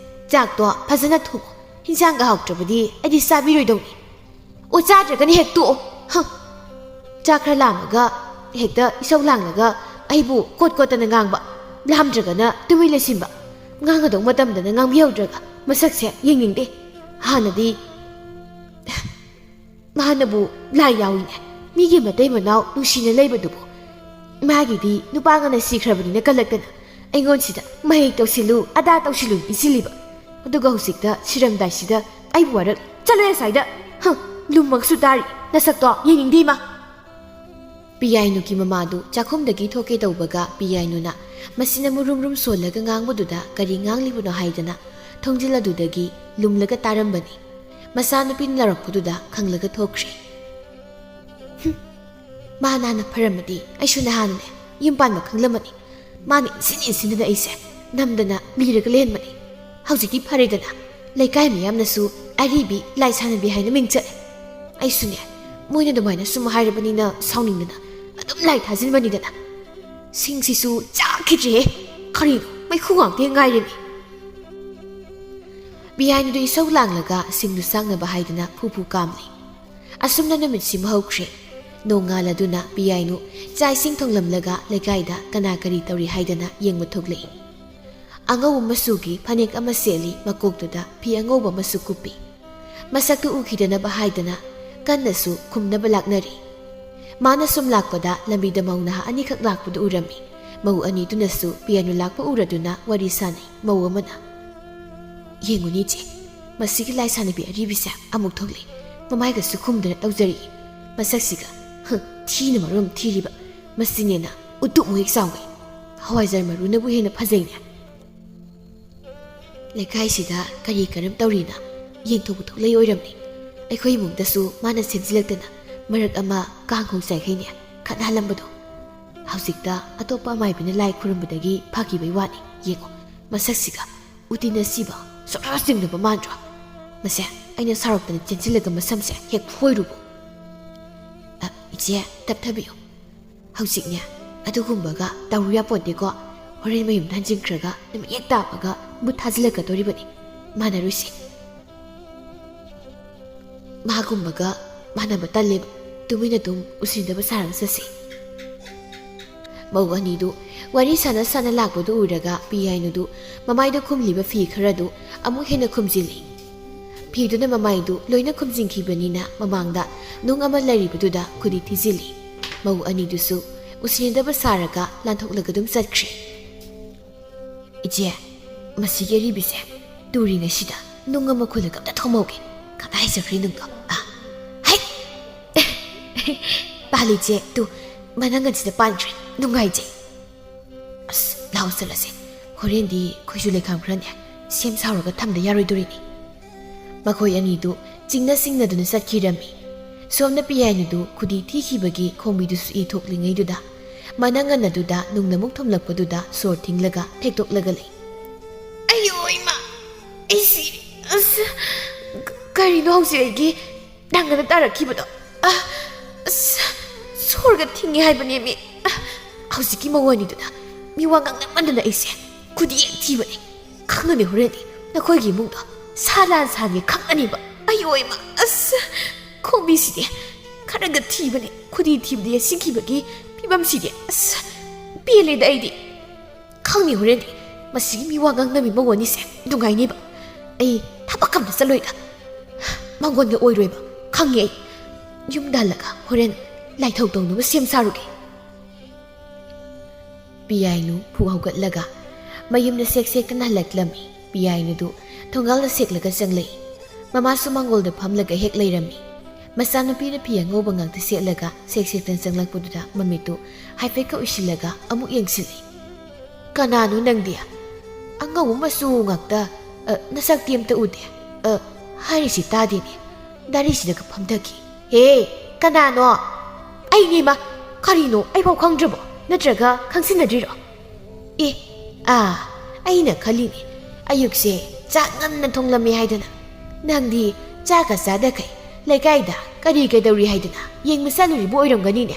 ꯆꯥꯛꯇꯣ ꯐꯖꯅ ꯊꯣꯡꯉꯣ꯫ ꯍꯤꯟꯖꯥꯡꯒ ꯍꯥꯎꯇ꯭ꯔꯕꯗꯤ ꯑꯩꯗꯤ ꯆꯥꯕꯤꯔꯣꯏꯗꯧꯅꯤ꯫ ꯑꯣ, ꯆꯥꯗ꯭ꯔꯒꯅ ꯍꯦꯛ ꯇꯣꯛꯑꯣ꯫ ꯍ꯫ ꯆꯥꯛ ꯈꯔ ꯂꯥꯝꯃꯒ ꯍꯦꯛꯇ ꯏꯁꯧ ꯂꯥꯡꯂꯒ ꯑꯩꯕꯨ ꯀꯣꯠ ꯀꯣꯠꯇꯅ ꯉꯥꯡꯕ, ꯂꯥꯝꯗ꯭ꯔꯒꯅ ꯇꯨꯃꯤꯟ ꯂꯩꯁꯤꯟꯕ, ꯉꯥꯡꯒꯗꯧ ꯃꯇꯝꯗꯅ ꯉꯥꯡꯕꯤꯍꯧꯗ꯭ꯔꯒ ꯃꯁꯛꯁꯦ ꯌꯦꯡꯅꯤꯡꯗꯦ꯫ ꯍꯥꯟꯅꯗꯤ ꯃꯥꯅꯕꯨ ꯂꯥꯏ ꯌꯥꯎꯏꯅꯦ꯫ ꯃꯤꯒꯤ ꯃꯇꯩ ꯃꯅꯥꯎ ꯅꯨꯡꯁꯤꯅ ꯂꯩꯕꯗꯨꯕꯨ꯫ ꯃꯥꯒꯤꯗꯤ ꯅꯨꯄꯥ ꯉꯟꯅ ꯁꯤꯈ꯭ꯔꯕꯅꯤꯅ ꯀꯜꯂꯛꯇꯅ ꯑꯩꯉꯣꯟꯁꯤꯗ ꯃꯍꯩ ꯇꯧꯁꯤꯜꯂꯨ, ꯑꯗꯥ ꯇꯧꯁꯤꯜꯂꯨ ꯏꯟꯁꯤꯜꯂꯤꯕ꯫ ꯑꯗꯨꯒ ꯍꯧꯖꯤꯛꯇ ꯁꯤꯔꯝꯗꯥꯏꯁꯤꯗ ꯑꯩꯕꯨ ꯋꯥꯔꯛ꯫ ꯆꯠꯂꯣꯍꯦ ꯑꯁ꯭ꯋꯥꯏꯗ! ꯍ! ꯂꯨꯝꯃꯒꯁꯨ ꯇꯥꯔꯤ꯫ ꯅꯁꯛꯇꯣ ꯌꯦꯡꯅꯤꯡꯗꯦ ꯏꯃꯥ! ꯄꯤꯌꯥꯏꯅꯨꯒꯤ ꯃꯃꯥꯗꯨ ꯆꯥꯛꯈꯨꯝꯗꯒꯤ ꯊꯣꯛꯀꯦ ꯇꯧꯕꯒ ꯄꯤꯌꯥꯏꯅꯨꯅ ꯃꯁꯤꯅ ꯃꯨꯔꯨꯝ ꯔꯨꯝ ꯁꯣꯜꯂꯒ ꯉꯥꯡꯕꯗꯨꯗ ꯀꯔꯤ ꯉꯥꯡꯂꯤꯕꯅꯣ ꯍꯥꯏꯗꯅ ꯊꯣꯡꯖꯤꯜ ꯑꯗꯨꯗꯒꯤ ꯂꯨꯝꯂꯒ ꯇꯥꯔꯝꯕꯅꯤ꯫ ꯃꯆꯥꯅꯨꯄꯤꯅ ꯂꯥꯎꯔꯛꯄꯗꯨꯗ ꯈꯪꯂꯒ ꯊꯣꯛꯈ꯭ꯔꯦ꯫ ꯍꯨꯝ, ꯃꯥ ꯅꯍꯥꯟꯅ ꯐꯔꯝꯃꯗꯤ ꯑꯩꯁꯨ ꯅꯍꯥꯟꯅꯦ ꯌꯨꯝ ꯄꯥꯟꯕ ꯈꯪꯂꯝꯃꯅꯤ꯫ ꯃꯥꯅ ꯏꯟꯁꯤꯟ ꯏꯟꯁꯤꯟꯗꯅ ꯑꯩꯁꯦ ꯅꯝꯗꯅ ꯂꯤꯔꯒ ꯂꯩꯍꯟꯕꯅꯤ꯫ ꯍꯧꯖꯤꯛꯇꯤ ꯐꯔꯦꯗꯅ, ꯂꯩꯀꯥꯏ ꯃꯤꯌꯥꯝꯅꯁꯨ ꯑꯔꯤꯕꯤ ꯂꯥꯏ ꯁꯥꯟꯅꯕꯤ ꯍꯥꯏꯅ ꯃꯤꯡ ꯆꯠꯂꯦ꯫ ꯑꯩꯁꯨꯅꯦ, ꯃꯣꯏꯅ ꯑꯗꯨꯃꯥꯏꯅ ꯁꯨꯝ ꯍꯥꯏꯔꯕꯅꯤꯅ ꯁꯥꯎꯅꯤꯡꯗꯅ ꯑꯗꯨꯝ ꯂꯥꯏ ꯊꯥꯖꯤꯟꯕꯅꯤꯗꯅ꯫ ꯁꯤꯡꯁꯤꯁꯨ ꯆꯥꯈꯤꯗ꯭ꯔꯦꯍꯦ, ꯀꯔꯤꯅꯣ ꯃꯩꯈꯨ ꯉꯥꯛꯇ ꯉꯥꯏꯔꯦꯅꯦ꯫ ꯕꯤꯌꯥꯏꯅꯗꯨ ꯏꯁꯧ ꯂꯥꯡꯂꯒ ꯁꯤꯡꯗꯨ ꯆꯥꯛꯅꯕ ꯍꯥꯏꯗꯅ ꯐꯨ ꯐꯨ ꯀꯥꯝꯂꯤ꯫ ꯑꯁꯨꯝꯅ ꯅꯨꯃꯤꯠꯁꯤꯃ ꯍꯧꯈ꯭ꯔꯦ꯫ ꯅꯣꯡꯉꯥꯜꯂꯗꯨꯅ ꯄꯤꯌꯥꯏꯅꯨ ꯆꯥꯛ ꯏꯁꯤꯡ ꯊꯣꯡꯂꯝꯂꯒ ꯂꯩꯀꯥꯏꯗ ꯀꯅꯥ ꯀꯔꯤ ꯇꯧꯔꯤ ꯍꯥꯏꯗꯅ ꯌꯦꯡꯕ ꯊꯣꯛꯂꯛꯏ꯫ ꯑꯉꯧꯕ ꯃꯆꯨꯒꯤ ꯐꯅꯦꯛ ꯑꯃ ꯁꯦꯠꯂꯤ, ꯃꯀꯣꯛꯇꯨꯗ ꯐꯤ ꯑꯉꯧꯕ ꯑꯃꯁꯨ ꯀꯨꯞꯄꯤ꯫ ꯃꯁꯛꯇꯨ ꯎꯈꯤꯗꯅꯕ ꯍꯥꯏꯗꯅ ꯀꯟꯅꯁꯨ ꯈꯨꯝꯅꯕ ꯂꯥꯛꯅꯔꯤ꯫ ꯃꯥꯅ ꯁꯨꯝ ꯂꯥꯛꯄꯗ ꯂꯝꯕꯤꯗ ꯃꯧ ꯅꯍꯥ ꯑꯅꯤꯈꯛ ꯂꯥꯛꯄꯗꯨ ꯎꯔꯝꯃꯤ꯫ ꯃꯧ ꯑꯅꯤꯗꯨꯅꯁꯨ ꯄꯤꯌꯥꯏꯅꯨ ꯂꯥꯛꯄ ꯎꯔꯗꯨꯅ ꯋꯥꯔꯤ ꯁꯥꯅꯩ꯫ ꯃꯧ ꯑꯃꯅ, "ꯌꯦꯡꯉꯨꯅꯦ ꯏꯆꯦ, ꯃꯁꯤꯒꯤ ꯂꯥꯏ ꯁꯥꯟꯅꯕꯤ ꯑꯔꯤꯕꯤꯁꯦ ꯑꯃꯨꯛ ꯊꯣꯛꯂꯛꯏ꯫ ꯃꯃꯥꯏꯒꯁꯨ ꯈꯨꯝꯗꯅ ꯇꯧꯖꯔꯛꯏ꯫ ꯃꯁꯛꯁꯤꯒ, ꯍ, ꯊꯤꯅ ꯃꯔꯣꯝ ꯊꯤꯔꯤꯕ꯫ ꯃꯁꯤꯅꯦꯅ ꯎꯇꯨꯞꯃꯨꯛ ꯍꯦꯛ ꯆꯥꯎꯒꯩ꯫ ꯍꯋꯥꯏꯖꯥꯔ ꯃꯔꯨꯅꯕꯨ ꯍꯦꯟꯅ ꯐꯖꯩꯅꯦ꯫ ꯂꯩꯀꯥꯏꯁꯤꯗ ꯀꯔꯤ ꯀꯔꯝ ꯇꯧꯔꯤꯅ ꯌꯦꯡꯊꯣꯛꯄ ꯊꯣꯛꯂꯛꯏ ꯑꯣꯏꯔꯝꯅꯤ꯫ ꯑꯩꯈꯣꯏ ꯏꯃꯨꯡꯗꯁꯨ ꯃꯥꯅ ꯁꯦꯝꯖꯤꯜꯂꯛꯇꯅ ꯃꯔꯛ ꯑꯃ ꯀꯥꯡ ꯈꯣꯡ ꯆꯥꯏꯈꯩꯅꯦ ꯈꯠꯅꯍꯜꯂꯝꯕꯗꯣ꯫ ꯍꯧꯖꯤꯛꯇ ꯑꯇꯣꯞꯄ ꯑꯃꯥꯏꯕꯤꯅ ꯂꯥꯏ ꯈꯨꯔꯨꯝꯕꯗꯒꯤ ꯐꯈꯤꯕꯩ ꯋꯥꯅꯤ꯫ ꯌꯦꯡꯉꯣ, ꯃꯁꯛꯁꯤꯒ ꯎꯇꯤꯟ ꯑꯁꯤꯕ ꯁꯣꯔꯥ ꯆꯤꯡꯅꯕ ꯃꯥꯟꯗ꯭ꯔꯣ? ꯃꯁꯦ, ꯑꯩꯅ ꯁꯥꯎꯔꯛꯇꯅ ꯆꯦꯟꯁꯤꯜꯂꯒ ꯃꯁꯝꯁꯦ ꯍꯦꯛ ꯐꯣꯏꯔꯨꯕ꯫ ꯑ, ꯏꯆꯦ, ꯇꯞꯊꯕꯤꯌꯨ꯫ ꯍꯧꯖꯤꯛꯅꯦ, ꯑꯗꯨꯒꯨꯝꯕꯒ ꯇꯧꯔꯨ ꯌꯥꯄꯣꯟꯇꯦꯀꯣ꯫ ꯍꯣꯔꯦꯟ ꯃꯌꯨꯝꯗ ꯍꯟꯖꯤꯟꯈ꯭ꯔꯒ ꯅꯨꯃꯤꯠ ꯍꯦꯛ ꯇꯥꯕꯒ ꯃꯨꯠ ꯊꯥꯖꯤꯜꯂꯛꯀꯗꯧꯔꯤꯕꯅꯤ꯫ ꯃꯥꯟꯅꯔꯨꯁꯤ꯫ ꯃꯥꯒꯨꯝꯕꯒ ꯃꯥꯟꯅꯕ ꯇꯜꯂꯦꯕ꯫ ꯇꯨꯃꯤꯟꯅ ꯑꯗꯨꯝ ꯎꯁꯤꯟꯗꯕ ꯁꯥꯔꯒ ꯆꯠꯁꯤ꯫ ꯃꯧ ꯑꯅꯤꯗꯨ ꯋꯥꯔꯤ ꯁꯥꯟꯅ ꯁꯥꯟꯅ ꯂꯥꯛꯄꯗꯨ ꯎꯔꯒ ꯄꯤꯌꯥꯏꯅꯨꯗꯨ ꯃꯃꯥꯏꯗ ꯈꯨꯝꯂꯤꯕ ꯐꯤ ꯈꯔꯗꯨ ꯑꯃꯨꯛ ꯍꯦꯟꯅ ꯈꯨꯝꯖꯤꯜꯂꯤ꯫ ꯐꯤꯗꯨꯅ ꯃꯃꯥꯏꯗꯨ ꯂꯣꯏꯅ ꯈꯨꯝꯖꯤꯟꯈꯤꯕꯅꯤꯅ ꯃꯃꯥꯡꯗ ꯅꯨꯡ ꯑꯃ ꯂꯩꯔꯤꯕꯗꯨꯗ ꯈꯨꯗꯤ ꯊꯤꯖꯤꯜꯂꯤ꯫ ꯃꯧ ꯑꯅꯤꯗꯨꯁꯨ ꯎꯁꯤꯟꯅꯗꯕ ꯁꯥꯔꯒ ꯂꯥꯟꯊꯣꯛꯂꯒ ꯑꯗꯨꯝ ꯆꯠꯈ꯭ꯔꯦ꯫ "ꯏꯆꯦ, ꯃꯁꯤꯒꯤ ꯑꯔꯤꯕꯤꯁꯦ ꯇꯨꯔꯤꯉꯩꯁꯤꯗ ꯅꯨꯡ ꯑꯃ ꯈꯨꯜꯂꯒ ꯑꯝꯇ ꯊꯣꯝꯍꯧꯒꯦ꯫ ꯀꯗꯥꯏ ꯆꯠꯈ꯭ꯔꯦ ꯅꯨꯡꯗꯣ? ꯑꯥ, ꯍꯩ! ꯄꯥꯜꯂꯤ ꯏꯆꯦ, ꯇꯨ, ꯃꯅꯪꯒꯟꯁꯤꯗ ꯄꯥꯟꯈ꯭ꯔꯦ꯫ ꯅꯨꯡꯉꯥꯏꯖꯩ꯫ ꯑꯁ, ꯂꯥꯎ ꯆꯠꯂꯁꯦ꯫ ꯍꯣꯔꯦꯟꯗꯤ ꯈꯣꯏꯁꯨ ꯂꯩꯈꯥꯝ ꯈꯔꯅꯦ ꯁꯦꯝ ꯁꯥꯔꯒ ꯊꯝꯗ ꯌꯥꯔꯣꯏꯗꯣꯔꯤꯅꯤ꯫" ꯃꯈꯣꯏ ꯑꯅꯤꯗꯨ ꯆꯤꯡꯅ ꯆꯤꯡꯅꯗꯨꯅ ꯆꯠꯈꯤꯔꯝꯃꯤ꯫ ꯁꯣꯝꯅ ꯄꯤꯌꯥꯏꯅꯨꯗꯨ ꯈꯨꯗꯤ ꯊꯤꯈꯤꯕꯒꯤ ꯈꯣꯡꯕꯤꯗꯨꯁꯨ ꯏ ꯊꯣꯛꯂꯤꯉꯩꯗꯨꯗ, ꯃꯅꯪꯒꯟ ꯑꯗꯨꯗ ꯅꯨꯡꯅ ꯑꯃꯨꯛ ꯊꯨꯝꯂꯛꯄꯗꯨꯗ ꯁꯣꯔ ꯊꯤꯡꯂꯒ ꯊꯦꯛꯇꯣꯛꯂꯒ ꯂꯩ꯫ "ꯑꯌꯣ ꯏꯃꯥ! ꯑꯩꯁꯤ, ꯑꯁ, ꯀ-, ꯀꯔꯤꯅꯣ ꯍꯧꯖꯤꯛ ꯑꯩꯒꯤ ꯅꯪꯒꯅ ꯇꯥꯔꯛꯈꯤꯕꯗꯣ? ꯑ, ꯑꯁ, ꯁꯣꯔꯒ ꯊꯤꯡꯉꯦ ꯍꯥꯏꯕꯅꯦꯃꯤ꯫ ꯑ, ꯍꯧꯖꯤꯛꯀꯤ ꯃꯧ ꯑꯅꯤꯗꯨꯅ ꯃꯤ ꯋꯥ ꯉꯥꯡꯅꯃꯟꯗꯅ ꯑꯩꯁꯦ ꯈꯨꯗꯤ ꯍꯦꯛ ꯊꯤꯕꯅꯦ꯫ ꯈꯪꯉꯅꯤ ꯍꯣꯔꯦꯟꯗꯤ ꯅꯈꯣꯏꯒꯤ ꯏꯃꯨꯡꯗꯣ ꯁꯥ ꯂꯥꯟ ꯁꯥꯅꯤ ꯈꯪꯉꯅꯤꯕ꯫ ꯑꯌꯣ ꯏꯃꯥ, ꯑꯁ, ꯈꯣꯡꯕꯤꯁꯤꯗꯤ ꯈꯔꯒ ꯊꯤꯕꯅꯦ, ꯈꯨꯗꯤ ꯊꯤꯕꯗ ꯌꯦꯠꯁꯤꯟꯈꯤꯕꯒꯤ ꯐꯤꯕꯝꯁꯤꯗꯤ꯫ ꯑꯁ, ꯄꯦꯜꯂꯦꯗ ꯑꯩꯗꯤ꯫ ꯈꯪꯅꯤ ꯍꯣꯔꯦꯟꯗꯤ ꯃꯁꯤꯒꯤ ꯃꯤ ꯋꯥ ꯉꯥꯡꯅꯕꯤ ꯃꯉꯣꯟꯅꯤꯁꯦ ꯅꯨꯡꯉꯥꯏꯅꯦꯕ꯫ ꯑꯩ ꯊꯕꯛ ꯑꯝꯇ ꯆꯠꯂꯣꯏꯗ꯫ ꯃꯉꯣꯟꯒ ꯑꯣꯏꯔꯣꯏꯕ, ꯈꯪꯉꯦ ꯑꯩ꯫ ꯌꯨꯝꯗ ꯍꯜꯂꯒ ꯍꯣꯔꯦꯟ ꯂꯥꯏꯊꯧ ꯇꯧꯅꯕ ꯁꯦꯝ ꯁꯥꯔꯨꯒꯦ꯫ ꯄꯤꯌꯥꯏꯅꯨ ꯐꯨ ꯍꯧꯒꯠꯂꯒ ꯃꯌꯨꯝꯗ ꯁꯦꯛ ꯁꯦꯛꯇꯅ ꯍꯜꯂꯛꯂꯝꯃꯤ꯫ ꯄꯤꯌꯥꯏꯅꯨꯗꯨ ꯊꯣꯡꯒꯥꯜꯗ ꯁꯦꯛꯂꯒ ꯆꯪꯂꯛꯏ꯫ ꯃꯃꯥꯁꯨ ꯃꯥꯡꯒꯣꯜꯗ ꯐꯝꯂꯒ ꯍꯦꯛ ꯂꯩꯔꯝꯃꯤ꯫ ꯃꯆꯥꯅꯨꯄꯤꯅ ꯐꯤ ꯑꯉꯧꯕ ꯉꯥꯛꯇ ꯁꯦꯠꯂꯒ ꯁꯦꯛ ꯁꯦꯛꯇꯅ ꯆꯪꯂꯛꯄꯗꯨꯗ ꯃꯃꯤꯠꯇꯨ ꯍꯥꯏꯐꯦꯠꯀ ꯎꯏꯁꯤꯜꯂꯒ ꯑꯃꯨꯛ ꯌꯦꯡꯁꯤꯜꯂꯤ꯫ "ꯀꯅꯥꯅꯣ ꯅꯪꯗꯤ? ꯑꯉꯧꯕ ꯃꯆꯨ ꯉꯥꯛꯇ, ꯑ, ꯅꯁꯛꯇꯤ ꯑꯝꯇ ꯎꯗꯦ꯫ ꯑ, ꯍꯥꯏꯔꯤꯁꯤ ꯇꯥꯗꯦꯅꯦ꯫ ꯗꯥꯔꯤꯁꯤꯗꯒ ꯐꯝꯊꯈꯤ꯫ ꯍꯦ, ꯀꯅꯥꯅꯣ?" "ꯑꯩꯅꯦ ꯏꯃꯥ꯫ ꯀꯔꯤꯅꯣ, ꯑꯩꯐꯥꯎ ꯈꯪꯗ꯭ꯔꯕꯣ? ꯅꯠꯇ꯭ꯔꯒ ꯈꯪꯁꯤꯟꯅꯗ꯭ꯔꯤꯔꯣ?" "ꯑꯦ, ꯑꯥ, ꯑꯩꯅ ꯈꯜꯂꯤꯅꯦ, ꯑꯌꯨꯛꯁꯦ ꯆꯥꯛ ꯉꯟꯅ ꯊꯣꯡꯂꯝꯃꯦ ꯍꯥꯏꯗꯅ꯫ ꯅꯪꯗꯤ ꯆꯥꯛꯀ ꯆꯥꯗꯈꯩ ꯂꯩꯀꯥꯏꯗ ꯀꯔꯤ ꯀꯩꯗꯧꯔꯤ ꯍꯥꯏꯗꯅ ꯌꯦꯡꯕ ꯆꯠꯂꯨꯔꯤꯕ ꯑꯣꯏꯔꯝꯒꯅꯤꯅꯦ꯫"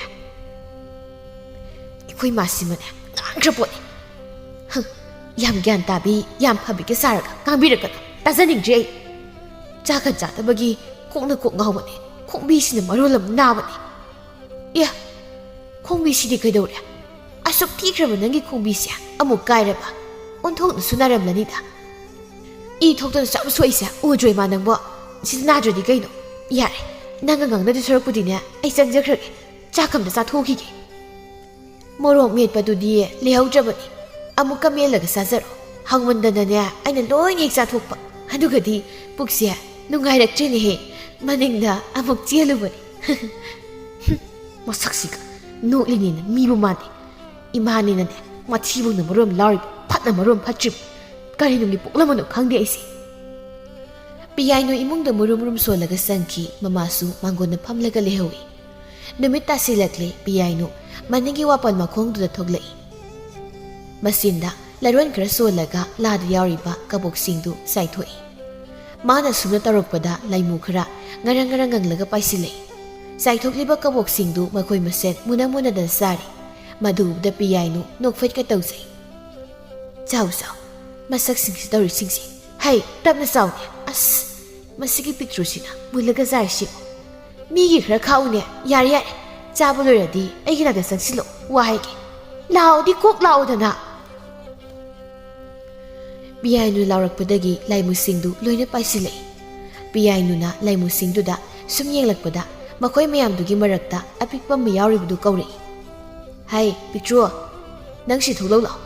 ꯑꯩꯈꯣꯏ ꯃꯥꯁꯤꯃꯅꯦ ꯉꯥꯡꯈ꯭ꯔ ꯄꯣꯠꯅꯤ꯫ ꯍꯪ, ꯌꯥꯝ ꯒ꯭ꯌꯥꯟ ꯇꯥꯕꯤ, ꯌꯥꯝ ꯐꯕꯤꯒ ꯁꯥꯔꯒ ꯉꯥꯡꯕꯤꯔꯛꯀꯅꯨ꯫ ꯇꯥꯖꯅꯤꯡꯗ꯭ꯔꯦ ꯑꯩ꯫ ꯆꯥꯛꯀ ꯆꯥꯗꯕꯒꯤ ꯀꯣꯛꯅ ꯀꯣꯛ ꯉꯥꯎꯕꯅꯦ, ꯈꯣꯡꯕꯤꯁꯤꯅ ꯃꯔꯣꯜ ꯑꯃ ꯅꯥꯕꯅꯦ꯫ ꯑꯦ, ꯈꯣꯡꯕꯤꯁꯤꯗꯤ ꯀꯩꯗꯧꯔꯦ? ꯑꯁꯨꯛ ꯊꯤꯈ꯭ꯔꯕ ꯅꯪꯒꯤ ꯈꯣꯡꯕꯤꯁꯦ ꯑꯃꯨꯛ ꯀꯥꯏꯔꯕ? ꯑꯣꯟꯊꯣꯛꯅꯁꯨ ꯅꯥꯔꯝꯂꯅꯤꯗ꯫ ꯏ ꯊꯣꯛꯇꯅ ꯆꯥꯕ ꯁꯣꯛꯏꯁꯦ ꯎꯗ꯭ꯔꯣ ꯏꯃꯥ ꯅꯪꯕꯣ? ꯁꯤꯗ ꯅꯥꯗ꯭ꯔꯗꯤ ꯀꯩꯅꯣ? ꯌꯥꯔꯦ, ꯅꯪꯒ ꯉꯥꯡꯅꯗꯣꯏ ꯁꯔꯨꯛꯄꯨꯗꯤꯅꯦ, ꯑꯩ ꯆꯪꯖꯈ꯭ꯔꯒꯦ꯫ ꯆꯥꯛ ꯑꯝꯇ ꯆꯥꯊꯣꯛꯈꯤꯒꯦ꯫ ꯃꯣꯔꯣꯛ ꯃꯦꯠꯄꯗꯨꯗꯤ ꯂꯩꯍꯧꯗ꯭ꯔꯕꯅꯤ꯫ ꯑꯃꯨꯛꯀ ꯃꯦꯠꯂꯒ ꯆꯥꯖꯔꯣ꯫ ꯍꯥꯎꯃꯟꯗꯅꯅꯦ, ꯑꯩꯅ ꯂꯣꯏꯅ ꯍꯦꯛ ꯆꯥꯊꯣꯛꯄ꯫ ꯑꯗꯨꯒꯗꯤ ꯄꯨꯛꯁꯦ ꯅꯨꯡꯉꯥꯏꯔꯛꯇ꯭ꯔꯦꯅꯦꯍꯦ꯫ ꯃꯅꯤꯡꯗ ꯑꯃꯨꯛ ꯆꯦꯜꯂꯨꯕꯅꯤ꯫ ꯃꯁꯛꯁꯤꯒ ꯅꯣꯛꯂꯤꯅꯦꯅ ꯃꯤꯕꯨ ꯃꯥꯟꯗꯦ꯫ ꯏꯃꯥꯅꯤꯅꯅꯦ, ꯃꯊꯤꯕꯣꯡꯅ ꯃꯔꯣꯝ ꯂꯥꯎꯔꯤꯕ, ꯐꯠꯅ ꯃꯔꯣꯝ ꯐꯠꯇ꯭ꯔꯤꯕ꯫ ꯀꯔꯤ ꯅꯨꯡꯒꯤ ꯄꯣꯛꯂꯝꯕꯅꯣ ꯈꯪꯗꯦ ꯑꯩꯁꯦ꯫ ꯄꯤꯌꯥꯏꯅꯨ ꯏꯃꯨꯡꯗ ꯃꯨꯔꯨꯝ ꯃꯨꯔꯨꯝ ꯁꯣꯜꯂꯒ ꯆꯪꯈꯤ꯫ ꯃꯃꯥꯁꯨ ꯃꯥꯡꯒꯣꯟꯗ ꯐꯝꯂꯒ ꯂꯩꯍꯧꯏ꯫ ꯅꯨꯃꯤꯠ ꯇꯥꯁꯤꯜꯂꯛꯂꯦ꯫ ꯄꯤꯌꯥꯏꯅꯨ ꯃꯅꯤꯡꯒꯤ ꯋꯥꯄꯜ ꯃꯈꯣꯡꯗꯨꯗ ꯊꯣꯛꯂꯛꯏ꯫ ꯃꯆꯤꯟꯗ ꯂꯥꯏꯔꯣꯟ ꯈꯔ ꯁꯣꯜꯂꯒ ꯂꯥꯗ ꯌꯥꯎꯔꯤꯕ ꯀꯕꯣꯛꯁꯤꯡꯗꯨ ꯆꯥꯏꯊꯣꯛꯏ꯫ ꯃꯥꯅ ꯁꯨꯝꯅ ꯇꯧꯔꯛꯄꯗ ꯂꯥꯏꯃꯨ ꯈꯔ ꯉꯔꯪ ꯉꯔꯪ ꯉꯪꯂꯒ ꯄꯥꯏꯁꯤꯜꯂꯛꯏ꯫ ꯆꯥꯏꯊꯣꯛꯂꯤꯕ ꯀꯕꯣꯛꯁꯤꯡꯗꯨ ꯃꯈꯣꯏ ꯃꯁꯦꯟ ꯃꯨꯟꯅ ꯃꯨꯟꯅꯗꯅ ꯆꯥꯔꯤ꯫ ꯃꯗꯨ ꯎꯕꯗ ꯄꯤꯌꯥꯏꯅꯨ ꯅꯣꯛꯐꯦꯠꯀ ꯇꯧꯖꯩ꯫ "ꯆꯥꯎ, ꯆꯥꯎ, ꯃꯁꯛꯁꯤꯡꯁꯤ ꯇꯧꯔꯤꯁꯤꯡꯁꯦ꯫ ꯍꯩ, ꯇꯞꯅ ꯆꯥꯎꯅꯦ꯫ ꯑꯁ, ꯃꯁꯤꯒꯤ ꯄꯤꯛꯇ꯭ꯔꯨꯁꯤꯅ ꯃꯨꯜꯂꯒ ꯆꯥꯏꯁꯤꯕꯨ꯫ ꯃꯤꯒꯤ ꯈꯔ ꯈꯥꯛꯎꯅꯦ꯫ ꯌꯥꯔꯦ, ꯌꯥꯔꯦ, ꯆꯥꯕ ꯂꯣꯏꯔꯗꯤ ꯑꯩꯒꯤ ꯅꯥꯛꯇ ꯆꯪꯁꯤꯜꯂꯣ, ꯋꯥ ꯍꯥꯏꯒꯦ꯫ ꯂꯥꯛꯑꯣꯗꯤ ꯀꯣꯛ ꯂꯥꯛꯑꯣꯗꯅ꯫ ꯄꯤꯌꯥꯏꯅꯨ ꯂꯥꯎꯔꯛꯄꯗꯒꯤ ꯂꯥꯏꯃꯨꯁꯤꯡꯗꯨ ꯂꯣꯏꯅ ꯄꯥꯏꯁꯤꯜꯂꯛꯏ꯫ ꯄꯤꯌꯥꯏꯅꯨꯅ ꯂꯥꯏꯃꯨꯁꯤꯡꯗꯨꯗ ꯁꯨꯝ ꯌꯦꯡꯂꯛꯄꯗ ꯃꯈꯣꯏ ꯃꯌꯥꯝꯗꯨꯒꯤ ꯃꯔꯛꯇ ꯑꯄꯤꯛꯄ ꯑꯃ ꯌꯥꯎꯔꯤꯕꯗꯨ ꯀꯧꯔꯛꯏ꯫ "ꯍꯥꯏ, ꯄꯤꯛꯇ꯭ꯔꯨ, ꯅꯪ ꯁꯤ ꯊꯣꯛꯂꯛꯎ ꯂꯥꯎ꯫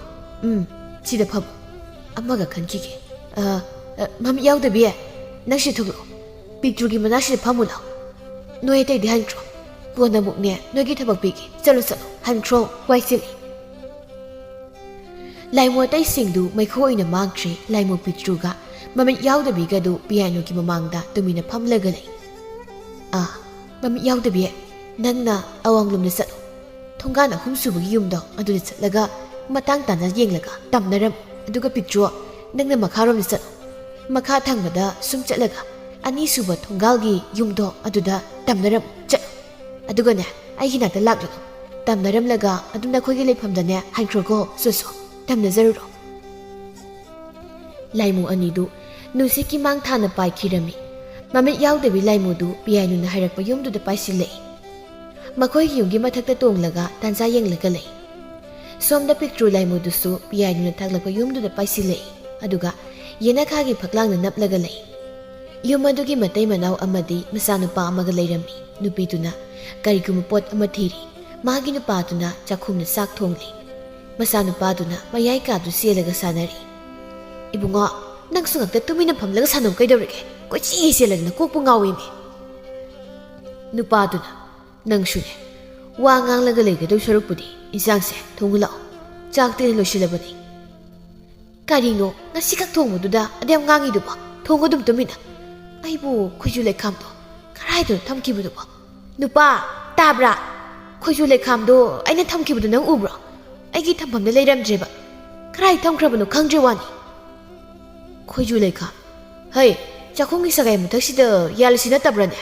ꯎꯝ, ꯁꯤꯗ ꯐꯝꯃꯨ꯫ ꯑꯃꯒ ꯈꯟꯈꯤꯒꯦ꯫ ꯑ, ꯑ, ꯃꯃꯤꯠ ꯌꯥꯎꯗꯕꯤ, ꯅꯪ ꯁꯤ ꯊꯣꯛꯂꯛꯎ꯫ ꯄꯤꯛꯇ꯭ꯔꯨꯒꯤ ꯃꯅꯥꯛꯁꯤꯗ ꯐꯝꯃꯨ ꯂꯥꯎ꯫ ꯅꯣꯏ ꯑꯇꯩꯗꯤ ꯍꯟꯈ꯭ꯔꯣ꯫ ꯀꯣꯟꯅ ꯑꯃꯨꯛꯅꯦ, ꯅꯣꯏꯒꯤ ꯊꯕꯛ ꯄꯤꯒꯦ꯫ ꯆꯠꯂꯣ, ꯆꯠꯂꯣ, ꯍꯟꯈ꯭ꯔꯣ, ꯋꯥꯏ ꯆꯤꯜꯂꯤ꯫" ꯂꯥꯏꯃꯨ ꯑꯇꯩꯁꯤꯡꯗꯨ ꯃꯩꯈꯨ ꯑꯣꯏꯅ ꯃꯥꯡꯈ꯭ꯔꯦ꯫ ꯂꯥꯏꯃꯨ ꯄꯤꯛꯇ꯭ꯔꯨꯒ ꯃꯃꯤꯠ ꯌꯥꯎꯗꯕꯤꯒꯗꯨ ꯄꯤꯌꯥꯅꯨꯒꯤ ꯃꯃꯥꯡꯗ ꯇꯨꯃꯤꯟꯅ ꯐꯝꯂꯒ ꯂꯩ꯫ "ꯑꯥ, ꯃꯃꯤꯠ ꯌꯥꯎꯗꯕꯤ, ꯅꯪꯅ ꯑꯋꯥꯡꯂꯣꯝꯗ ꯆꯠꯂꯣ꯫ ꯊꯣꯡꯒꯥꯟ ꯑꯍꯨꯝ ꯁꯨꯕꯒꯤ ꯌꯨꯝꯗꯣ ꯑꯗꯨꯗ ꯆꯠꯂꯒ ꯃꯇꯥꯡ ꯇꯥꯅ ꯌꯦꯡꯂꯒ ꯇꯝꯅꯔꯝꯃꯨ꯫ ꯑꯗꯨꯒ ꯄꯤꯛꯇ꯭ꯔꯨ, ꯅꯪꯅ ꯃꯈꯥꯔꯣꯝꯗ ꯆꯠꯂꯣ꯫ ꯃꯈꯥ ꯊꯪꯕꯗ ꯁꯨꯝ ꯆꯠꯂꯒ ꯑꯅꯤꯁꯨꯕ ꯊꯣꯡꯒꯥꯜꯒꯤ ꯌꯨꯝꯗꯣ ꯑꯗꯨꯗ ꯇꯝꯅꯔꯝꯃꯨ꯫ ꯆꯠꯂꯣ꯫ ꯑꯗꯨꯒꯅꯦ, ꯑꯩꯒꯤ ꯅꯥꯛꯇ ꯂꯥꯛꯂꯒ ꯇꯝꯅꯔꯝꯂꯒ ꯑꯗꯨꯝ ꯅꯈꯣꯏꯒꯤ ꯂꯩꯐꯝꯗꯅꯦ ꯍꯟꯈ꯭ꯔꯣꯀꯣ꯫ ꯁꯣ ꯁꯣ, ꯇꯝꯅꯖꯔꯨꯔꯣ꯫" ꯂꯥꯏꯃꯨ ꯑꯅꯤꯗꯨ ꯅꯨꯡꯁꯤꯠꯀꯤ ꯃꯥꯡ ꯊꯥꯅ ꯄꯥꯏꯈꯤꯔꯝꯃꯤ꯫ ꯃꯃꯤꯠ ꯌꯥꯎꯗꯕꯤ ꯂꯥꯏꯃꯨꯗꯨ ꯄꯤꯌꯥꯏꯅꯨꯅ ꯍꯥꯏꯔꯛꯄ ꯌꯨꯝꯗꯨꯗ ꯄꯥꯏꯁꯤꯜꯂꯛꯏ꯫ ꯃꯈꯣꯏꯒꯤ ꯌꯨꯝꯒꯤ ꯃꯊꯛꯇ ꯇꯣꯡꯂꯒ ꯇꯥꯟꯖꯥ ꯌꯦꯡꯂꯒ ꯂꯩ꯫ ꯁꯣꯝꯗ ꯄꯤꯛꯇ꯭ꯔꯨ ꯂꯥꯏꯃꯨꯗꯨꯁꯨ ꯄꯤꯌꯥꯏꯅꯨꯅ ꯊꯥꯛꯂꯛꯄ ꯌꯨꯝꯗꯨꯗ ꯄꯥꯏꯁꯤꯜꯂꯛꯏ, ꯑꯗꯨꯒ ꯌꯦꯅꯈꯥꯒꯤ ꯐꯛꯂꯥꯡꯗ ꯅꯞꯂꯒ ꯂꯩ꯫ ꯌꯨꯝ ꯑꯗꯨꯒꯤ ꯃꯇꯩ ꯃꯅꯥꯎ ꯑꯃꯗꯤ ꯃꯆꯥꯅꯨꯄꯥ ꯑꯃꯒ ꯂꯩꯔꯝꯃꯤ꯫ ꯅꯨꯄꯤꯗꯨꯅ ꯀꯔꯤꯒꯨꯝꯕ ꯄꯣꯠ ꯑꯃ ꯊꯤꯔꯤ꯫ ꯃꯥꯒꯤ ꯅꯨꯄꯥꯗꯨꯅ ꯆꯥꯛꯈꯨꯝꯗ ꯆꯥꯛ ꯊꯣꯡꯂꯤ꯫ ꯃꯆꯥꯅꯨꯄꯥꯗꯨꯅ ꯃꯌꯥꯏ ꯀꯥꯗꯨ ꯆꯦꯜꯂꯒ ꯁꯥꯟꯅꯔꯤ꯫ "ꯏꯕꯨꯡꯉꯣ, ꯅꯪꯁꯨ ꯉꯥꯛꯇ ꯇꯨꯃꯤꯟꯅ ꯐꯝꯂꯒ ꯁꯥꯟꯅꯧ ꯀꯩꯗꯧꯔꯒꯦ? ꯀꯣꯏꯆꯦ ꯆꯦꯜꯂꯗꯅ ꯀꯣꯛꯄꯨ ꯉꯥꯎꯏꯅꯦ꯫" ꯅꯨꯄꯥꯗꯨꯅ, "ꯅꯪꯁꯨꯅꯦ, ꯋꯥ ꯉꯥꯡꯂꯒ ꯂꯩꯒꯗꯧ ꯁꯔꯨꯛꯄꯨꯗꯤ ꯏꯟꯁꯥꯡꯁꯦ ꯊꯣꯡꯉꯨ ꯂꯥꯛꯑꯣ꯫ ꯆꯥꯛꯇꯤ ꯑꯩꯅ ꯂꯣꯏꯁꯤꯜꯂꯕꯅꯤ꯫" "ꯀꯔꯤꯅꯣ ꯉꯁꯤꯈꯛ ꯊꯣꯡꯕꯗꯨꯗ ꯑꯗꯨꯌꯥꯝ ꯉꯥꯡꯉꯤꯗꯨꯕꯣ? ꯊꯣꯡꯉꯨ ꯑꯗꯨꯝ ꯇꯨꯃꯤꯟꯅ꯫ ꯑꯩꯕꯨ ꯈꯣꯏꯖꯨ ꯂꯩꯈꯥꯝꯗꯣ ꯀꯔꯥꯏꯗꯅꯣ ꯊꯝꯈꯤꯕꯗꯨꯕꯣ? ꯅꯨꯄꯥ, ꯇꯥꯕ꯭ꯔꯥ? ꯈꯣꯏꯖꯨ ꯂꯩꯈꯥꯝꯗꯣ ꯑꯩꯅ ꯊꯝꯈꯤꯕꯗꯣ ꯅꯪ ꯎꯕ꯭ꯔꯣ? ꯑꯩꯒꯤ ꯊꯝꯐꯝꯗ ꯂꯩꯔꯝꯗ꯭ꯔꯦꯕ꯫ ꯀꯔꯥꯏ ꯊꯝꯈ꯭ꯔꯕꯅꯣ ꯈꯪꯗ꯭ꯔꯦ ꯋꯥꯅꯤ꯫" "ꯈꯣꯏꯖꯨ ꯂꯩꯈꯥꯝ? ꯍꯩ, ꯆꯥꯛꯈꯨꯝꯒꯤ ꯁꯒꯥꯏ ꯃꯊꯛꯁꯤꯗ ꯌꯥꯜꯂꯤꯁꯤ ꯅꯠꯇꯕ꯭ꯔꯅꯦ?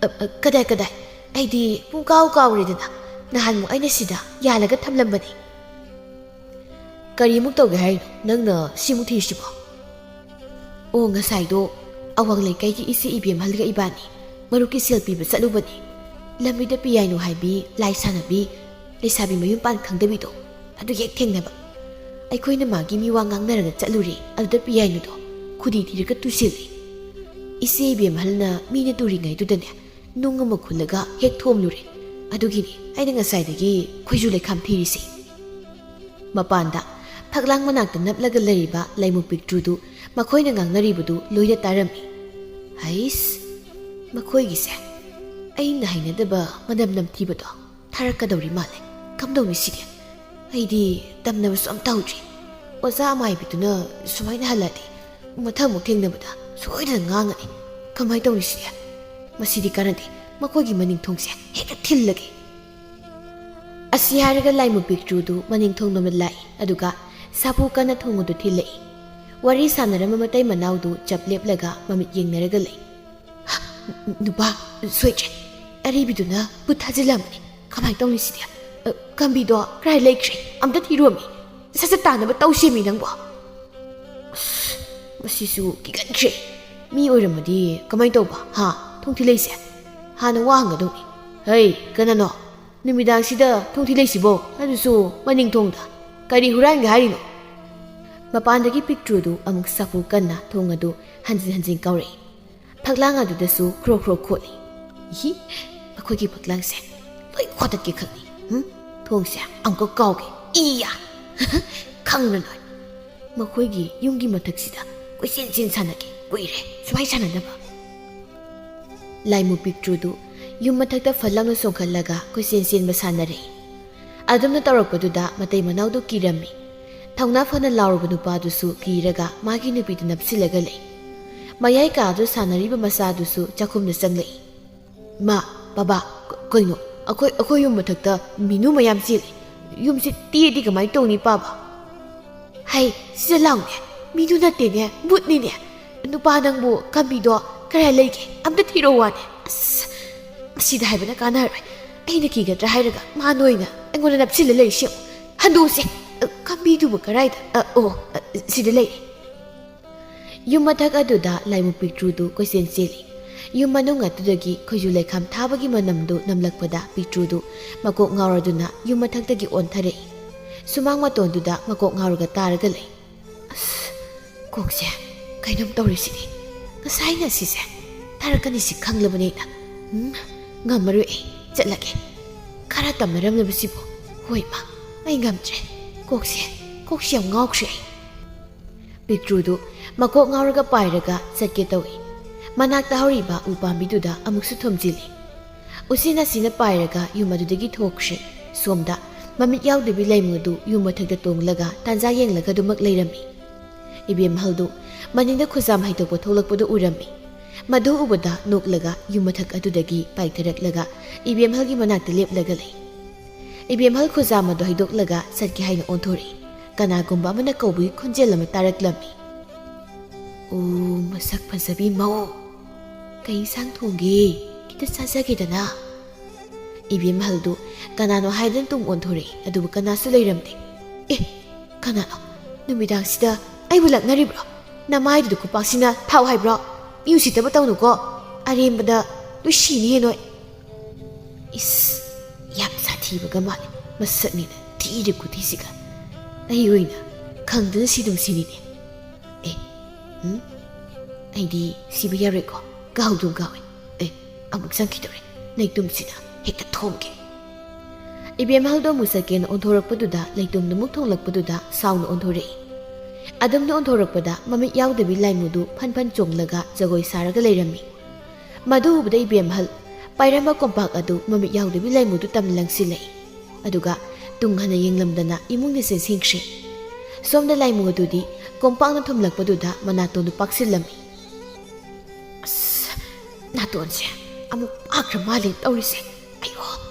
ꯑ, ꯑ, ꯀꯗꯥꯏ, ꯀꯗꯥꯏ? ꯑꯩꯗꯤ ꯄꯨꯡꯀꯥꯎ ꯀꯥꯎꯔꯦꯗꯅ꯫ ꯅꯍꯥꯟꯃꯨꯛ ꯑꯩꯅ ꯁꯤꯗ ꯌꯥꯜꯂꯒ ꯊꯝꯂꯝꯕꯅꯤ꯫" "ꯀꯔꯤꯃꯨꯛ ꯇꯧꯒꯦ ꯍꯥꯏꯅꯣ ꯅꯪꯅ ꯁꯤꯃꯨꯛ ꯊꯤꯔꯤꯁꯤꯕꯣ?" "ꯑꯣ, ꯉꯁꯥꯏꯗꯣ ꯑꯋꯥꯡ ꯂꯩꯀꯥꯏꯒꯤ ꯏꯆꯦ ꯏꯕꯦꯝꯍꯜꯒ ꯏꯕꯥꯅꯤ ꯃꯔꯨꯞꯀꯤ ꯁꯦꯜ ꯄꯤꯕ ꯆꯠꯂꯨꯕꯅꯤ꯫ ꯂꯝꯕꯤꯗ ꯄꯤꯌꯥꯏꯅꯨ ꯍꯥꯏꯕꯤ, ꯂꯥꯏ ꯁꯥꯟꯅꯕꯤ, ꯂꯩꯁꯥꯕꯤ ꯃꯌꯨꯝ ꯄꯥꯟ ꯈꯪꯗꯕꯤꯗꯣ, ꯑꯗꯨ ꯍꯦꯛ ꯊꯦꯡꯅꯕ꯫ ꯑꯩꯈꯣꯏꯅ ꯃꯥꯒꯤ ꯃꯤꯋꯥ ꯉꯥꯡꯅꯔꯒ ꯆꯠꯂꯨꯔꯦ꯫ ꯑꯗꯨꯗ ꯄꯤꯌꯥꯏꯅꯨꯗꯣ ꯈꯨꯗꯤ ꯊꯤꯔꯒ ꯇꯨꯁꯤꯜꯂꯤ꯫ ꯏꯆꯦ ꯏꯕꯦꯝꯍꯜꯅ ꯃꯤꯅ ꯇꯨꯔꯤꯉꯩꯗꯨꯗꯅꯦ, ꯅꯨꯡ ꯑꯃ ꯈꯨꯜꯂꯒ ꯍꯦꯛ ꯊꯣꯝꯂꯨꯔꯦ꯫ ꯑꯗꯨꯒꯤꯅꯤ ꯑꯩꯅ ꯉꯁꯥꯏꯗꯒꯤ ꯈꯣꯏꯖꯨ ꯂꯩꯈꯥꯝ ꯊꯤꯔꯤꯁꯦ꯫ ꯃꯄꯥꯟꯗ ꯐꯛꯂꯥꯡ ꯃꯅꯥꯛꯇ ꯅꯞꯂꯒ ꯂꯩꯔꯤꯕ ꯂꯥꯏꯃꯨ ꯄꯤꯛꯇ꯭ꯔꯨꯗꯨ ꯃꯈꯣꯏꯅ ꯉꯥꯡꯅꯔꯤꯕꯗꯨ ꯂꯣꯏꯅ ꯇꯥꯔꯝꯃꯤ꯫ ꯍꯩꯁ, ꯃꯈꯣꯏꯒꯤꯁꯦ ꯑꯩꯅ ꯍꯩꯅꯗꯕ ꯃꯅꯝ ꯅꯝꯊꯤꯕꯗꯣ ꯊꯥꯔꯛꯀꯗꯧꯔꯤ ꯃꯥꯜꯂꯦ꯫ ꯀꯝꯗꯧꯅꯤ ꯁꯤꯗꯤ? ꯑꯩꯗꯤ ꯇꯝꯅꯕꯁꯨ ꯑꯝꯇ ꯍꯧꯗ꯭ꯔꯤ꯫ ꯑꯣꯖꯥ ꯑꯃꯥꯏꯕꯤꯗꯨꯅ ꯁꯨꯃꯥꯏꯅ ꯍꯜꯂꯛꯑꯗꯤ ꯃꯊꯪ ꯑꯃꯨꯛ ꯊꯦꯡꯅꯕꯗ ꯁꯣꯏꯗꯅ ꯉꯥꯡꯉꯅꯤ꯫ ꯀꯃꯥꯏꯅ ꯇꯧꯅꯤ ꯁꯤꯗꯤ? ꯃꯁꯤꯗꯤ ꯀꯥꯟꯅꯗꯦ꯫ ꯃꯈꯣꯏꯒꯤ ꯃꯅꯤꯡ ꯊꯣꯡꯁꯦ ꯍꯦꯛꯇ ꯊꯤꯜꯂꯒꯦ꯫ ꯑꯁꯤ ꯍꯥꯏꯔꯒ ꯂꯥꯏꯃꯨ ꯄꯤꯛꯇ꯭ꯔꯨꯗꯨ ꯃꯅꯤꯡ ꯊꯣꯡꯂꯣꯝꯗ ꯂꯥꯛꯏ, ꯑꯗꯨꯒ ꯁꯥꯐꯨ ꯀꯟꯅ ꯊꯣꯡ ꯑꯗꯨ ꯊꯤꯜꯂꯛꯏ꯫ ꯋꯥꯔꯤ ꯁꯥꯟꯅꯔꯝꯕ ꯃꯇꯩ ꯃꯅꯥꯎꯗꯨ ꯆꯞ ꯂꯦꯞꯂꯒ ꯃꯃꯤꯠ ꯌꯦꯡꯅꯔꯒ ꯂꯩ꯫ "ꯅꯨꯄꯥ, ꯁꯣꯏꯗ꯭ꯔꯦ꯫ ꯑꯔꯤꯕꯤꯗꯨꯅ ꯕꯨꯠ ꯊꯥꯖꯤꯜꯂꯝꯕꯅꯤ꯫ ꯀꯃꯥꯏꯅ ꯇꯧꯅꯤ ꯁꯤꯗꯤ? ꯑ, ꯀꯝꯕꯤꯗꯣ ꯀꯗꯥꯏ ꯂꯩꯈ꯭ꯔꯦ? ꯑꯝꯇ ꯊꯤꯔꯣꯃꯤ꯫ ꯁꯠ ꯁꯠ ꯇꯥꯅꯕ ꯇꯧꯁꯦꯃꯤ ꯅꯪꯕꯣ꯫ ꯑꯁ, ꯃꯁꯤꯁꯨ ꯀꯤꯒꯟꯈ꯭ꯔꯦ꯫ ꯃꯤ ꯑꯣꯏꯔꯝꯃꯗꯤ ꯀꯃꯥꯏꯅ ꯇꯧꯕ? ꯍꯥ? ꯊꯣꯡ ꯊꯤꯜꯂꯛꯏꯁꯦ? ꯍꯥꯟꯅ ꯋꯥ ꯍꯪꯒꯗꯧꯅꯤ꯫ ꯍꯩ, ꯀꯅꯥꯅꯣ? ꯅꯨꯃꯤꯗꯥꯡꯁꯤꯗ ꯊꯣꯡ ꯊꯤꯜꯂꯛꯏꯁꯤꯕꯣ? ꯑꯗꯨꯁꯨ ꯃꯅꯤꯡ ꯊꯣꯡꯗ꯫ ꯀꯔꯤ ꯍꯨꯔꯥꯟꯒꯦ ꯍꯥꯏꯔꯤꯅꯣ?" ꯃꯄꯥꯟꯗꯒꯤ ꯄꯤꯛꯇ꯭ꯔꯨꯗꯨ ꯑꯃꯨꯛ ꯁꯥꯐꯨ ꯀꯟꯅ ꯊꯣꯡ ꯑꯗꯨ ꯍꯟꯖꯤꯟ ꯍꯟꯖꯤꯟ ꯀꯧꯔꯛꯏ꯫ ꯐꯛꯂꯥꯡ ꯑꯗꯨꯗꯁꯨ ꯈ꯭ꯔꯣ ꯈ꯭ꯔꯣ ꯈꯣꯠꯂꯤ꯫ ꯏꯍꯤ, ꯃꯈꯣꯏꯒꯤ ꯐꯛꯂꯥꯡꯁꯦ ꯂꯣꯏ ꯈꯣꯠꯇꯠꯀꯦ ꯈꯛꯅꯤ꯫ ꯍꯨꯝ? ꯊꯣꯡꯁꯦ ꯑꯃꯨꯛꯀ ꯀꯥꯎꯒꯦ꯫ ꯏꯌꯥ! ꯈꯪꯂꯔꯣꯏ꯫ ꯃꯈꯣꯏꯒꯤ ꯌꯨꯝꯒꯤ ꯃꯊꯛꯁꯤꯗ ꯀꯣꯏꯆꯦꯟ ꯆꯦꯟ ꯁꯥꯟꯅꯒꯦ꯫ ꯀꯨꯏꯔꯦ ꯁꯨꯃꯥꯏ ꯁꯥꯟꯅꯗꯕ꯫ ꯂꯥꯏꯃꯨ ꯄꯤꯛꯇ꯭ꯔꯨꯗꯨ ꯌꯨꯝ ꯃꯊꯛꯇ ꯐꯠ ꯂꯥꯎꯅ ꯆꯣꯡꯈꯠꯂꯒ ꯀꯣꯏꯆꯦꯟ ꯆꯦꯟꯕ ꯁꯥꯟꯅꯔꯛꯏ꯫ ꯑꯗꯨꯝꯅ ꯇꯧꯔꯛꯄꯗꯨꯗ ꯃꯇꯩ ꯃꯅꯥꯎꯗꯨ ꯀꯤꯔꯝꯃꯤ꯫ ꯊꯧꯅꯥ ꯐꯅ ꯂꯥꯎꯔꯨꯕ ꯅꯨꯄꯥꯗꯨꯁꯨ ꯀꯤꯔꯒ ꯃꯥꯒꯤ ꯅꯨꯄꯤꯗꯨ ꯅꯞꯁꯤꯜꯂꯒ ꯂꯩ꯫ ꯃꯌꯥꯏ ꯀꯥꯗꯨ ꯁꯥꯟꯅꯔꯤꯕ ꯃꯆꯥꯗꯨꯁꯨ ꯆꯥꯛꯈꯨꯝꯗ ꯆꯪꯂꯛꯏ꯫ "ꯃꯥ, ꯕꯥꯕꯥ, ꯀ-, ꯀꯩꯅꯣ? ꯑꯩꯈꯣꯏ, ꯑꯩꯈꯣꯏ ꯌꯨꯝ ꯃꯊꯛꯇ ꯃꯤꯅꯨ ꯃꯌꯥꯝ ꯆꯦꯜꯂꯤ꯫ ꯌꯨꯝꯁꯤ ꯇꯦꯛꯑꯗꯤ ꯀꯃꯥꯏꯅ ꯇꯧꯅꯤ, ꯄꯥꯕ?" "ꯍꯩ, ꯁꯤꯗ ꯂꯥꯎꯅꯦ꯫ ꯃꯤꯅꯨ ꯅꯠꯇꯦꯅꯦ, ꯕꯨꯠꯅꯤꯅꯦ꯫ ꯅꯨꯄꯥ ꯅꯪꯕꯨ ꯀꯝꯕꯤꯗꯣ ꯀꯗꯥꯏ ꯂꯩꯒꯦ? ꯑꯝꯇ ꯊꯤꯔꯛꯑꯣ ꯋꯥꯅꯦ꯫ ꯑꯁ, ꯃꯁꯤꯗ ꯍꯥꯏꯕꯅ ꯀꯥꯟꯅꯔꯣꯏ꯫ ꯑꯩꯅ ꯀꯤꯒꯗ꯭ꯔꯥ ꯍꯥꯏꯔꯒ ꯃꯥꯅ ꯑꯣꯏꯅ ꯑꯩꯉꯣꯟꯗ ꯅꯞꯁꯤꯜꯂ ꯂꯩꯔꯤꯁꯤ ꯌꯦꯡꯉꯨ꯫ ꯍꯟꯗꯣꯛꯎꯁꯦ꯫ ꯑ, ꯀꯝꯕꯤꯗꯨꯕꯨ ꯀꯗꯥꯏꯗ? ꯑ, ꯑꯣ, ꯑ, ꯁꯤꯗ ꯂꯩꯔꯦ꯫" ꯌꯨꯝ ꯃꯊꯛ ꯑꯗꯨꯗ ꯂꯥꯏꯃꯨ ꯄꯤꯛꯇ꯭ꯔꯨꯗꯨ ꯀꯣꯏꯆꯦꯟ ꯆꯦꯜꯂꯤ꯫ ꯌꯨꯝ ꯃꯅꯨꯡ ꯑꯗꯨꯗꯒꯤ ꯈꯣꯏꯖꯨ ꯂꯩꯈꯥꯝ ꯊꯥꯕꯒꯤ ꯃꯅꯝꯗꯨ ꯅꯝꯂꯛꯄꯗ ꯄꯤꯛꯇ꯭ꯔꯨꯗꯨ ꯃꯀꯣꯛ ꯉꯥꯎꯔꯗꯨꯅ ꯌꯨꯝ ꯃꯊꯛꯇꯒꯤ ꯑꯣꯟꯊꯔꯛꯏ꯫ ꯁꯨꯃꯥꯡ ꯃꯇꯣꯟꯗꯨꯗ ꯃꯀꯣꯛ ꯉꯥꯎꯔꯒ ꯇꯥꯔꯒ ꯂꯩ꯫ "ꯑꯁ, ꯀꯣꯛꯁꯦ ꯀꯩꯅꯣꯝ ꯇꯧꯔꯤꯁꯤꯗꯤ꯫ ꯉꯁꯥꯏꯅ ꯁꯤꯁꯦ ꯊꯥꯔꯛꯀꯅꯤꯁꯤ ꯈꯪꯂꯕꯅꯤꯅ꯫ ꯎꯝ, ꯉꯝꯃꯔꯣꯏ ꯑꯩ, ꯆꯠꯂꯒꯦ꯫ ꯈꯔ ꯇꯝꯅꯔꯝꯂꯕꯁꯤꯕꯨ꯫ ꯍꯣꯏ ꯃꯥ, ꯑꯩ ꯉꯝꯗ꯭ꯔꯦ꯫ ꯀꯣꯛꯁꯦ, ꯀꯣꯛꯁꯦ ꯌꯥꯝ ꯉꯥꯎꯈ꯭ꯔꯦ ꯑꯩ꯫" ꯄꯤꯛꯇ꯭ꯔꯨꯗꯨ ꯃꯀꯣꯛ ꯉꯥꯎꯔꯒ ꯄꯥꯏꯔꯒ ꯆꯠꯀꯦ ꯇꯧꯏ꯫ ꯃꯅꯥꯛꯇ ꯍꯧꯔꯤꯕ ꯎ ꯄꯥꯝꯕꯤꯗꯨꯗ ꯑꯃꯨꯛꯁꯨ ꯊꯣꯝꯖꯤꯜꯂꯤ꯫ ꯎꯆꯤꯟ ꯅꯥꯆꯤꯟꯅ ꯄꯥꯏꯔꯒ ꯌꯨꯝ ꯑꯗꯨꯗꯒꯤ ꯊꯣꯛꯈ꯭ꯔꯦ꯫ ꯁꯣꯝꯗ ꯃꯃꯤꯠ ꯌꯥꯎꯗꯕꯤ ꯂꯩꯃꯨ ꯑꯗꯨ ꯌꯨꯝ ꯃꯊꯛꯇ ꯇꯣꯡꯂꯒ ꯇꯥꯟꯖꯥ ꯌꯦꯡꯂꯒ ꯑꯗꯨꯃꯛ ꯂꯩꯔꯝꯃꯤ꯫ ꯏꯕꯦꯝꯍꯜꯗꯨ ꯃꯅꯤꯡꯗ ꯈꯨꯖꯥꯝ ꯍꯩꯗꯣꯛꯄ ꯊꯣꯛꯂꯛꯄꯗꯨ ꯎꯔꯝꯃꯤ꯫ ꯃꯗꯨ ꯎꯕꯗ ꯅꯣꯛꯂꯒ ꯌꯨꯝ ꯃꯊꯛ ꯑꯗꯨꯗꯒꯤ ꯄꯥꯏꯊꯔꯛꯂꯒ ꯏꯕꯦꯝꯍꯜꯒꯤ ꯃꯅꯥꯛꯇ ꯂꯦꯞꯂꯒ ꯂꯩ꯫ ꯏꯕꯦꯝꯍꯜ ꯈꯨꯖꯥꯝ ꯑꯗꯨ ꯍꯩꯗꯣꯛꯂꯒ ꯆꯠꯀꯦ ꯍꯥꯏꯅ ꯑꯣꯟꯊꯣꯔꯛꯏ꯫ ꯀꯅꯥꯒꯨꯝꯕ ꯑꯃꯅ ꯀꯧꯕꯒꯤ ꯈꯣꯟꯖꯦꯜ ꯑꯃ ꯇꯥꯔꯛꯂꯝꯃꯤ꯫ "ꯑꯣ, ꯃꯁꯛ ꯐꯖꯕꯤ ꯃꯧ, ꯀꯩ ꯏꯟꯁꯥꯡ ꯊꯣꯡꯒꯦ? ꯈꯤꯇ ꯆꯥꯖꯒꯦꯗꯅ꯫" ꯏꯕꯦꯝꯍꯜꯗꯨ ꯀꯅꯥꯅꯣ ꯍꯥꯏꯗꯨꯅ ꯇꯨꯡ ꯑꯣꯟꯊꯣꯔꯛꯏ, ꯑꯗꯨꯕꯨ ꯀꯅꯥꯁꯨ ꯂꯩꯔꯝꯗꯦ꯫ "ꯑꯦ, ꯀꯅꯥꯅꯣ ꯅꯨꯃꯤꯗꯥꯡꯁꯤꯗ ꯑꯩꯕꯨ ꯂꯛꯅꯔꯤꯕ꯭ꯔꯣ? ꯅꯃꯥꯏꯗꯨꯗ ꯈꯨꯄꯥꯛꯁꯤꯅ ꯊꯥꯎ ꯍꯥꯏꯕ꯭ꯔꯣ? ꯃꯤ ꯎꯁꯤꯠꯇꯕ ꯇꯧꯅꯨꯀꯣ, ꯑꯔꯦꯝꯕꯗ ꯂꯣꯏ ꯁꯤꯅꯤꯍꯦ ꯅꯣꯏ꯫" ꯏꯁ, ꯌꯥꯝ ꯁꯥꯊꯤꯕꯒ ꯃꯥꯜꯂꯦ, ꯃꯁꯛꯅꯤꯅ ꯊꯤꯔꯤ ꯈꯨꯊꯤꯁꯤꯒ꯫ ꯑꯩ ꯑꯣꯏꯅ ꯈꯪꯗꯅ ꯁꯤꯗꯨꯝ ꯁꯤꯅꯤꯅꯦ꯫ ꯑꯦ, ꯎꯝ, ꯑꯩꯗꯤ ꯁꯤꯕ ꯌꯥꯔꯣꯏꯀꯣ, ꯀꯥꯎꯗꯨꯝ ꯀꯥꯎꯋꯦ꯫ ꯑꯦ, ꯑꯃꯨꯛ ꯆꯪꯈꯤꯗꯧꯔꯦ, ꯂꯩꯇꯨꯝꯁꯤꯅ ꯍꯦꯛꯇ ꯊꯣꯝꯒꯦ꯫ ꯏꯕꯦꯝꯍꯜꯗꯣ ꯑꯃꯨꯛ ꯆꯠꯀꯦꯅ ꯑꯣꯟꯊꯣꯔꯛꯄꯗꯨꯗ, ꯂꯩꯇꯨꯝꯗꯨ ꯑꯃꯨꯛ ꯊꯣꯡꯂꯛꯄꯗꯨꯗ ꯁꯥꯎꯅ ꯑꯣꯟꯊꯣꯔꯛꯏ꯫ ꯑꯗꯨꯝꯅ ꯑꯣꯟꯊꯣꯔꯛꯄꯗ ꯃꯃꯤꯠ ꯌꯥꯎꯗꯕꯤ ꯂꯥꯏꯃꯨꯗꯨ ꯐꯟ ꯐꯟ ꯆꯣꯡꯂꯒ ꯖꯒꯣꯏ ꯁꯥꯔꯒ ꯂꯩꯔꯝꯃꯤ꯫ ꯃꯗꯨ ꯎꯕꯗ ꯏꯕꯦꯝꯍꯜ ꯄꯥꯏꯔꯝꯕ ꯀꯣꯝꯄꯥꯛ ꯑꯗꯨ ꯃꯃꯤꯠ ꯌꯥꯎꯗꯕꯤ ꯂꯥꯏꯃꯨꯗꯨ ꯇꯝꯅ ꯂꯪꯁꯤꯜꯂꯛꯏ꯫ ꯑꯗꯨꯒ ꯇꯨꯡ ꯍꯟꯅ ꯌꯦꯡꯂꯝꯗꯅ ꯏꯃꯨꯡꯗ ꯆꯦꯟꯁꯤꯟꯈ꯭ꯔꯦ꯫ ꯁꯣꯝꯗ ꯂꯥꯏꯃꯨ ꯑꯗꯨꯗꯤ ꯀꯣꯝꯄꯥꯛꯅ ꯊꯨꯝꯂꯛꯄꯗꯨꯗ ꯃꯅꯥꯇꯣꯟꯗꯨ ꯄꯥꯛꯁꯤꯜꯂꯝꯃꯤ꯫ "ꯑꯁ, ꯅꯥꯇꯣꯟꯁꯦ ꯑꯃꯨꯛ ꯄꯥꯛꯈ꯭ꯔ ꯃꯥꯜꯂꯦ ꯇꯧꯔꯤꯁꯦ꯫ ꯑꯩꯌꯣ,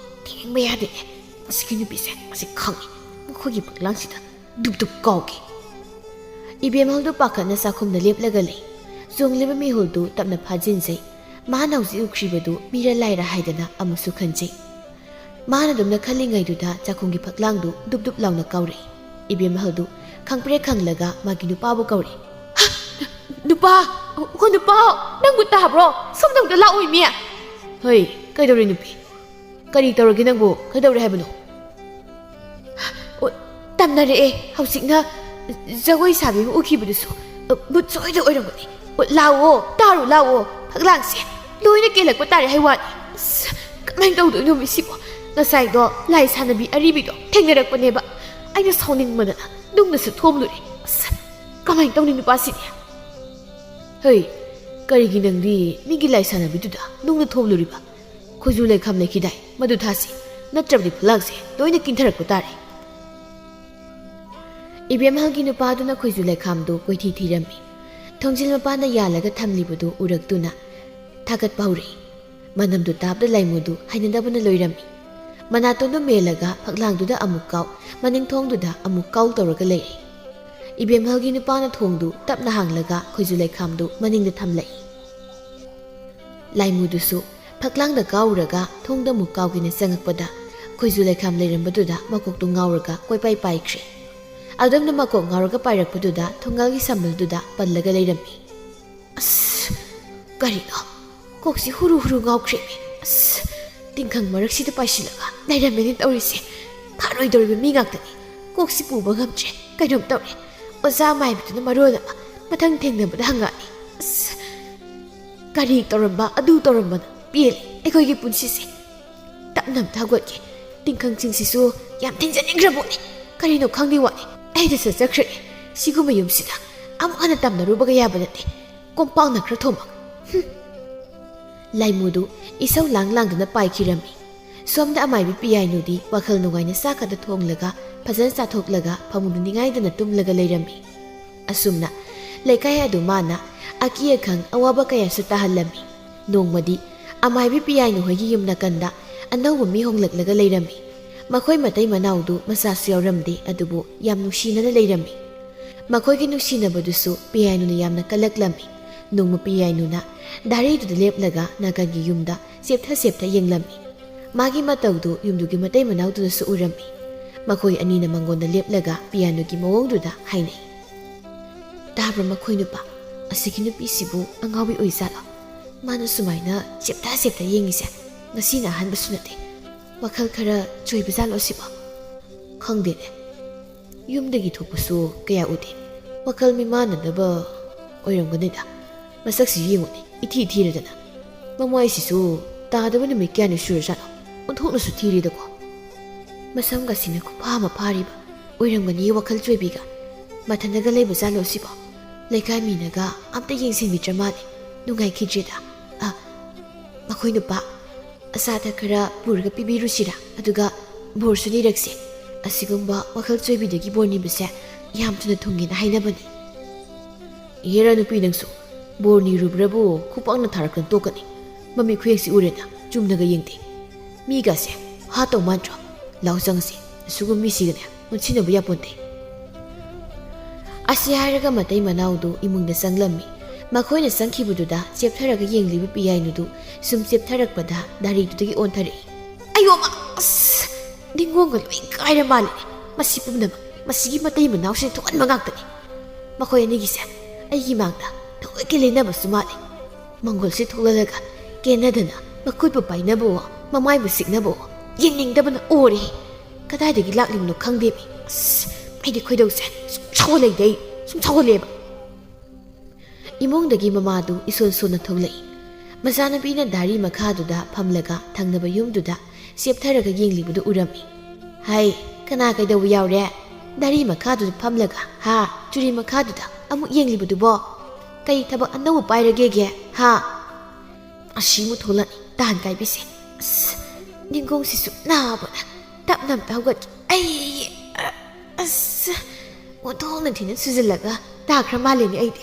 ꯊꯦꯡꯕ ꯌꯥꯗꯦꯅꯦ꯫ ꯃꯁꯤꯒꯤ ꯅꯨꯄꯤꯁꯦ ꯃꯁꯤ ꯈꯪꯉꯤ꯫ ꯃꯈꯣꯏꯒꯤ ꯐꯛꯂꯥꯡꯁꯤꯗ ꯗꯨꯞ ꯗꯨꯞ ꯀꯥꯎꯒꯦ꯫" ꯏꯕꯦꯝꯍꯜꯗꯨ ꯄꯥꯈꯠꯅ ꯆꯥꯛꯈꯨꯝꯗ ꯂꯦꯞꯂꯒ ꯂꯩ꯫ ꯆꯣꯡꯂꯤꯕ ꯃꯤꯍꯨꯜꯗꯨ ꯇꯞꯅ ꯐꯥꯖꯤꯟꯖꯩ꯫ ꯃꯥꯅ ꯍꯧꯖꯤꯛ ꯎꯈ꯭ꯔꯤꯕꯗꯨ ꯃꯤꯔ ꯂꯥꯏꯔ ꯍꯥꯏꯗꯅ ꯑꯃꯨꯛꯁꯨ ꯈꯟꯖꯩ꯫ ꯃꯥꯅ ꯑꯗꯨꯝꯅ ꯈꯜꯂꯤꯉꯩꯗꯨꯗ ꯆꯥꯛꯈꯨꯝꯒꯤ ꯐꯛꯂꯥꯡꯗꯨ ꯗꯨꯞ ꯗꯨꯞ ꯂꯥꯎꯅ ꯀꯥꯎꯔꯛꯏ꯫ ꯏꯕꯦꯝꯍꯜꯗꯨ ꯈꯪꯄ꯭ꯔꯦꯛ ꯈꯪꯂꯒ ꯃꯥꯒꯤ ꯅꯨꯄꯥꯕꯨ ꯀꯧꯔꯛꯏ꯫ "ꯍ! ꯅꯨꯄꯥ! ꯍꯣ ꯅꯨꯄꯥ, ꯅꯪꯕꯨ ꯇꯥꯕ꯭ꯔꯣ? ꯁꯣꯝꯗ ꯑꯝꯇ ꯂꯥꯛꯑꯣ ꯏꯃꯤ꯫ ꯍꯣꯏ, ꯀꯩꯗꯧꯔꯦ ꯅꯨꯄꯤ? ꯀꯔꯤ ꯇꯧꯔꯒꯦ ꯅꯪꯕꯨ? ꯀꯩꯗꯧꯔꯦ ꯍꯥꯏꯕꯅꯣ? ꯑꯣ, ꯇꯝꯅꯔꯛꯑꯦ꯫ ꯍꯧꯖꯤꯛꯅ ꯖꯒꯣꯏ ꯁꯥꯕꯤ ꯑꯃ ꯎꯈꯤꯕꯗꯨꯁꯨ, ꯑ, ꯚꯨꯠ ꯁꯣꯏꯗ ꯑꯣꯏꯔꯝꯒꯅꯤ꯫ ꯑꯣ, ꯂꯥꯛꯑꯣ, ꯇꯥꯔꯨ ꯂꯥꯛꯑꯣ꯫ ꯐꯛꯂꯥꯡꯁꯦ ꯂꯣꯏꯅ ꯀꯦꯜꯂꯛꯄ ꯇꯥꯔꯦ ꯍꯥꯏ ꯋꯥꯅꯤ꯫ ꯑꯁ, ꯀꯃꯥꯏꯅ ꯇꯧꯗꯣꯏꯅꯣ ꯃꯤꯁꯤꯕꯣ? ꯉꯁꯥꯏꯗꯣ ꯂꯥꯏ ꯁꯥꯟꯅꯕꯤ ꯑꯔꯤꯕꯤꯗꯣ ꯊꯦꯡꯅꯔꯛꯄꯅꯦꯕ꯫ ꯑꯩꯅ ꯁꯥꯎꯅꯤꯡꯕꯗꯅ ꯅꯨꯡꯅꯁꯨ ꯊꯣꯝꯂꯨꯔꯦ꯫ ꯑꯁ, ꯀꯃꯥꯏꯅ ꯇꯧꯅꯤ ꯅꯨꯄꯥꯁꯤꯗꯤ? ꯍꯩ, ꯀꯔꯤꯒꯤ ꯅꯪꯗꯤ ꯃꯤꯒꯤ ꯂꯥꯏ ꯁꯥꯟꯅꯕꯤꯗꯨꯗ ꯅꯨꯡꯅ ꯊꯣꯝꯂꯨꯔꯤꯕ? ꯈꯣꯏꯖꯨ ꯂꯩꯈꯥꯝ ꯂꯩꯈꯤꯗꯥꯏ? ꯃꯗꯨ ꯊꯥꯁꯤ, ꯅꯠꯇ꯭ꯔꯕꯗꯤ ꯐꯛꯂꯥꯡꯁꯦ ꯂꯣꯏꯅ ꯀꯤꯟꯊꯔꯛꯄ ꯇꯥꯔꯦ꯫ ꯏꯕꯦꯝꯍꯜꯒꯤ ꯅꯨꯄꯥꯗꯨꯅ ꯈꯣꯏꯖꯨ ꯂꯩꯈꯥꯝꯗꯨ ꯀꯣꯏꯊꯤ ꯊꯤꯔꯝꯃꯤ꯫ ꯊꯣꯡꯖꯤꯜ ꯃꯄꯥꯟꯗ ꯌꯥꯜꯂꯒ ꯊꯝꯂꯤꯕꯗꯨ ꯎꯔꯛꯇꯨꯅ ꯊꯥꯒꯠꯄ ꯍꯧꯔꯛꯏ꯫ ꯃꯅꯝꯗꯨ ꯇꯥꯕꯗ ꯂꯥꯏꯃꯨꯗꯨ ꯍꯩꯅꯗꯕꯅ ꯂꯣꯏꯔꯝꯃꯤ꯫ ꯃꯅꯥꯇꯣꯟꯗꯨ ꯃꯦꯜꯂꯒ ꯐꯛꯂꯥꯡꯗꯨꯗ ꯑꯃꯨꯛ ꯀꯥꯎ, ꯃꯅꯤꯡ ꯊꯣꯡꯗꯨꯗ ꯑꯃꯨꯛ ꯀꯥꯎ ꯇꯧꯔꯒ ꯂꯩꯔꯦ꯫ ꯏꯕꯦꯝꯍꯜꯒꯤ ꯅꯨꯄꯥꯅ ꯊꯣꯡꯗꯨ ꯇꯞꯅ ꯍꯥꯡꯂꯒ ꯈꯣꯏꯖꯨ ꯂꯩꯈꯥꯝꯗꯨ ꯃꯅꯤꯡꯗ ꯊꯝꯂꯛꯏ꯫ ꯂꯥꯏꯃꯨꯗꯨꯁꯨ ꯐꯛꯂꯥꯡꯗ ꯀꯥꯎꯔꯒ ꯊꯣꯡꯗ ꯑꯃꯨꯛ ꯀꯥꯎꯒꯦꯅ ꯆꯪꯉꯛꯄꯗ, ꯈꯣꯏꯖꯨ ꯂꯩꯈꯥꯝ ꯂꯩꯔꯝꯕꯗꯨꯗ ꯃꯀꯣꯛꯇꯨ ꯉꯥꯎꯔꯒ ꯀꯣꯏꯄꯥꯏ ꯄꯥꯏꯈ꯭ꯔꯦ꯫ ꯑꯗꯨꯝꯅ ꯃꯀꯣꯛ ꯉꯥꯎꯔꯒ ꯄꯥꯏꯔꯛꯄꯗꯨꯗ ꯊꯣꯡꯒꯥꯜꯒꯤ ꯁꯝꯕꯜꯗꯨꯗ ꯄꯜꯂꯒ ꯂꯩꯔꯝꯃꯤ꯫ ꯑꯁ, ꯀꯔꯤꯅꯣ? ꯀꯣꯛꯁꯤ ꯍꯨꯔꯨ ꯍꯨꯔꯨ ꯉꯥꯎꯈ꯭ꯔꯦꯃꯤ꯫ ꯑꯁ, ꯇꯤꯡꯈꯪ ꯃꯔꯛꯁꯤꯗ ꯄꯥꯏꯁꯤꯜꯂꯒ ꯂꯩꯔꯝꯃꯦꯅꯦ ꯇꯧꯔꯤꯁꯦ꯫ ꯐꯥꯔꯣꯏꯗꯧꯔꯤꯕ ꯃꯤ ꯉꯥꯛꯇꯅꯤ꯫ ꯀꯣꯛꯁꯤ ꯄꯨꯕ ꯉꯝꯗ꯭ꯔꯦ꯫ ꯀꯩꯅꯣꯝ ꯇꯧꯔꯦ꯫ ꯑꯣꯖꯥ ꯃꯥꯏꯕꯗꯨꯅ ꯃꯔꯣꯜ ꯑꯃ ꯃꯊꯪ ꯊꯦꯡꯅꯕꯗ ꯍꯪꯉꯛꯑꯅꯤ꯫ ꯑꯁ, ꯀꯔꯤ ꯇꯧꯔꯝꯕ, ꯑꯗꯨ ꯇꯧꯔꯝꯕꯅ ꯄꯦꯜꯂꯦ ꯑꯩꯈꯣꯏꯒꯤ ꯄꯨꯟꯁꯤꯁꯦ꯫ ꯇꯞꯅ ꯑꯝꯇ ꯍꯧꯒꯠꯀꯦ꯫ ꯇꯤꯡꯈꯪꯁꯤꯡꯁꯤꯁꯨ ꯌꯥꯝ ꯊꯤꯟꯖꯅꯤꯡꯈ꯭ꯔꯕꯣꯠꯅꯤ꯫ ꯀꯔꯤꯅꯣ ꯈꯪꯗꯦ ꯋꯥꯅꯤ꯫ ꯑꯩꯗ ꯆꯠꯆꯈ꯭ꯔꯒꯦ꯫ ꯁꯤꯒꯨꯝꯕ ꯌꯨꯝꯁꯤꯗ ꯑꯃꯨꯛ ꯍꯟꯅ ꯇꯝꯅꯔꯨꯕꯒ ꯌꯥꯕ ꯅꯠꯇꯦ꯫ ꯀꯣꯝꯄꯥꯛꯅ ꯈꯔ ꯊꯣꯝꯃꯒ꯫ ꯍꯨꯝ꯫ ꯂꯥꯏꯃꯨꯗꯨ ꯏꯁꯧ ꯂꯥꯡ ꯂꯥꯡꯗꯨꯅ ꯄꯥꯏꯈꯤꯔꯝꯃꯤ꯫ ꯁꯣꯝꯗ ꯑꯃꯥꯏꯕꯤ ꯄꯤꯌꯥꯏꯅꯨꯗꯤ ꯋꯥꯈꯜ ꯅꯨꯡꯉꯥꯏꯅ ꯆꯥꯛ ꯈꯛꯇ ꯊꯣꯡꯂꯒ, ꯐꯖꯅ ꯆꯥꯊꯣꯛꯂꯒ ꯐꯃꯨꯡꯗ ꯅꯤꯡꯉꯥꯏꯗꯅ ꯇꯨꯝꯂꯒ ꯂꯩꯔꯝꯃꯤ꯫ ꯑꯁꯨꯝꯅ ꯂꯩꯀꯥꯏ ꯑꯗꯨ ꯃꯥꯅ ꯑꯀꯤ ꯑꯈꯪ ꯑꯋꯥꯕ ꯀꯌꯥꯁꯨ ꯇꯥꯍꯜꯂꯝꯃꯤ꯫ ꯅꯣꯡꯃꯗꯤ ꯑꯃꯥꯏꯕꯤ ꯄꯤꯌꯥꯏꯅꯨ ꯍꯣꯏꯒꯤ ꯌꯨꯝ ꯅꯥꯀꯟꯗ ꯑꯅꯧꯕ ꯃꯤ ꯍꯣꯡꯂꯛꯂꯒ ꯂꯩꯔꯝꯃꯤ꯫ ꯃꯈꯣꯏ ꯃꯇꯩ ꯃꯅꯥꯎꯗꯨ ꯃꯆꯥꯁꯨ ꯌꯥꯎꯔꯝꯗꯦ, ꯑꯗꯨꯕꯨ ꯌꯥꯝ ꯅꯨꯡꯁꯤꯅꯅ ꯂꯩꯔꯝꯃꯤ꯫ ꯃꯈꯣꯏꯒꯤ ꯅꯨꯡꯁꯤꯅꯕꯗꯨꯁꯨ ꯄꯤꯌꯥꯏꯅꯨꯅ ꯌꯥꯝꯅ ꯀꯜꯂꯛꯂꯝꯃꯤ꯫ ꯅꯣꯡꯃ ꯄꯤꯌꯥꯏꯅꯨꯅ ꯗꯥꯔꯤꯗꯨꯗ ꯂꯦꯞꯂꯒ ꯅꯥꯀꯟꯒꯤ ꯌꯨꯝꯗ ꯆꯦꯞꯊ ꯆꯦꯞꯊ ꯌꯦꯡꯂꯝꯃꯤ꯫ ꯃꯥꯒꯤ ꯃꯇꯧꯗꯨ ꯌꯨꯝꯗꯨꯒꯤ ꯃꯇꯩ ꯃꯅꯥꯎꯗꯨꯅꯁꯨ ꯎꯔꯝꯃꯤ꯫ ꯃꯈꯣꯏ ꯑꯅꯤꯅ ꯃꯉꯣꯟꯗ ꯂꯦꯞꯂꯒ ꯄꯤꯌꯥꯅꯨꯒꯤ ꯃꯑꯣꯡꯗꯨꯗ ꯍꯥꯏꯅꯩ꯫ "ꯇꯥꯕ꯭ꯔꯥ ꯃꯈꯣꯏ ꯅꯨꯄꯥ? "ꯑꯁꯤꯒꯤ ꯅꯨꯄꯤꯁꯤꯕꯨ ꯑꯉꯥꯎꯕꯤ ꯑꯣꯏꯖꯥꯠꯂꯣ? ꯃꯥꯅ ꯁꯨꯃꯥꯏꯅ ꯆꯦꯞꯇ ꯆꯦꯞꯇ ꯌꯦꯡꯉꯤꯁꯦ ꯉꯁꯤꯅ ꯑꯍꯥꯟꯕꯁꯨ ꯅꯠꯇꯦ꯫ ꯋꯥꯈꯜ ꯈꯔ ꯆꯣꯏꯕꯖꯥꯠꯂꯣ ꯁꯤꯕꯣ? ꯈꯪꯗꯦꯅꯦ꯫ ꯌꯨꯝꯗꯒꯤ ꯊꯣꯛꯄꯁꯨ ꯀꯌꯥ ꯎꯗꯦ꯫ ꯋꯥꯈꯜ ꯃꯤꯃꯥꯟꯅꯗꯕ ꯑꯣꯏꯔꯝꯒꯅꯤꯗ꯫ ꯃꯁꯛꯁꯤ ꯌꯦꯡꯉꯨꯅꯦ, ꯏꯊꯤ ꯊꯤꯔꯗꯅ꯫ ꯃꯃꯥꯏꯁꯤꯁꯨ ꯇꯥꯗꯕ ꯅꯨꯃꯤꯠ ꯀꯌꯥꯅꯤ ꯁꯨꯔꯖꯥꯠꯅꯣ? ꯑꯣꯟꯊꯣꯛꯅꯁꯨ ꯊꯤꯔꯦꯗꯀꯣ꯫ ꯃꯁꯝꯒꯁꯤꯅ ꯈꯨꯐꯥ ꯑꯃ ꯐꯥꯔꯤꯕ ꯑꯣꯏꯔꯝꯒꯅꯤ ꯋꯥꯈꯜ ꯆꯣꯏꯕꯤꯒ꯫ ꯃꯊꯟꯗꯒ ꯂꯩꯕ ꯖꯥꯠꯂꯣ ꯁꯤꯕꯣ? ꯂꯩꯀꯥꯏ ꯃꯤꯅꯒ ꯑꯝꯇ ꯌꯦꯡꯁꯤꯟꯕꯤꯗ꯭ꯔ ꯃꯥꯜꯂꯦ꯫ ꯅꯨꯡꯉꯥꯏꯈꯤꯗ꯭ꯔꯦꯗ꯫ ꯑ, ꯃꯈꯣꯏ ꯅꯨꯄꯥ, ꯑꯆꯥ ꯑꯊꯛ ꯈꯔ ꯄꯨꯔꯒ ꯄꯤꯕꯤꯔꯨꯁꯤꯔꯥ? ꯑꯗꯨꯒ ꯕꯣꯔꯁꯨ ꯅꯤꯔꯛꯁꯦ꯫ ꯑꯁꯤꯒꯨꯝꯕ ꯋꯥꯈꯜ ꯆꯣꯏꯕꯤꯗꯒꯤ ꯕꯣꯔ ꯅꯤꯕꯁꯦ ꯌꯥꯝ ꯊꯨꯅ ꯊꯨꯡꯉꯦꯅ ꯍꯥꯏꯅꯕꯅꯤ꯫ ꯍꯦꯔꯥ ꯅꯨꯄꯤ ꯅꯪꯁꯨ, ꯕꯣꯔ ꯅꯤꯔꯨꯕ꯭ꯔꯕꯨ ꯈꯨꯄꯥꯛꯅ ꯊꯥꯔꯛꯇꯅ ꯇꯣꯛꯀꯅꯤ꯫ ꯃꯃꯤꯠ ꯈꯨꯌꯦꯛꯁꯤ ꯎꯔꯦꯅ, ꯆꯨꯝꯅꯒ ꯌꯦꯡꯗꯦ꯫ ꯃꯤꯒꯁꯦ ꯍꯥꯠꯇꯧ ꯃꯥꯟꯗ꯭ꯔꯣ? ꯂꯥꯎ ꯆꯪꯉꯁꯤ, ꯑꯁꯤꯒꯨꯝꯕ ꯃꯤꯁꯤꯒꯅꯦ ꯑꯣꯟꯁꯤꯟꯅꯕ ꯌꯥꯄꯣꯟꯇꯦ꯫ ꯑꯁꯤ ꯍꯥꯏꯔꯒ ꯃꯇꯩ ꯃꯅꯥꯎꯗꯨ ꯏꯃꯨꯡꯗ ꯆꯪꯂꯝꯃꯤ꯫ ꯃꯈꯣꯏꯅ ꯆꯪꯈꯤꯕꯗꯨꯗ ꯆꯦꯞꯊꯔꯒ ꯌꯦꯡꯂꯤꯕ ꯄꯤꯌꯥꯏꯅꯨꯗꯨ ꯁꯨꯝ ꯆꯦꯞꯊꯔꯛꯄꯗ ꯗꯥꯔꯤꯗꯨꯗꯒꯤ ꯑꯣꯟꯊꯔꯛꯏ꯫ "ꯑꯌꯣꯃ! ꯑꯁ! ꯅꯤꯡꯒꯣꯡꯒ ꯂꯣꯏ ꯀꯥꯏꯔ ꯃꯥꯜꯂꯦ꯫ ꯃꯁꯤ ꯄꯨꯝꯅꯃꯛ ꯃꯁꯤꯒꯤ ꯃꯇꯩ ꯃꯅꯥꯎꯁꯤꯅ ꯊꯣꯛꯍꯟꯕ ꯉꯥꯛꯇꯅꯤ꯫ ꯃꯈꯣꯏ ꯑꯅꯤꯒꯤꯁꯦ ꯑꯩꯒꯤ ꯃꯥꯡꯗ ꯊꯑꯣꯏꯀꯤ ꯂꯦꯟꯅꯕꯁꯨ ꯃꯥꯜꯂꯦ꯫ ꯃꯪꯒꯣꯜꯁꯦ ꯊꯣꯛꯂꯜꯂꯒ ꯀꯦꯟꯅꯗꯅ ꯃꯈꯨꯠꯄꯨ ꯄꯥꯏꯅꯕꯑꯣ, ꯃꯃꯥꯏꯕꯨ ꯁꯤꯛꯅꯕꯑꯣ, ꯌꯦꯡꯅꯤꯡꯗꯕꯅ ꯑꯣꯔꯦ꯫ ꯀꯗꯥꯏꯗꯒꯤ ꯂꯥꯛꯂꯤꯕꯅꯣ ꯈꯪꯗꯦꯃꯤ꯫ ꯑꯁ, ꯑꯩꯗꯤ ꯈꯣꯏꯗꯧꯁꯦ ꯁꯨꯝ ꯁꯥꯎꯒꯠꯂꯛꯏꯗ ꯑꯩ, ꯁꯨꯝ ꯁꯥꯎꯒꯠꯂꯛꯑꯦꯕ꯫" ꯏꯃꯨꯡꯗꯒꯤ ꯃꯃꯥꯗꯨ ꯏꯁꯣꯟ ꯁꯣꯟꯅ ꯊꯣꯛꯂꯛꯏ꯫ ꯃꯆꯥꯅꯨꯄꯤꯅ ꯗꯥꯔꯤ ꯃꯈꯥꯗꯨꯗ ꯐꯝꯂꯒ ꯊꯪꯅꯕ ꯌꯨꯝꯗꯨꯗ ꯆꯦꯞꯊꯔꯒ ꯌꯦꯡꯂꯤꯕꯗꯨ ꯎꯔꯝꯃꯤ꯫ "ꯍꯥꯏ, ꯀꯅꯥ ꯀꯩꯗꯧꯕ ꯌꯥꯎꯔꯦ? ꯗꯥꯔꯤ ꯃꯈꯥꯗꯨꯗ ꯐꯝꯂꯒ, ꯍꯥ? ꯆꯨꯔꯤ ꯃꯈꯥꯗꯨꯗ ꯑꯃꯨꯛ ꯌꯦꯡꯂꯤꯕꯗꯨꯕꯣ? ꯀꯔꯤ ꯊꯕꯛ ꯑꯅꯧꯕ ꯄꯥꯏꯔꯒꯦꯒꯦ, ꯍꯥ?" ꯑꯁꯤꯃꯨꯛ ꯊꯣꯛꯂꯛꯏ ꯇꯥꯟ ꯀꯥꯏꯕꯤꯁꯦ꯫ ꯑꯁ, ꯅꯤꯡꯒꯣꯡꯁꯤꯁꯨ ꯅꯥꯕꯅ ꯇꯞꯅ ꯑꯝꯇ ꯍꯧꯒꯠꯀꯦ꯫ ꯑꯩ, ꯑ, ꯑꯁ, ꯑꯣꯟꯊꯣꯛꯅ ꯊꯤꯅ ꯁꯨꯖꯜꯂꯒ ꯇꯥꯈ꯭ꯔ ꯃꯥꯜꯂꯦꯅꯦ ꯑꯩꯗꯤ꯫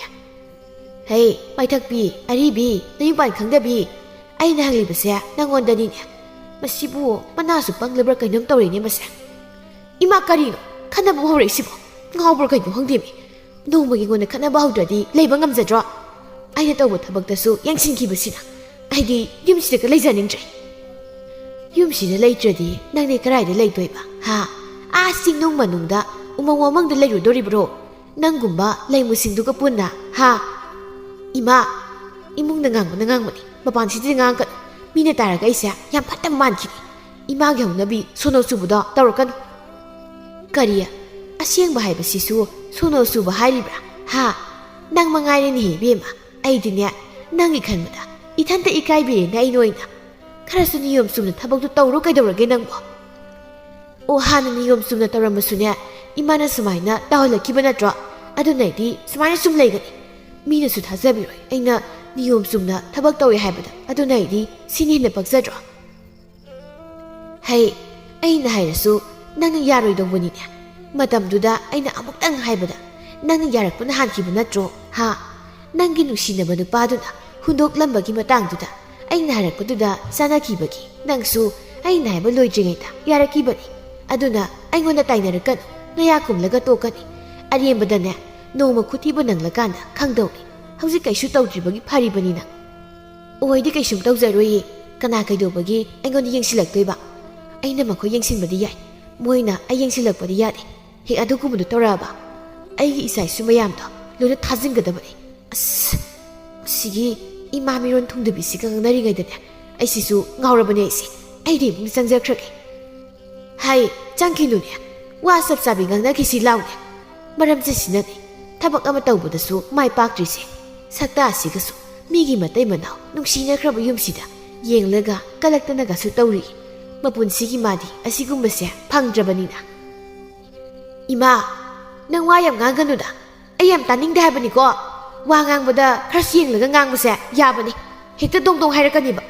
"ꯍꯦ, ꯃꯥꯏꯊꯛꯄꯤ, ꯑꯔꯤꯕꯤ, ꯅꯌꯨꯝꯄꯥꯟ ꯈꯪꯗꯕꯤ, ꯑꯩꯅ ꯍꯪꯂꯤꯕꯁꯦ ꯅꯪꯉꯣꯟꯗꯅꯤꯅꯦ꯫ ꯃꯁꯤꯕꯨ ꯃꯅꯥꯁꯨ ꯄꯪꯂꯕ꯭ꯔꯥ ꯀꯩꯅꯣꯝ ꯇꯧꯔꯦꯅꯦ ꯃꯁꯦ꯫ ꯏꯃꯥ, ꯀꯔꯤꯅꯣ ꯈꯠꯅꯕ ꯍꯧꯔꯛꯏꯁꯤꯕꯣ? ꯉꯥꯎꯕ꯭ꯔꯥ ꯀꯩꯅꯣ ꯈꯪꯗꯦꯃꯤ꯫ ꯅꯣꯡꯃꯒꯤ ꯉꯣꯟꯗ ꯈꯠꯅꯕ ꯍꯧꯗ꯭ꯔꯗꯤ ꯂꯩꯕ ꯉꯝꯖꯗ꯭ꯔꯣ? ꯑꯩꯅ ꯇꯧꯕ ꯊꯕꯛꯇꯁꯨ ꯌꯦꯡꯁꯤꯟꯈꯤꯕꯁꯤꯅ꯫ ꯑꯩꯗꯤ ꯌꯨꯝꯁꯤꯗꯒ ꯂꯩꯖꯅꯤꯡꯗ꯭ꯔꯦ꯫" "ꯌꯨꯝꯁꯤꯗ ꯂꯩꯇ꯭ꯔꯗꯤ ꯅꯪꯗꯤ ꯀꯗꯥꯏꯗ ꯂꯩꯗꯣꯏꯕ, ꯍꯥ? ꯑꯥ ꯆꯤꯡꯅꯨꯡ ꯃꯅꯨꯡꯗ ꯎꯃꯪ ꯋꯥꯃꯪꯗ ꯂꯩꯔꯨꯗꯣꯔꯤꯕ꯭ꯔꯣ? ꯅꯪꯒꯨꯝꯕ ꯂꯩꯃꯨꯁꯤꯡꯗꯨꯒ ꯄꯨꯟꯅ, ꯍꯥ?" "ꯏꯃꯥ, ꯏꯃꯨꯡꯗ ꯉꯥꯡꯕꯅ ꯉꯥꯡꯕꯅꯤ, ꯃꯄꯥꯟꯁꯤꯗꯤ ꯉꯥꯡꯒꯅꯨ꯫ ꯃꯤꯅ ꯇꯥꯔꯒ ꯑꯩꯁꯦ ꯌꯥꯝ ꯐꯠꯇꯕ ꯃꯥꯟꯈꯤꯅꯤ꯫ ꯏꯃꯥꯒꯤ ꯍꯧꯅꯕꯤ ꯁꯣꯅꯣ ꯆꯨꯕꯗꯣ ꯇꯧꯔꯛꯀꯅꯨ"꯫ "ꯀꯔꯤ? ꯑꯁꯦꯡꯕ ꯍꯥꯏꯕꯁꯤꯁꯨ ꯁꯣꯅꯣ ꯆꯨꯕ ꯍꯥꯏꯔꯤꯕ꯭ꯔꯥ? ꯍꯥ? ꯅꯪ ꯃꯉꯥꯏꯔꯦꯅꯦꯍꯦ ꯏꯕꯦꯝꯃ꯫ ꯑꯩꯗꯤꯅꯦ, ꯅꯪꯒꯤ ꯈꯟꯕꯗ ꯏꯊꯟꯇ ꯏꯀꯥꯏꯕꯤꯔꯦꯅꯦ ꯑꯩ ꯅꯣꯏꯅ꯫ ꯈꯔꯁꯨ ꯅꯤꯌꯣꯝ ꯆꯨꯝꯅ ꯊꯕꯛꯇꯨ ꯇꯧꯔꯣ ꯀꯩꯗꯧꯔꯒꯦ ꯅꯪꯕꯣ?" "ꯑꯣ, ꯍꯥꯟꯅ ꯅꯤꯌꯣꯝ ꯆꯨꯝꯅ ꯇꯧꯔꯝꯕꯁꯨꯅꯦ, ꯏꯃꯥꯅ ꯁꯨꯃꯥꯏꯅ ꯇꯧꯍꯜꯂꯛꯈꯤꯕ ꯅꯠꯇ꯭ꯔꯣ? ꯑꯗꯨꯅ ꯑꯩꯗꯤ ꯁꯨꯃꯥꯏꯅ ꯁꯨꯝ ꯂꯩꯒꯅꯤ꯫ ꯃꯤꯅꯁꯨ ꯊꯥꯖꯕꯤꯔꯣꯏ ꯑꯩꯅ ꯅꯤꯌꯣꯝ ꯆꯨꯝꯅ ꯊꯕꯛ ꯇꯧꯏ ꯍꯥꯏꯕꯗ꯫ ꯑꯗꯨꯅ ꯑꯩꯗꯤ ꯁꯤꯅ ꯍꯦꯟꯅ ꯄꯛꯆꯗ꯭ꯔꯣ?" "ꯍꯩ, ꯑꯩꯅ ꯍꯥꯏꯔꯁꯨ ꯅꯪꯅ ꯌꯥꯔꯣꯏꯗꯧꯕꯅꯤꯅꯦ꯫ ꯃꯇꯝꯗꯨꯗ ꯑꯩꯅ ꯑꯃꯨꯛꯇꯪ ꯍꯥꯏꯕꯗ ꯅꯪꯅ ꯌꯥꯔꯛꯄꯅ ꯍꯥꯟꯈꯤꯕ ꯅꯠꯇ꯭ꯔꯣ? ꯍꯥ? ꯅꯪꯒꯤ ꯅꯨꯡꯁꯤꯅꯕ ꯅꯨꯄꯥꯗꯨꯅ ꯍꯨꯟꯗꯣꯛꯂꯝꯕꯒꯤ ꯃꯇꯥꯡꯗꯨꯗ ꯑꯩꯅ ꯍꯥꯏꯔꯛꯄꯗꯨꯗ ꯆꯥꯟꯅꯈꯤꯕꯒꯤ ꯅꯪꯁꯨ ꯑꯩꯅ ꯍꯥꯏꯕ ꯂꯣꯏꯗ꯭ꯔꯤꯉꯩꯗ ꯌꯥꯔꯛꯈꯤꯕꯅꯤ꯫ ꯑꯗꯨꯅ ꯑꯩꯉꯣꯟꯗ ꯇꯥꯏꯅꯔꯛꯀꯅꯨ, ꯅꯌꯥ ꯀꯨꯝꯂꯒ ꯇꯣꯛꯀꯅꯤ꯫ ꯑꯔꯦꯝꯕꯗꯅꯦ, ꯅꯣꯡꯃ ꯈꯨꯊꯤꯕꯨ ꯅꯪꯂꯀꯥꯟꯗ ꯈꯪꯗꯧꯅꯤ꯫ ꯍꯧꯖꯤꯛ ꯀꯩꯁꯨ ꯇꯧꯗ꯭ꯔꯤꯕꯒꯤ ꯐꯔꯤꯕꯅꯤ ꯅꯪ꯫" "ꯑꯣꯏꯗꯤ ꯀꯩꯁꯨꯝ ꯇꯧꯖꯔꯣꯏꯌꯦ꯫ ꯀꯅꯥ ꯀꯩꯗꯧꯕꯒꯤ ꯑꯩꯉꯣꯟꯗ ꯌꯦꯡꯁꯤꯜꯂꯛꯇꯣꯏꯕ? ꯑꯩꯅ ꯃꯈꯣꯏ ꯌꯦꯡꯁꯤꯟꯕꯗꯤ ꯌꯥꯏ, ꯃꯣꯏꯅ ꯑꯩ ꯌꯦꯡꯁꯤꯜꯂꯛꯄꯗꯤ ꯌꯥꯗꯦ꯫ ꯍꯦꯛ ꯑꯗꯨꯒꯨꯝꯕꯗꯣ ꯇꯧꯔꯛꯑꯕ, ꯑꯩꯒꯤ ꯏꯆꯥ ꯏꯁꯨ ꯃꯌꯥꯝꯗꯣ ꯂꯣꯏꯅ ꯊꯥꯖꯤꯟꯒꯗꯕꯅꯤ꯫" ꯑꯁ, ꯁꯤꯒꯤ ꯏꯃꯥ ꯃꯤꯔꯣꯟ ꯊꯨꯡꯗꯕꯤꯁꯤꯒ ꯉꯥꯡꯅꯔꯤꯉꯩꯗꯅꯦ, ꯑꯩꯁꯤꯁꯨ ꯉꯥꯎꯔꯕꯅꯦ ꯑꯩꯁꯦ꯫ ꯑꯩꯗꯤ ꯏꯃꯨꯡꯗ ꯆꯪꯖꯈ꯭ꯔꯒꯦ꯫ "ꯍꯥꯏ, ꯆꯪꯈꯤꯅꯨꯅꯦ꯫ ꯋꯥ ꯆꯞ ꯆꯥꯕꯤ ꯉꯥꯡꯅꯈꯤꯁꯤ ꯂꯥꯎꯅꯦ꯫ ꯃꯔꯝꯁꯦ ꯁꯤꯅꯅꯦ ꯊꯕꯛ ꯑꯃ ꯇꯧꯕꯗꯁꯨ ꯃꯥꯏ ꯄꯥꯛꯇ꯭ꯔꯤꯁꯦ꯫ ꯁꯛꯇꯥ ꯑꯁꯤꯒꯁꯨ ꯃꯤꯒꯤ ꯃꯇꯩ ꯃꯅꯥꯎ ꯅꯨꯡꯁꯤꯅꯈ꯭ꯔꯕ ꯌꯨꯝꯁꯤꯗ ꯌꯦꯡꯂꯒ ꯀꯂꯛꯇꯅꯒꯁꯨ ꯇꯧꯔꯤ꯫ ꯃꯄꯨꯟꯁꯤꯒꯤ ꯃꯥꯗꯤ ꯑꯁꯤꯒꯨꯝꯕꯁꯦ ꯐꯪꯗ꯭ꯔꯕꯅꯤꯅ꯫" "ꯏꯃꯥ, ꯅꯪ ꯋꯥ ꯌꯥꯝ ꯉꯥꯡꯒꯅꯨꯗ꯫ ꯑꯩ ꯌꯥꯝ ꯇꯥꯅꯤꯡꯗꯦ ꯍꯥꯏꯕꯅꯤꯀꯣ꯫ ꯋꯥ ꯉꯥꯡꯕꯗ ꯈꯔꯁꯨ ꯌꯦꯡꯂꯒ ꯉꯥꯡꯕꯁꯦ ꯌꯥꯕꯅꯤ꯫ ꯍꯦꯛꯇ ꯗꯣꯡ ꯗꯣꯡ ꯍꯥꯏꯔꯛꯀꯅꯤꯕ꯫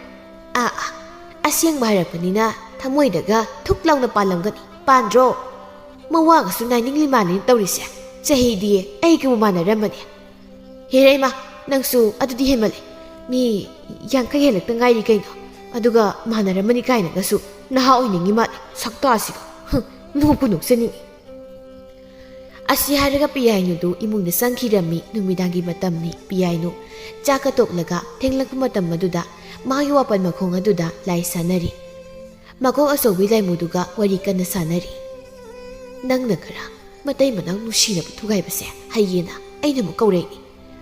ꯑꯥ, ꯑꯥ, ꯑꯁꯦꯡꯕ ꯍꯥꯏꯔꯛꯄꯅꯤꯅ ꯊꯃꯣꯏꯗꯒ ꯊꯨꯛ ꯂꯥꯎꯅ ꯄꯥꯜꯂꯝꯒꯅꯤ꯫ ꯄꯥꯟꯗ꯭ꯔꯣ? ꯃꯋꯥꯒꯁꯨ ꯅꯥꯏꯅꯤꯡꯂꯤ ꯃꯥꯜꯂꯤꯅ ꯇꯧꯔꯤꯁꯦ꯫ ꯆꯍꯤꯗꯤ ꯑꯩꯒꯕꯨ ꯃꯥꯟꯅꯔꯝꯕꯅꯦ꯫ ꯍꯦꯔꯩꯃ, ꯅꯪꯁꯨ ꯑꯗꯨꯗꯤ ꯍꯦꯟꯃꯜꯂꯦ꯫ ꯃꯤ ꯌꯥꯡꯈꯩ ꯍꯦꯜꯂꯛꯇ ꯉꯥꯏꯔꯤ ꯀꯩꯅꯣ꯫ ꯑꯗꯨꯒ ꯃꯥꯟꯅꯔꯝꯃꯅꯤ ꯀꯥꯏꯅꯒꯁꯨ ꯅꯍꯥ ꯑꯣꯏꯅꯤꯡꯉꯤ ꯃꯥꯜꯂꯦ꯫ ꯁꯛꯇꯥꯁꯤꯒ꯫ ꯍꯨꯝ, ꯅꯣꯛꯄꯨ ꯅꯣꯛꯆꯅꯤꯡꯉꯤ꯫" ꯑꯁꯤ ꯍꯥꯏꯔꯒ ꯄꯤꯌꯥꯏꯅꯨꯗꯨ ꯏꯃꯨꯡꯗ ꯆꯪꯈꯤꯔꯝꯃꯤ꯫ ꯅꯨꯃꯤꯗꯥꯡꯒꯤ ꯃꯇꯝꯅꯤ꯫ ꯄꯤꯌꯥꯏꯅꯨ ꯆꯥꯛꯀ ꯇꯣꯛꯂꯒ ꯊꯦꯡꯂꯛꯄ ꯃꯇꯝ ꯑꯗꯨꯗ ꯃꯥꯒꯤ ꯋꯥꯄꯜ ꯃꯈꯣꯡ ꯑꯗꯨꯗ ꯂꯥꯏ ꯁꯥꯟꯅꯔꯤ꯫ ꯃꯀꯣꯛ ꯑꯆꯧꯕꯤ ꯂꯥꯏꯃꯨꯗꯨꯒ ꯋꯥꯔꯤ ꯀꯟꯅ ꯁꯥꯟꯅꯔꯤ꯫ "ꯅꯪꯅ ꯈꯔ ꯃꯇꯩ ꯃꯅꯥꯎ ꯅꯨꯡꯁꯤꯅꯕ ꯊꯨꯒꯥꯏꯕꯁꯦ ꯍꯩꯌꯦꯅ ꯑꯩꯅ ꯑꯃꯨꯛ ꯀꯧꯔꯛꯏꯅꯤ꯫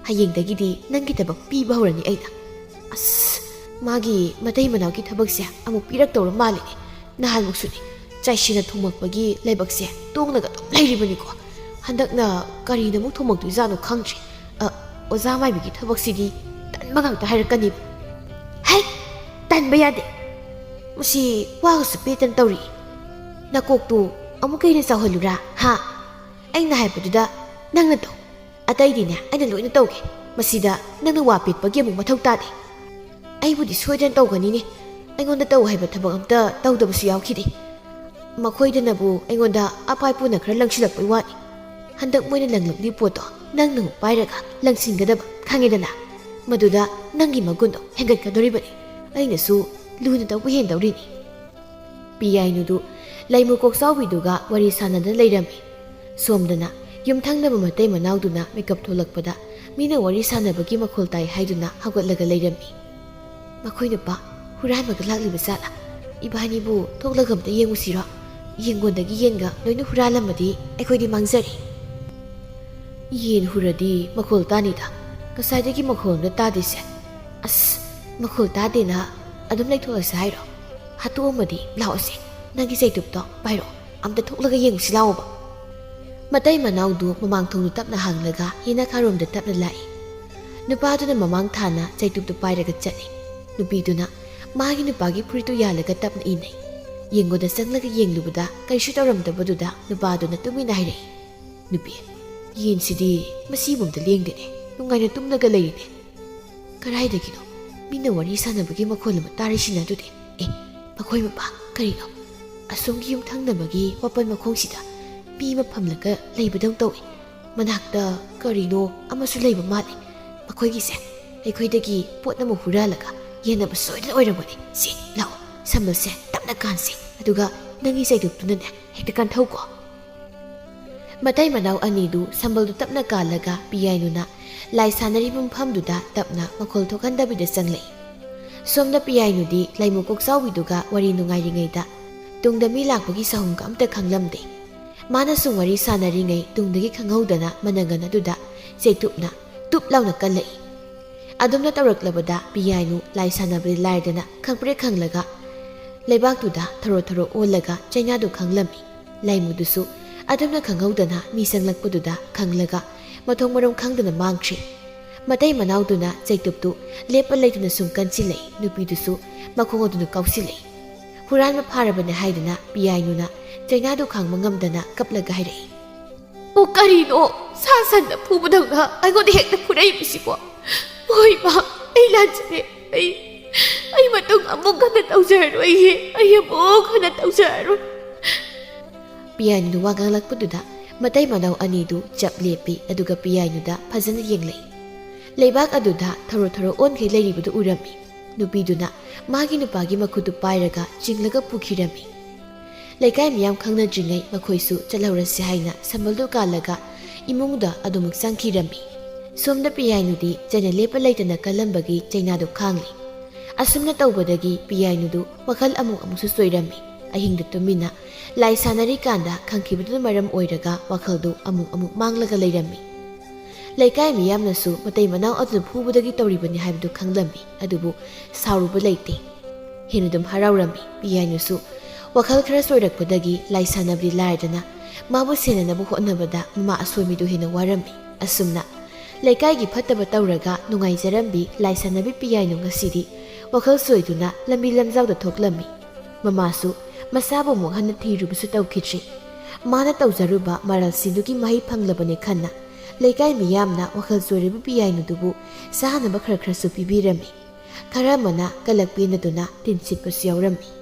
ꯍꯌꯦꯡꯗꯒꯤꯗꯤ ꯅꯪꯒꯤ ꯊꯕꯛ ꯄꯤꯕ ꯍꯧꯔꯅꯤ ꯑꯩꯅ꯫ ꯑꯁ, ꯃꯥꯒꯤ ꯃꯇꯩ ꯃꯅꯥꯎꯒꯤ ꯊꯕꯛꯁꯦ ꯑꯃꯨꯛ ꯄꯤꯔꯛꯇꯧꯔ ꯃꯥꯜꯂꯤꯅꯦ꯫ ꯅꯍꯥꯟꯃꯨꯛꯁꯨꯅꯦ, ꯆꯥꯏꯁꯤꯟꯅ ꯊꯣꯝꯃꯛꯄꯒꯤ ꯂꯥꯏꯕꯛꯁꯦ ꯇꯣꯡꯂꯒ ꯑꯗꯨꯝ ꯂꯩꯔꯤꯕꯅꯤꯀꯣ꯫ ꯍꯟꯗꯛꯅ ꯀꯔꯤꯅ ꯑꯃꯨꯛ ꯊꯣꯝꯃꯛꯇꯣꯏꯖꯥꯠꯅꯣ ꯈꯪꯗ꯭ꯔꯦ꯫ ꯑ, ꯑꯣꯖꯥ ꯃꯥꯏꯕꯤꯒꯤ ꯊꯕꯛꯁꯤꯗꯤ ꯇꯟꯕ ꯉꯥꯛꯇ ꯍꯥꯏꯔꯛꯀꯅꯤꯕ꯫ ꯍꯩ! ꯇꯟꯕ ꯌꯥꯗꯦ꯫ ꯃꯁꯤ ꯋꯥꯒꯁꯨ ꯄꯦꯠꯇꯅ ꯇꯧꯔꯤ꯫ ꯅꯀꯣꯛꯇꯨ ꯑꯃꯨꯛꯀ ꯍꯦꯟꯅ ꯆꯥꯎꯍꯜꯂꯨꯔꯥ? ꯍꯥ? ꯑꯩꯅ ꯍꯥꯏꯕꯗꯨꯗ ꯅꯪꯅ ꯇꯧ꯫ ꯑꯇꯩꯗꯤꯅꯦ, ꯑꯩꯅ ꯂꯣꯏꯅ ꯇꯧꯒꯦ꯫ ꯃꯁꯤꯗ ꯅꯪꯅ ꯋꯥ ꯄꯦꯠꯄꯒꯤ ꯑꯃꯨꯛ ꯃꯊꯧ ꯇꯥꯗꯦ꯫ ꯑꯩꯕꯨꯗꯤ ꯁꯣꯏꯗꯅ ꯇꯧꯒꯅꯤꯅꯦ꯫ ꯑꯩꯉꯣꯟꯗ ꯇꯧ ꯍꯥꯏꯕ ꯊꯕꯛ ꯑꯝꯇ ꯇꯧꯗꯕꯁꯨ ꯌꯥꯎꯈꯤꯗꯦ꯫ ꯃꯈꯣꯏꯗꯅꯕꯨ ꯑꯩꯉꯣꯟꯗ ꯑꯄꯥꯏ ꯄꯨꯅ ꯈꯔ ꯂꯪꯁꯤꯜꯂꯛꯄꯩ ꯋꯥꯅꯤ꯫ ꯍꯟꯗꯛ ꯃꯣꯏꯅ ꯂꯪꯂꯛꯂꯤ ꯄꯣꯠꯇꯣ ꯅꯪꯅ ꯑꯃꯨꯛ ꯄꯥꯏꯔꯒ ꯂꯪꯁꯤꯟꯒꯗꯕ, ꯈꯪꯉꯦꯗꯅ? ꯃꯗꯨꯗ ꯅꯪꯒꯤ ꯃꯒꯨꯟꯗꯣ ꯍꯦꯟꯒꯠꯀꯗꯣꯔꯤꯕꯅꯤ꯫ ꯑꯩꯅꯁꯨ ꯂꯨꯅ ꯇꯧꯕ ꯍꯦꯟꯗꯧꯔꯤꯅꯤ꯫ ꯄꯤꯌꯥꯏꯅꯨꯗꯨ ꯂꯩꯃꯨ ꯀꯣꯛꯆꯥꯎꯕꯤꯗꯨꯒ ꯋꯥꯔꯤ ꯁꯥꯟꯅꯗꯅ ꯂꯩꯔꯝꯃꯤ꯫ ꯁꯣꯝꯗꯅ ꯌꯨꯝꯊꯪꯅꯕ ꯃꯇꯩ ꯃꯅꯥꯎꯗꯨꯅ ꯃꯤꯀꯞ ꯊꯣꯛꯂꯛꯄꯗ ꯃꯤꯅ ꯋꯥꯔꯤ ꯁꯥꯟꯅꯕꯒꯤ ꯃꯈꯣꯜ ꯇꯥꯏ ꯍꯥꯏꯗꯨꯅ ꯍꯧꯒꯠꯂꯒ ꯂꯩꯔꯝꯃꯤ꯫ "ꯃꯈꯣꯏ ꯅꯨꯄꯥ ꯍꯨꯔꯥꯟꯕꯒ ꯂꯥꯛꯂꯤꯕ ꯖꯥꯠꯂꯥ? ꯏꯕꯥꯅꯤꯕꯨ ꯊꯣꯛꯂꯒ ꯑꯝꯇ ꯌꯦꯡꯉꯨꯁꯤꯔꯣ? ꯌꯦꯡꯒꯣꯟꯗꯒꯤ ꯌꯦꯟꯒ ꯂꯣꯏꯅ ꯍꯨꯔꯥꯜꯂꯝꯃꯗꯤ ꯑꯩꯈꯣꯏꯗꯤ ꯃꯥꯡꯖꯔꯦ꯫" "ꯌꯦꯟ ꯍꯨꯔꯗꯤ ꯃꯈꯣꯜ ꯇꯥꯅꯤꯗ꯫ ꯉꯁꯥꯏꯗꯒꯤ ꯃꯈꯣꯜ ꯑꯝꯇ ꯇꯥꯗꯦꯁꯦ꯫ ꯑꯁ, ꯃꯈꯣꯜ ꯇꯥꯗꯦꯅ ꯑꯗꯨꯝ ꯂꯩꯊꯣꯛꯂꯁꯦ ꯍꯥꯏꯔꯣ? ꯍꯥꯠꯇꯣꯛꯑꯝꯃꯗꯤ ꯂꯥꯛꯑꯣꯁꯦ, ꯅꯪꯒꯤ ꯆꯩꯇꯨꯞꯇꯣ ꯄꯥꯏꯔꯛꯑꯣ, ꯑꯝꯇ ꯊꯣꯛꯂꯒ ꯌꯦꯡꯉꯨꯁꯤ ꯂꯥꯛꯑꯣꯕ꯫" ꯃꯇꯩ ꯃꯅꯥꯎꯗꯨ ꯃꯃꯥꯡ ꯊꯣꯡꯗꯨ ꯇꯞꯅ ꯍꯥꯡꯂꯒ ꯌꯦꯅꯈꯥꯔꯣꯝꯗ ꯇꯞꯅ ꯂꯥꯛꯏ꯫ ꯅꯨꯄꯥꯗꯨꯅ ꯃꯃꯥꯡ ꯊꯥꯅ ꯆꯩꯇꯨꯞꯇꯨ ꯄꯥꯏꯔꯒ ꯆꯠꯂꯤ꯫ ꯅꯨꯄꯤꯗꯨꯅ ꯃꯥꯒꯤ ꯅꯨꯄꯥꯒꯤ ꯐꯨꯔꯤꯠꯇꯨ ꯌꯥꯜꯂꯒ ꯇꯞꯅ ꯏꯟꯅꯩ꯫ ꯌꯦꯡꯒꯣꯟꯗ ꯆꯪꯂꯒ ꯌꯦꯡꯂꯨꯕꯗ ꯀꯔꯤꯁꯨ ꯇꯧꯔꯝꯗꯕꯗꯨꯗ ꯅꯨꯄꯥꯗꯨꯅ ꯇꯨꯃꯤꯟꯅ ꯍꯥꯏꯔꯛꯏ, "ꯅꯨꯄꯤ, ꯌꯦꯟꯁꯤꯗꯤ ꯃꯁꯤꯕꯨ ꯑꯝꯇ ꯂꯦꯡꯗꯦꯅꯦ, ꯅꯨꯡꯉꯥꯏꯅ ꯇꯨꯝꯂꯒ ꯂꯩꯔꯤꯅꯦ꯫ ꯀꯗꯥꯏꯗꯒꯤꯅꯣ ꯃꯤꯅ ꯋꯥꯔꯤ ꯁꯥꯟꯅꯕꯒꯤ ꯃꯈꯣꯜ ꯑꯃ ꯇꯥꯔꯤꯁꯤꯅ ꯑꯗꯨꯗꯤ? ꯑꯦ, ꯃꯈꯣꯏ ꯃꯄꯥ, ꯀꯔꯤꯅꯣ? ꯑꯁꯣꯝꯒꯤ ꯌꯨꯝꯊꯪꯅꯕꯒꯤ ꯋꯥꯄꯜ ꯃꯈꯣꯡꯁꯤꯗ ꯃꯤ ꯑꯃ ꯐꯝꯂꯒ ꯂꯩꯕꯗꯧ ꯇꯧꯏ꯫ ꯃꯅꯥꯛꯇ ꯀꯔꯤꯅꯣ ꯑꯃꯁꯨ ꯂꯩꯕ ꯃꯥꯜꯂꯤ꯫ ꯃꯈꯣꯏꯒꯤꯁꯦ ꯑꯩꯈꯣꯏꯗꯒꯤ ꯄꯣꯠ ꯑꯃ ꯍꯨꯔꯥꯜꯂꯒ ꯌꯦꯟꯅꯕ ꯁꯣꯏꯗꯅ ꯑꯣꯏꯔꯝꯒꯅꯤ꯫ ꯁꯤ, ꯂꯥꯛꯑꯣ, ꯁꯝꯕꯜꯁꯦ ꯇꯞꯅ ꯀꯥꯟꯁꯤ, ꯑꯗꯨꯒ ꯅꯪꯒꯤ ꯆꯩꯇꯨꯞꯇꯨꯅꯅꯦ ꯍꯦꯛꯇ ꯀꯥꯟꯊꯧꯀꯣ꯫" ꯃꯇꯩ ꯃꯅꯥꯎ ꯑꯅꯤꯗꯨ ꯁꯝꯕꯜꯗꯨ ꯇꯞꯅ ꯀꯥꯜꯂꯒ ꯄꯤꯌꯥꯏꯅꯨꯅ ꯂꯥꯏ ꯁꯥꯟꯅꯔꯤꯕ ꯃꯐꯝꯗꯨꯗ ꯇꯞꯅ ꯃꯈꯣꯜ ꯊꯣꯛꯍꯟꯗꯕꯤꯗ ꯆꯪꯂꯛꯏ꯫ ꯁꯣꯝꯗ ꯄꯤꯌꯥꯏꯅꯨꯗꯤ ꯂꯩꯃꯨ ꯀꯣꯛꯆꯥꯎꯕꯤꯗꯨꯒ ꯋꯥꯔꯤ ꯅꯨꯡꯉꯥꯏꯔꯤꯉꯩꯗ ꯇꯨꯡꯗ ꯃꯤ ꯂꯥꯛꯄꯒꯤ ꯁꯍꯨꯝꯒ ꯑꯝꯇ ꯈꯪꯂꯝꯗꯦ꯫ ꯃꯥꯅ ꯁꯨꯝ ꯋꯥꯔꯤ ꯁꯥꯟꯅꯔꯤꯉꯩ ꯇꯨꯡꯗꯒꯤ ꯈꯪꯍꯧꯗꯅ ꯃꯅꯪꯒꯟ ꯑꯗꯨꯗ ꯆꯩꯇꯨꯞꯅ ꯇꯨꯞ ꯂꯥꯎꯅ ꯀꯜꯂꯛꯏ꯫ ꯑꯗꯨꯝꯅ ꯇꯧꯔꯛꯂꯕꯗ ꯄꯤꯌꯥꯏꯅꯨ ꯂꯥꯏ ꯁꯥꯟꯅꯕꯗꯤ ꯂꯥꯏꯔꯗꯅ ꯈꯪꯄ꯭ꯔꯦꯛ ꯈꯪꯂꯒ ꯂꯩꯕꯥꯛꯇꯨꯗ ꯊꯔꯣ ꯊꯔꯣ ꯑꯣꯜꯂꯒ ꯆꯩꯅꯥꯗꯨ ꯈꯪꯂꯝꯃꯤ꯫ ꯂꯥꯏꯃꯨꯗꯨꯁꯨ ꯑꯗꯨꯝꯅ ꯈꯪꯍꯧꯗꯅ ꯃꯤ ꯆꯪꯂꯛꯄꯗꯨꯗ ꯈꯪꯂꯒ ꯃꯊꯣꯡ ꯃꯔꯝ ꯈꯪꯗꯅ ꯃꯥꯡꯈ꯭ꯔꯤ꯫ ꯃꯇꯩ ꯃꯅꯥꯎꯗꯨꯅ ꯆꯩꯇꯨꯞꯇꯨ ꯂꯦꯞꯄ ꯂꯩꯇꯅ ꯁꯨꯝ ꯀꯟꯁꯤꯜꯂꯛꯏ, ꯅꯨꯄꯤꯗꯨꯁꯨ ꯃꯈꯣꯡ ꯑꯗꯨꯅ ꯀꯥꯎꯁꯤꯜꯂꯛꯏ꯫ ꯍꯨꯔꯥꯟꯕ ꯐꯥꯔꯕꯅꯦ ꯍꯥꯏꯗꯨꯅ ꯄꯤꯌꯥꯏꯅꯨꯅ ꯆꯩꯅꯥꯗꯨ ꯈꯥꯡꯕ ꯉꯝꯗꯅ ꯀꯞꯂꯒ ꯍꯥꯏꯔꯛꯏ꯫ "ꯑꯣ, ꯀꯔꯤꯅꯣ? ꯁꯥ ꯁꯟꯅ ꯐꯨꯕꯗꯧꯅ ꯑꯩꯉꯣꯟꯗ ꯍꯦꯛꯇ ꯐꯨꯔꯛꯏꯕꯁꯤꯕꯣ? ꯍꯣꯏ, ꯃꯥ, ꯑꯩ ꯂꯥꯟꯖꯔꯦ꯫ ꯑꯩ, ꯑꯩ ꯃꯇꯨꯡ ꯑꯃꯨꯛ ꯍꯟꯅ ꯇꯧꯖꯔꯔꯣꯏꯌꯦ꯫ ꯑꯩ ꯑꯃꯨꯛ ꯍꯟꯅ ꯇꯧꯖꯔꯔꯣꯏ꯫" ꯄꯤꯌꯥꯏꯅꯨꯅ ꯋꯥ ꯉꯥꯡꯂꯛꯄꯗꯨꯗ ꯃꯇꯩ ꯃꯅꯥꯎ ꯑꯅꯤꯗꯨ ꯆꯞ ꯂꯦꯞꯄꯤ, ꯑꯗꯨꯒ ꯄꯤꯌꯥꯏꯅꯨꯗ ꯐꯖꯅ ꯌꯦꯡꯂꯛꯏ꯫ ꯂꯩꯕꯥꯛ ꯑꯗꯨꯗ ꯊꯔꯣ ꯊꯔꯣ ꯑꯣꯟꯈꯩ ꯂꯩꯔꯤꯕꯗꯨ ꯎꯔꯝꯃꯤ꯫ ꯅꯨꯄꯤꯗꯨꯅ ꯃꯥꯒꯤ ꯅꯨꯄꯥꯒꯤ ꯃꯈꯨꯠꯇꯨ ꯄꯥꯏꯔꯒ ꯆꯤꯡꯂꯒ ꯄꯨꯈꯤꯔꯝꯃꯤ꯫ ꯂꯩꯀꯥꯏ ꯃꯤꯌꯥꯝ ꯈꯪꯅꯗ꯭ꯔꯤꯉꯩ ꯃꯈꯣꯏꯁꯨ ꯆꯠꯍꯧꯔꯁꯤ ꯍꯥꯏꯅ ꯁꯝꯕꯜꯗꯨ ꯀꯥꯜꯂꯒ ꯏꯃꯨꯡꯗ ꯑꯗꯨꯃꯛ ꯆꯪꯈꯤꯔꯝꯃꯤ꯫ ꯁꯣꯝꯗ ꯄꯤꯌꯥꯏꯅꯨꯗꯤ ꯆꯩꯅ ꯂꯦꯞꯄ ꯂꯩꯇꯅ ꯀꯜꯂꯝꯕꯒꯤ ꯆꯩꯅꯥꯗꯨ ꯈꯥꯡꯂꯤ꯫ ꯑꯁꯨꯝꯅ ꯇꯧꯕꯗꯒꯤ ꯄꯤꯌꯥꯏꯅꯨꯗꯨ ꯋꯥꯈꯜ ꯑꯃꯨꯛ ꯑꯃꯨꯛꯁꯨ ꯆꯣꯏꯔꯝꯃꯤ꯫ ꯑꯍꯤꯡꯗ ꯇꯨꯝꯃꯤꯟꯅ ꯂꯥꯏ ꯁꯥꯟꯅꯔꯤꯀꯥꯟꯗ ꯈꯪꯈꯤꯕꯗꯨꯅ ꯃꯔꯝ ꯑꯣꯏꯔꯒ ꯋꯥꯈꯜꯗꯨ ꯑꯃꯨꯛ ꯑꯃꯨꯛ ꯃꯥꯡꯂꯒ ꯂꯩꯔꯝꯃꯤ꯫ ꯂꯩꯀꯥꯏ ꯃꯤꯌꯥꯝꯅꯁꯨ ꯃꯇꯩ ꯃꯅꯥꯎ ꯑꯗꯨꯅ ꯐꯨꯕꯗꯒꯤ ꯇꯧꯔꯤꯕꯅꯤ ꯍꯥꯏꯕꯗꯨ ꯈꯪꯂꯝꯃꯤ, ꯑꯗꯨꯕꯨ ꯁꯥꯎꯔꯨꯕ ꯂꯩꯇꯦ꯫ ꯍꯦꯟꯅ ꯑꯗꯨꯝ ꯍꯔꯥꯎꯔꯝꯃꯤ꯫ ꯄꯤꯌꯥꯏꯅꯨꯁꯨ ꯋꯥꯈꯜ ꯈꯔ ꯆꯣꯏꯔꯛꯄꯗꯒꯤ ꯂꯥꯏ ꯁꯥꯟꯅꯕꯗꯤ ꯂꯥꯏꯔꯗꯅ ꯃꯥꯕꯨ ꯁꯦꯟꯅꯅꯕ ꯍꯣꯠꯅꯕꯗ ꯃꯃꯥ ꯑꯁꯣꯏꯕꯤꯗꯨ ꯍꯦꯟꯅ ꯋꯥꯔꯝꯃꯤ꯫ ꯑꯁꯨꯝꯅ ꯂꯩꯀꯥꯏꯒꯤ ꯐꯠꯇꯕ ꯇꯧꯔꯒ ꯅꯨꯡꯉꯥꯏꯖꯔꯝꯕꯤ ꯂꯥꯏ ꯁꯥꯟꯅꯕꯤ ꯄꯤꯌꯥꯏꯅꯨ ꯉꯁꯤꯗꯤ ꯋꯥꯈꯜ ꯆꯣꯏꯗꯨꯅ ꯂꯝꯕꯤ ꯂꯝꯖꯥꯎꯗ ꯊꯣꯛꯂꯝꯃꯤ꯫ ꯃꯃꯥꯁꯨ ꯃꯆꯥꯕꯨ ꯑꯃꯨꯛ ꯍꯟꯅ ꯊꯤꯔꯨꯕꯁꯨ ꯇꯧꯈꯤꯗ꯭ꯔꯤ꯫ ꯃꯥꯅ ꯇꯧꯖꯔꯨꯕ ꯃꯔꯜꯁꯤꯡꯗꯨꯒꯤ ꯃꯍꯩ ꯐꯪꯂꯕꯅꯤ ꯈꯟꯅ ꯂꯩꯀꯥꯏ ꯃꯤꯌꯥꯝꯅ ꯋꯥꯈꯜ ꯆꯣꯏꯔꯕ ꯄꯤꯌꯥꯏꯅꯨꯗꯨꯕꯨ ꯆꯥꯅꯕ ꯈꯔ ꯈꯔꯁꯨ ꯄꯤꯕꯤꯔꯝꯃꯤ꯫ ꯈꯔ ꯑꯃꯅ ꯀꯂꯛ ꯄꯦꯟꯅꯗꯨꯅ ꯇꯤꯟ ꯁꯤꯠꯄꯁꯨ ꯌꯥꯎꯔꯝꯃꯤ꯫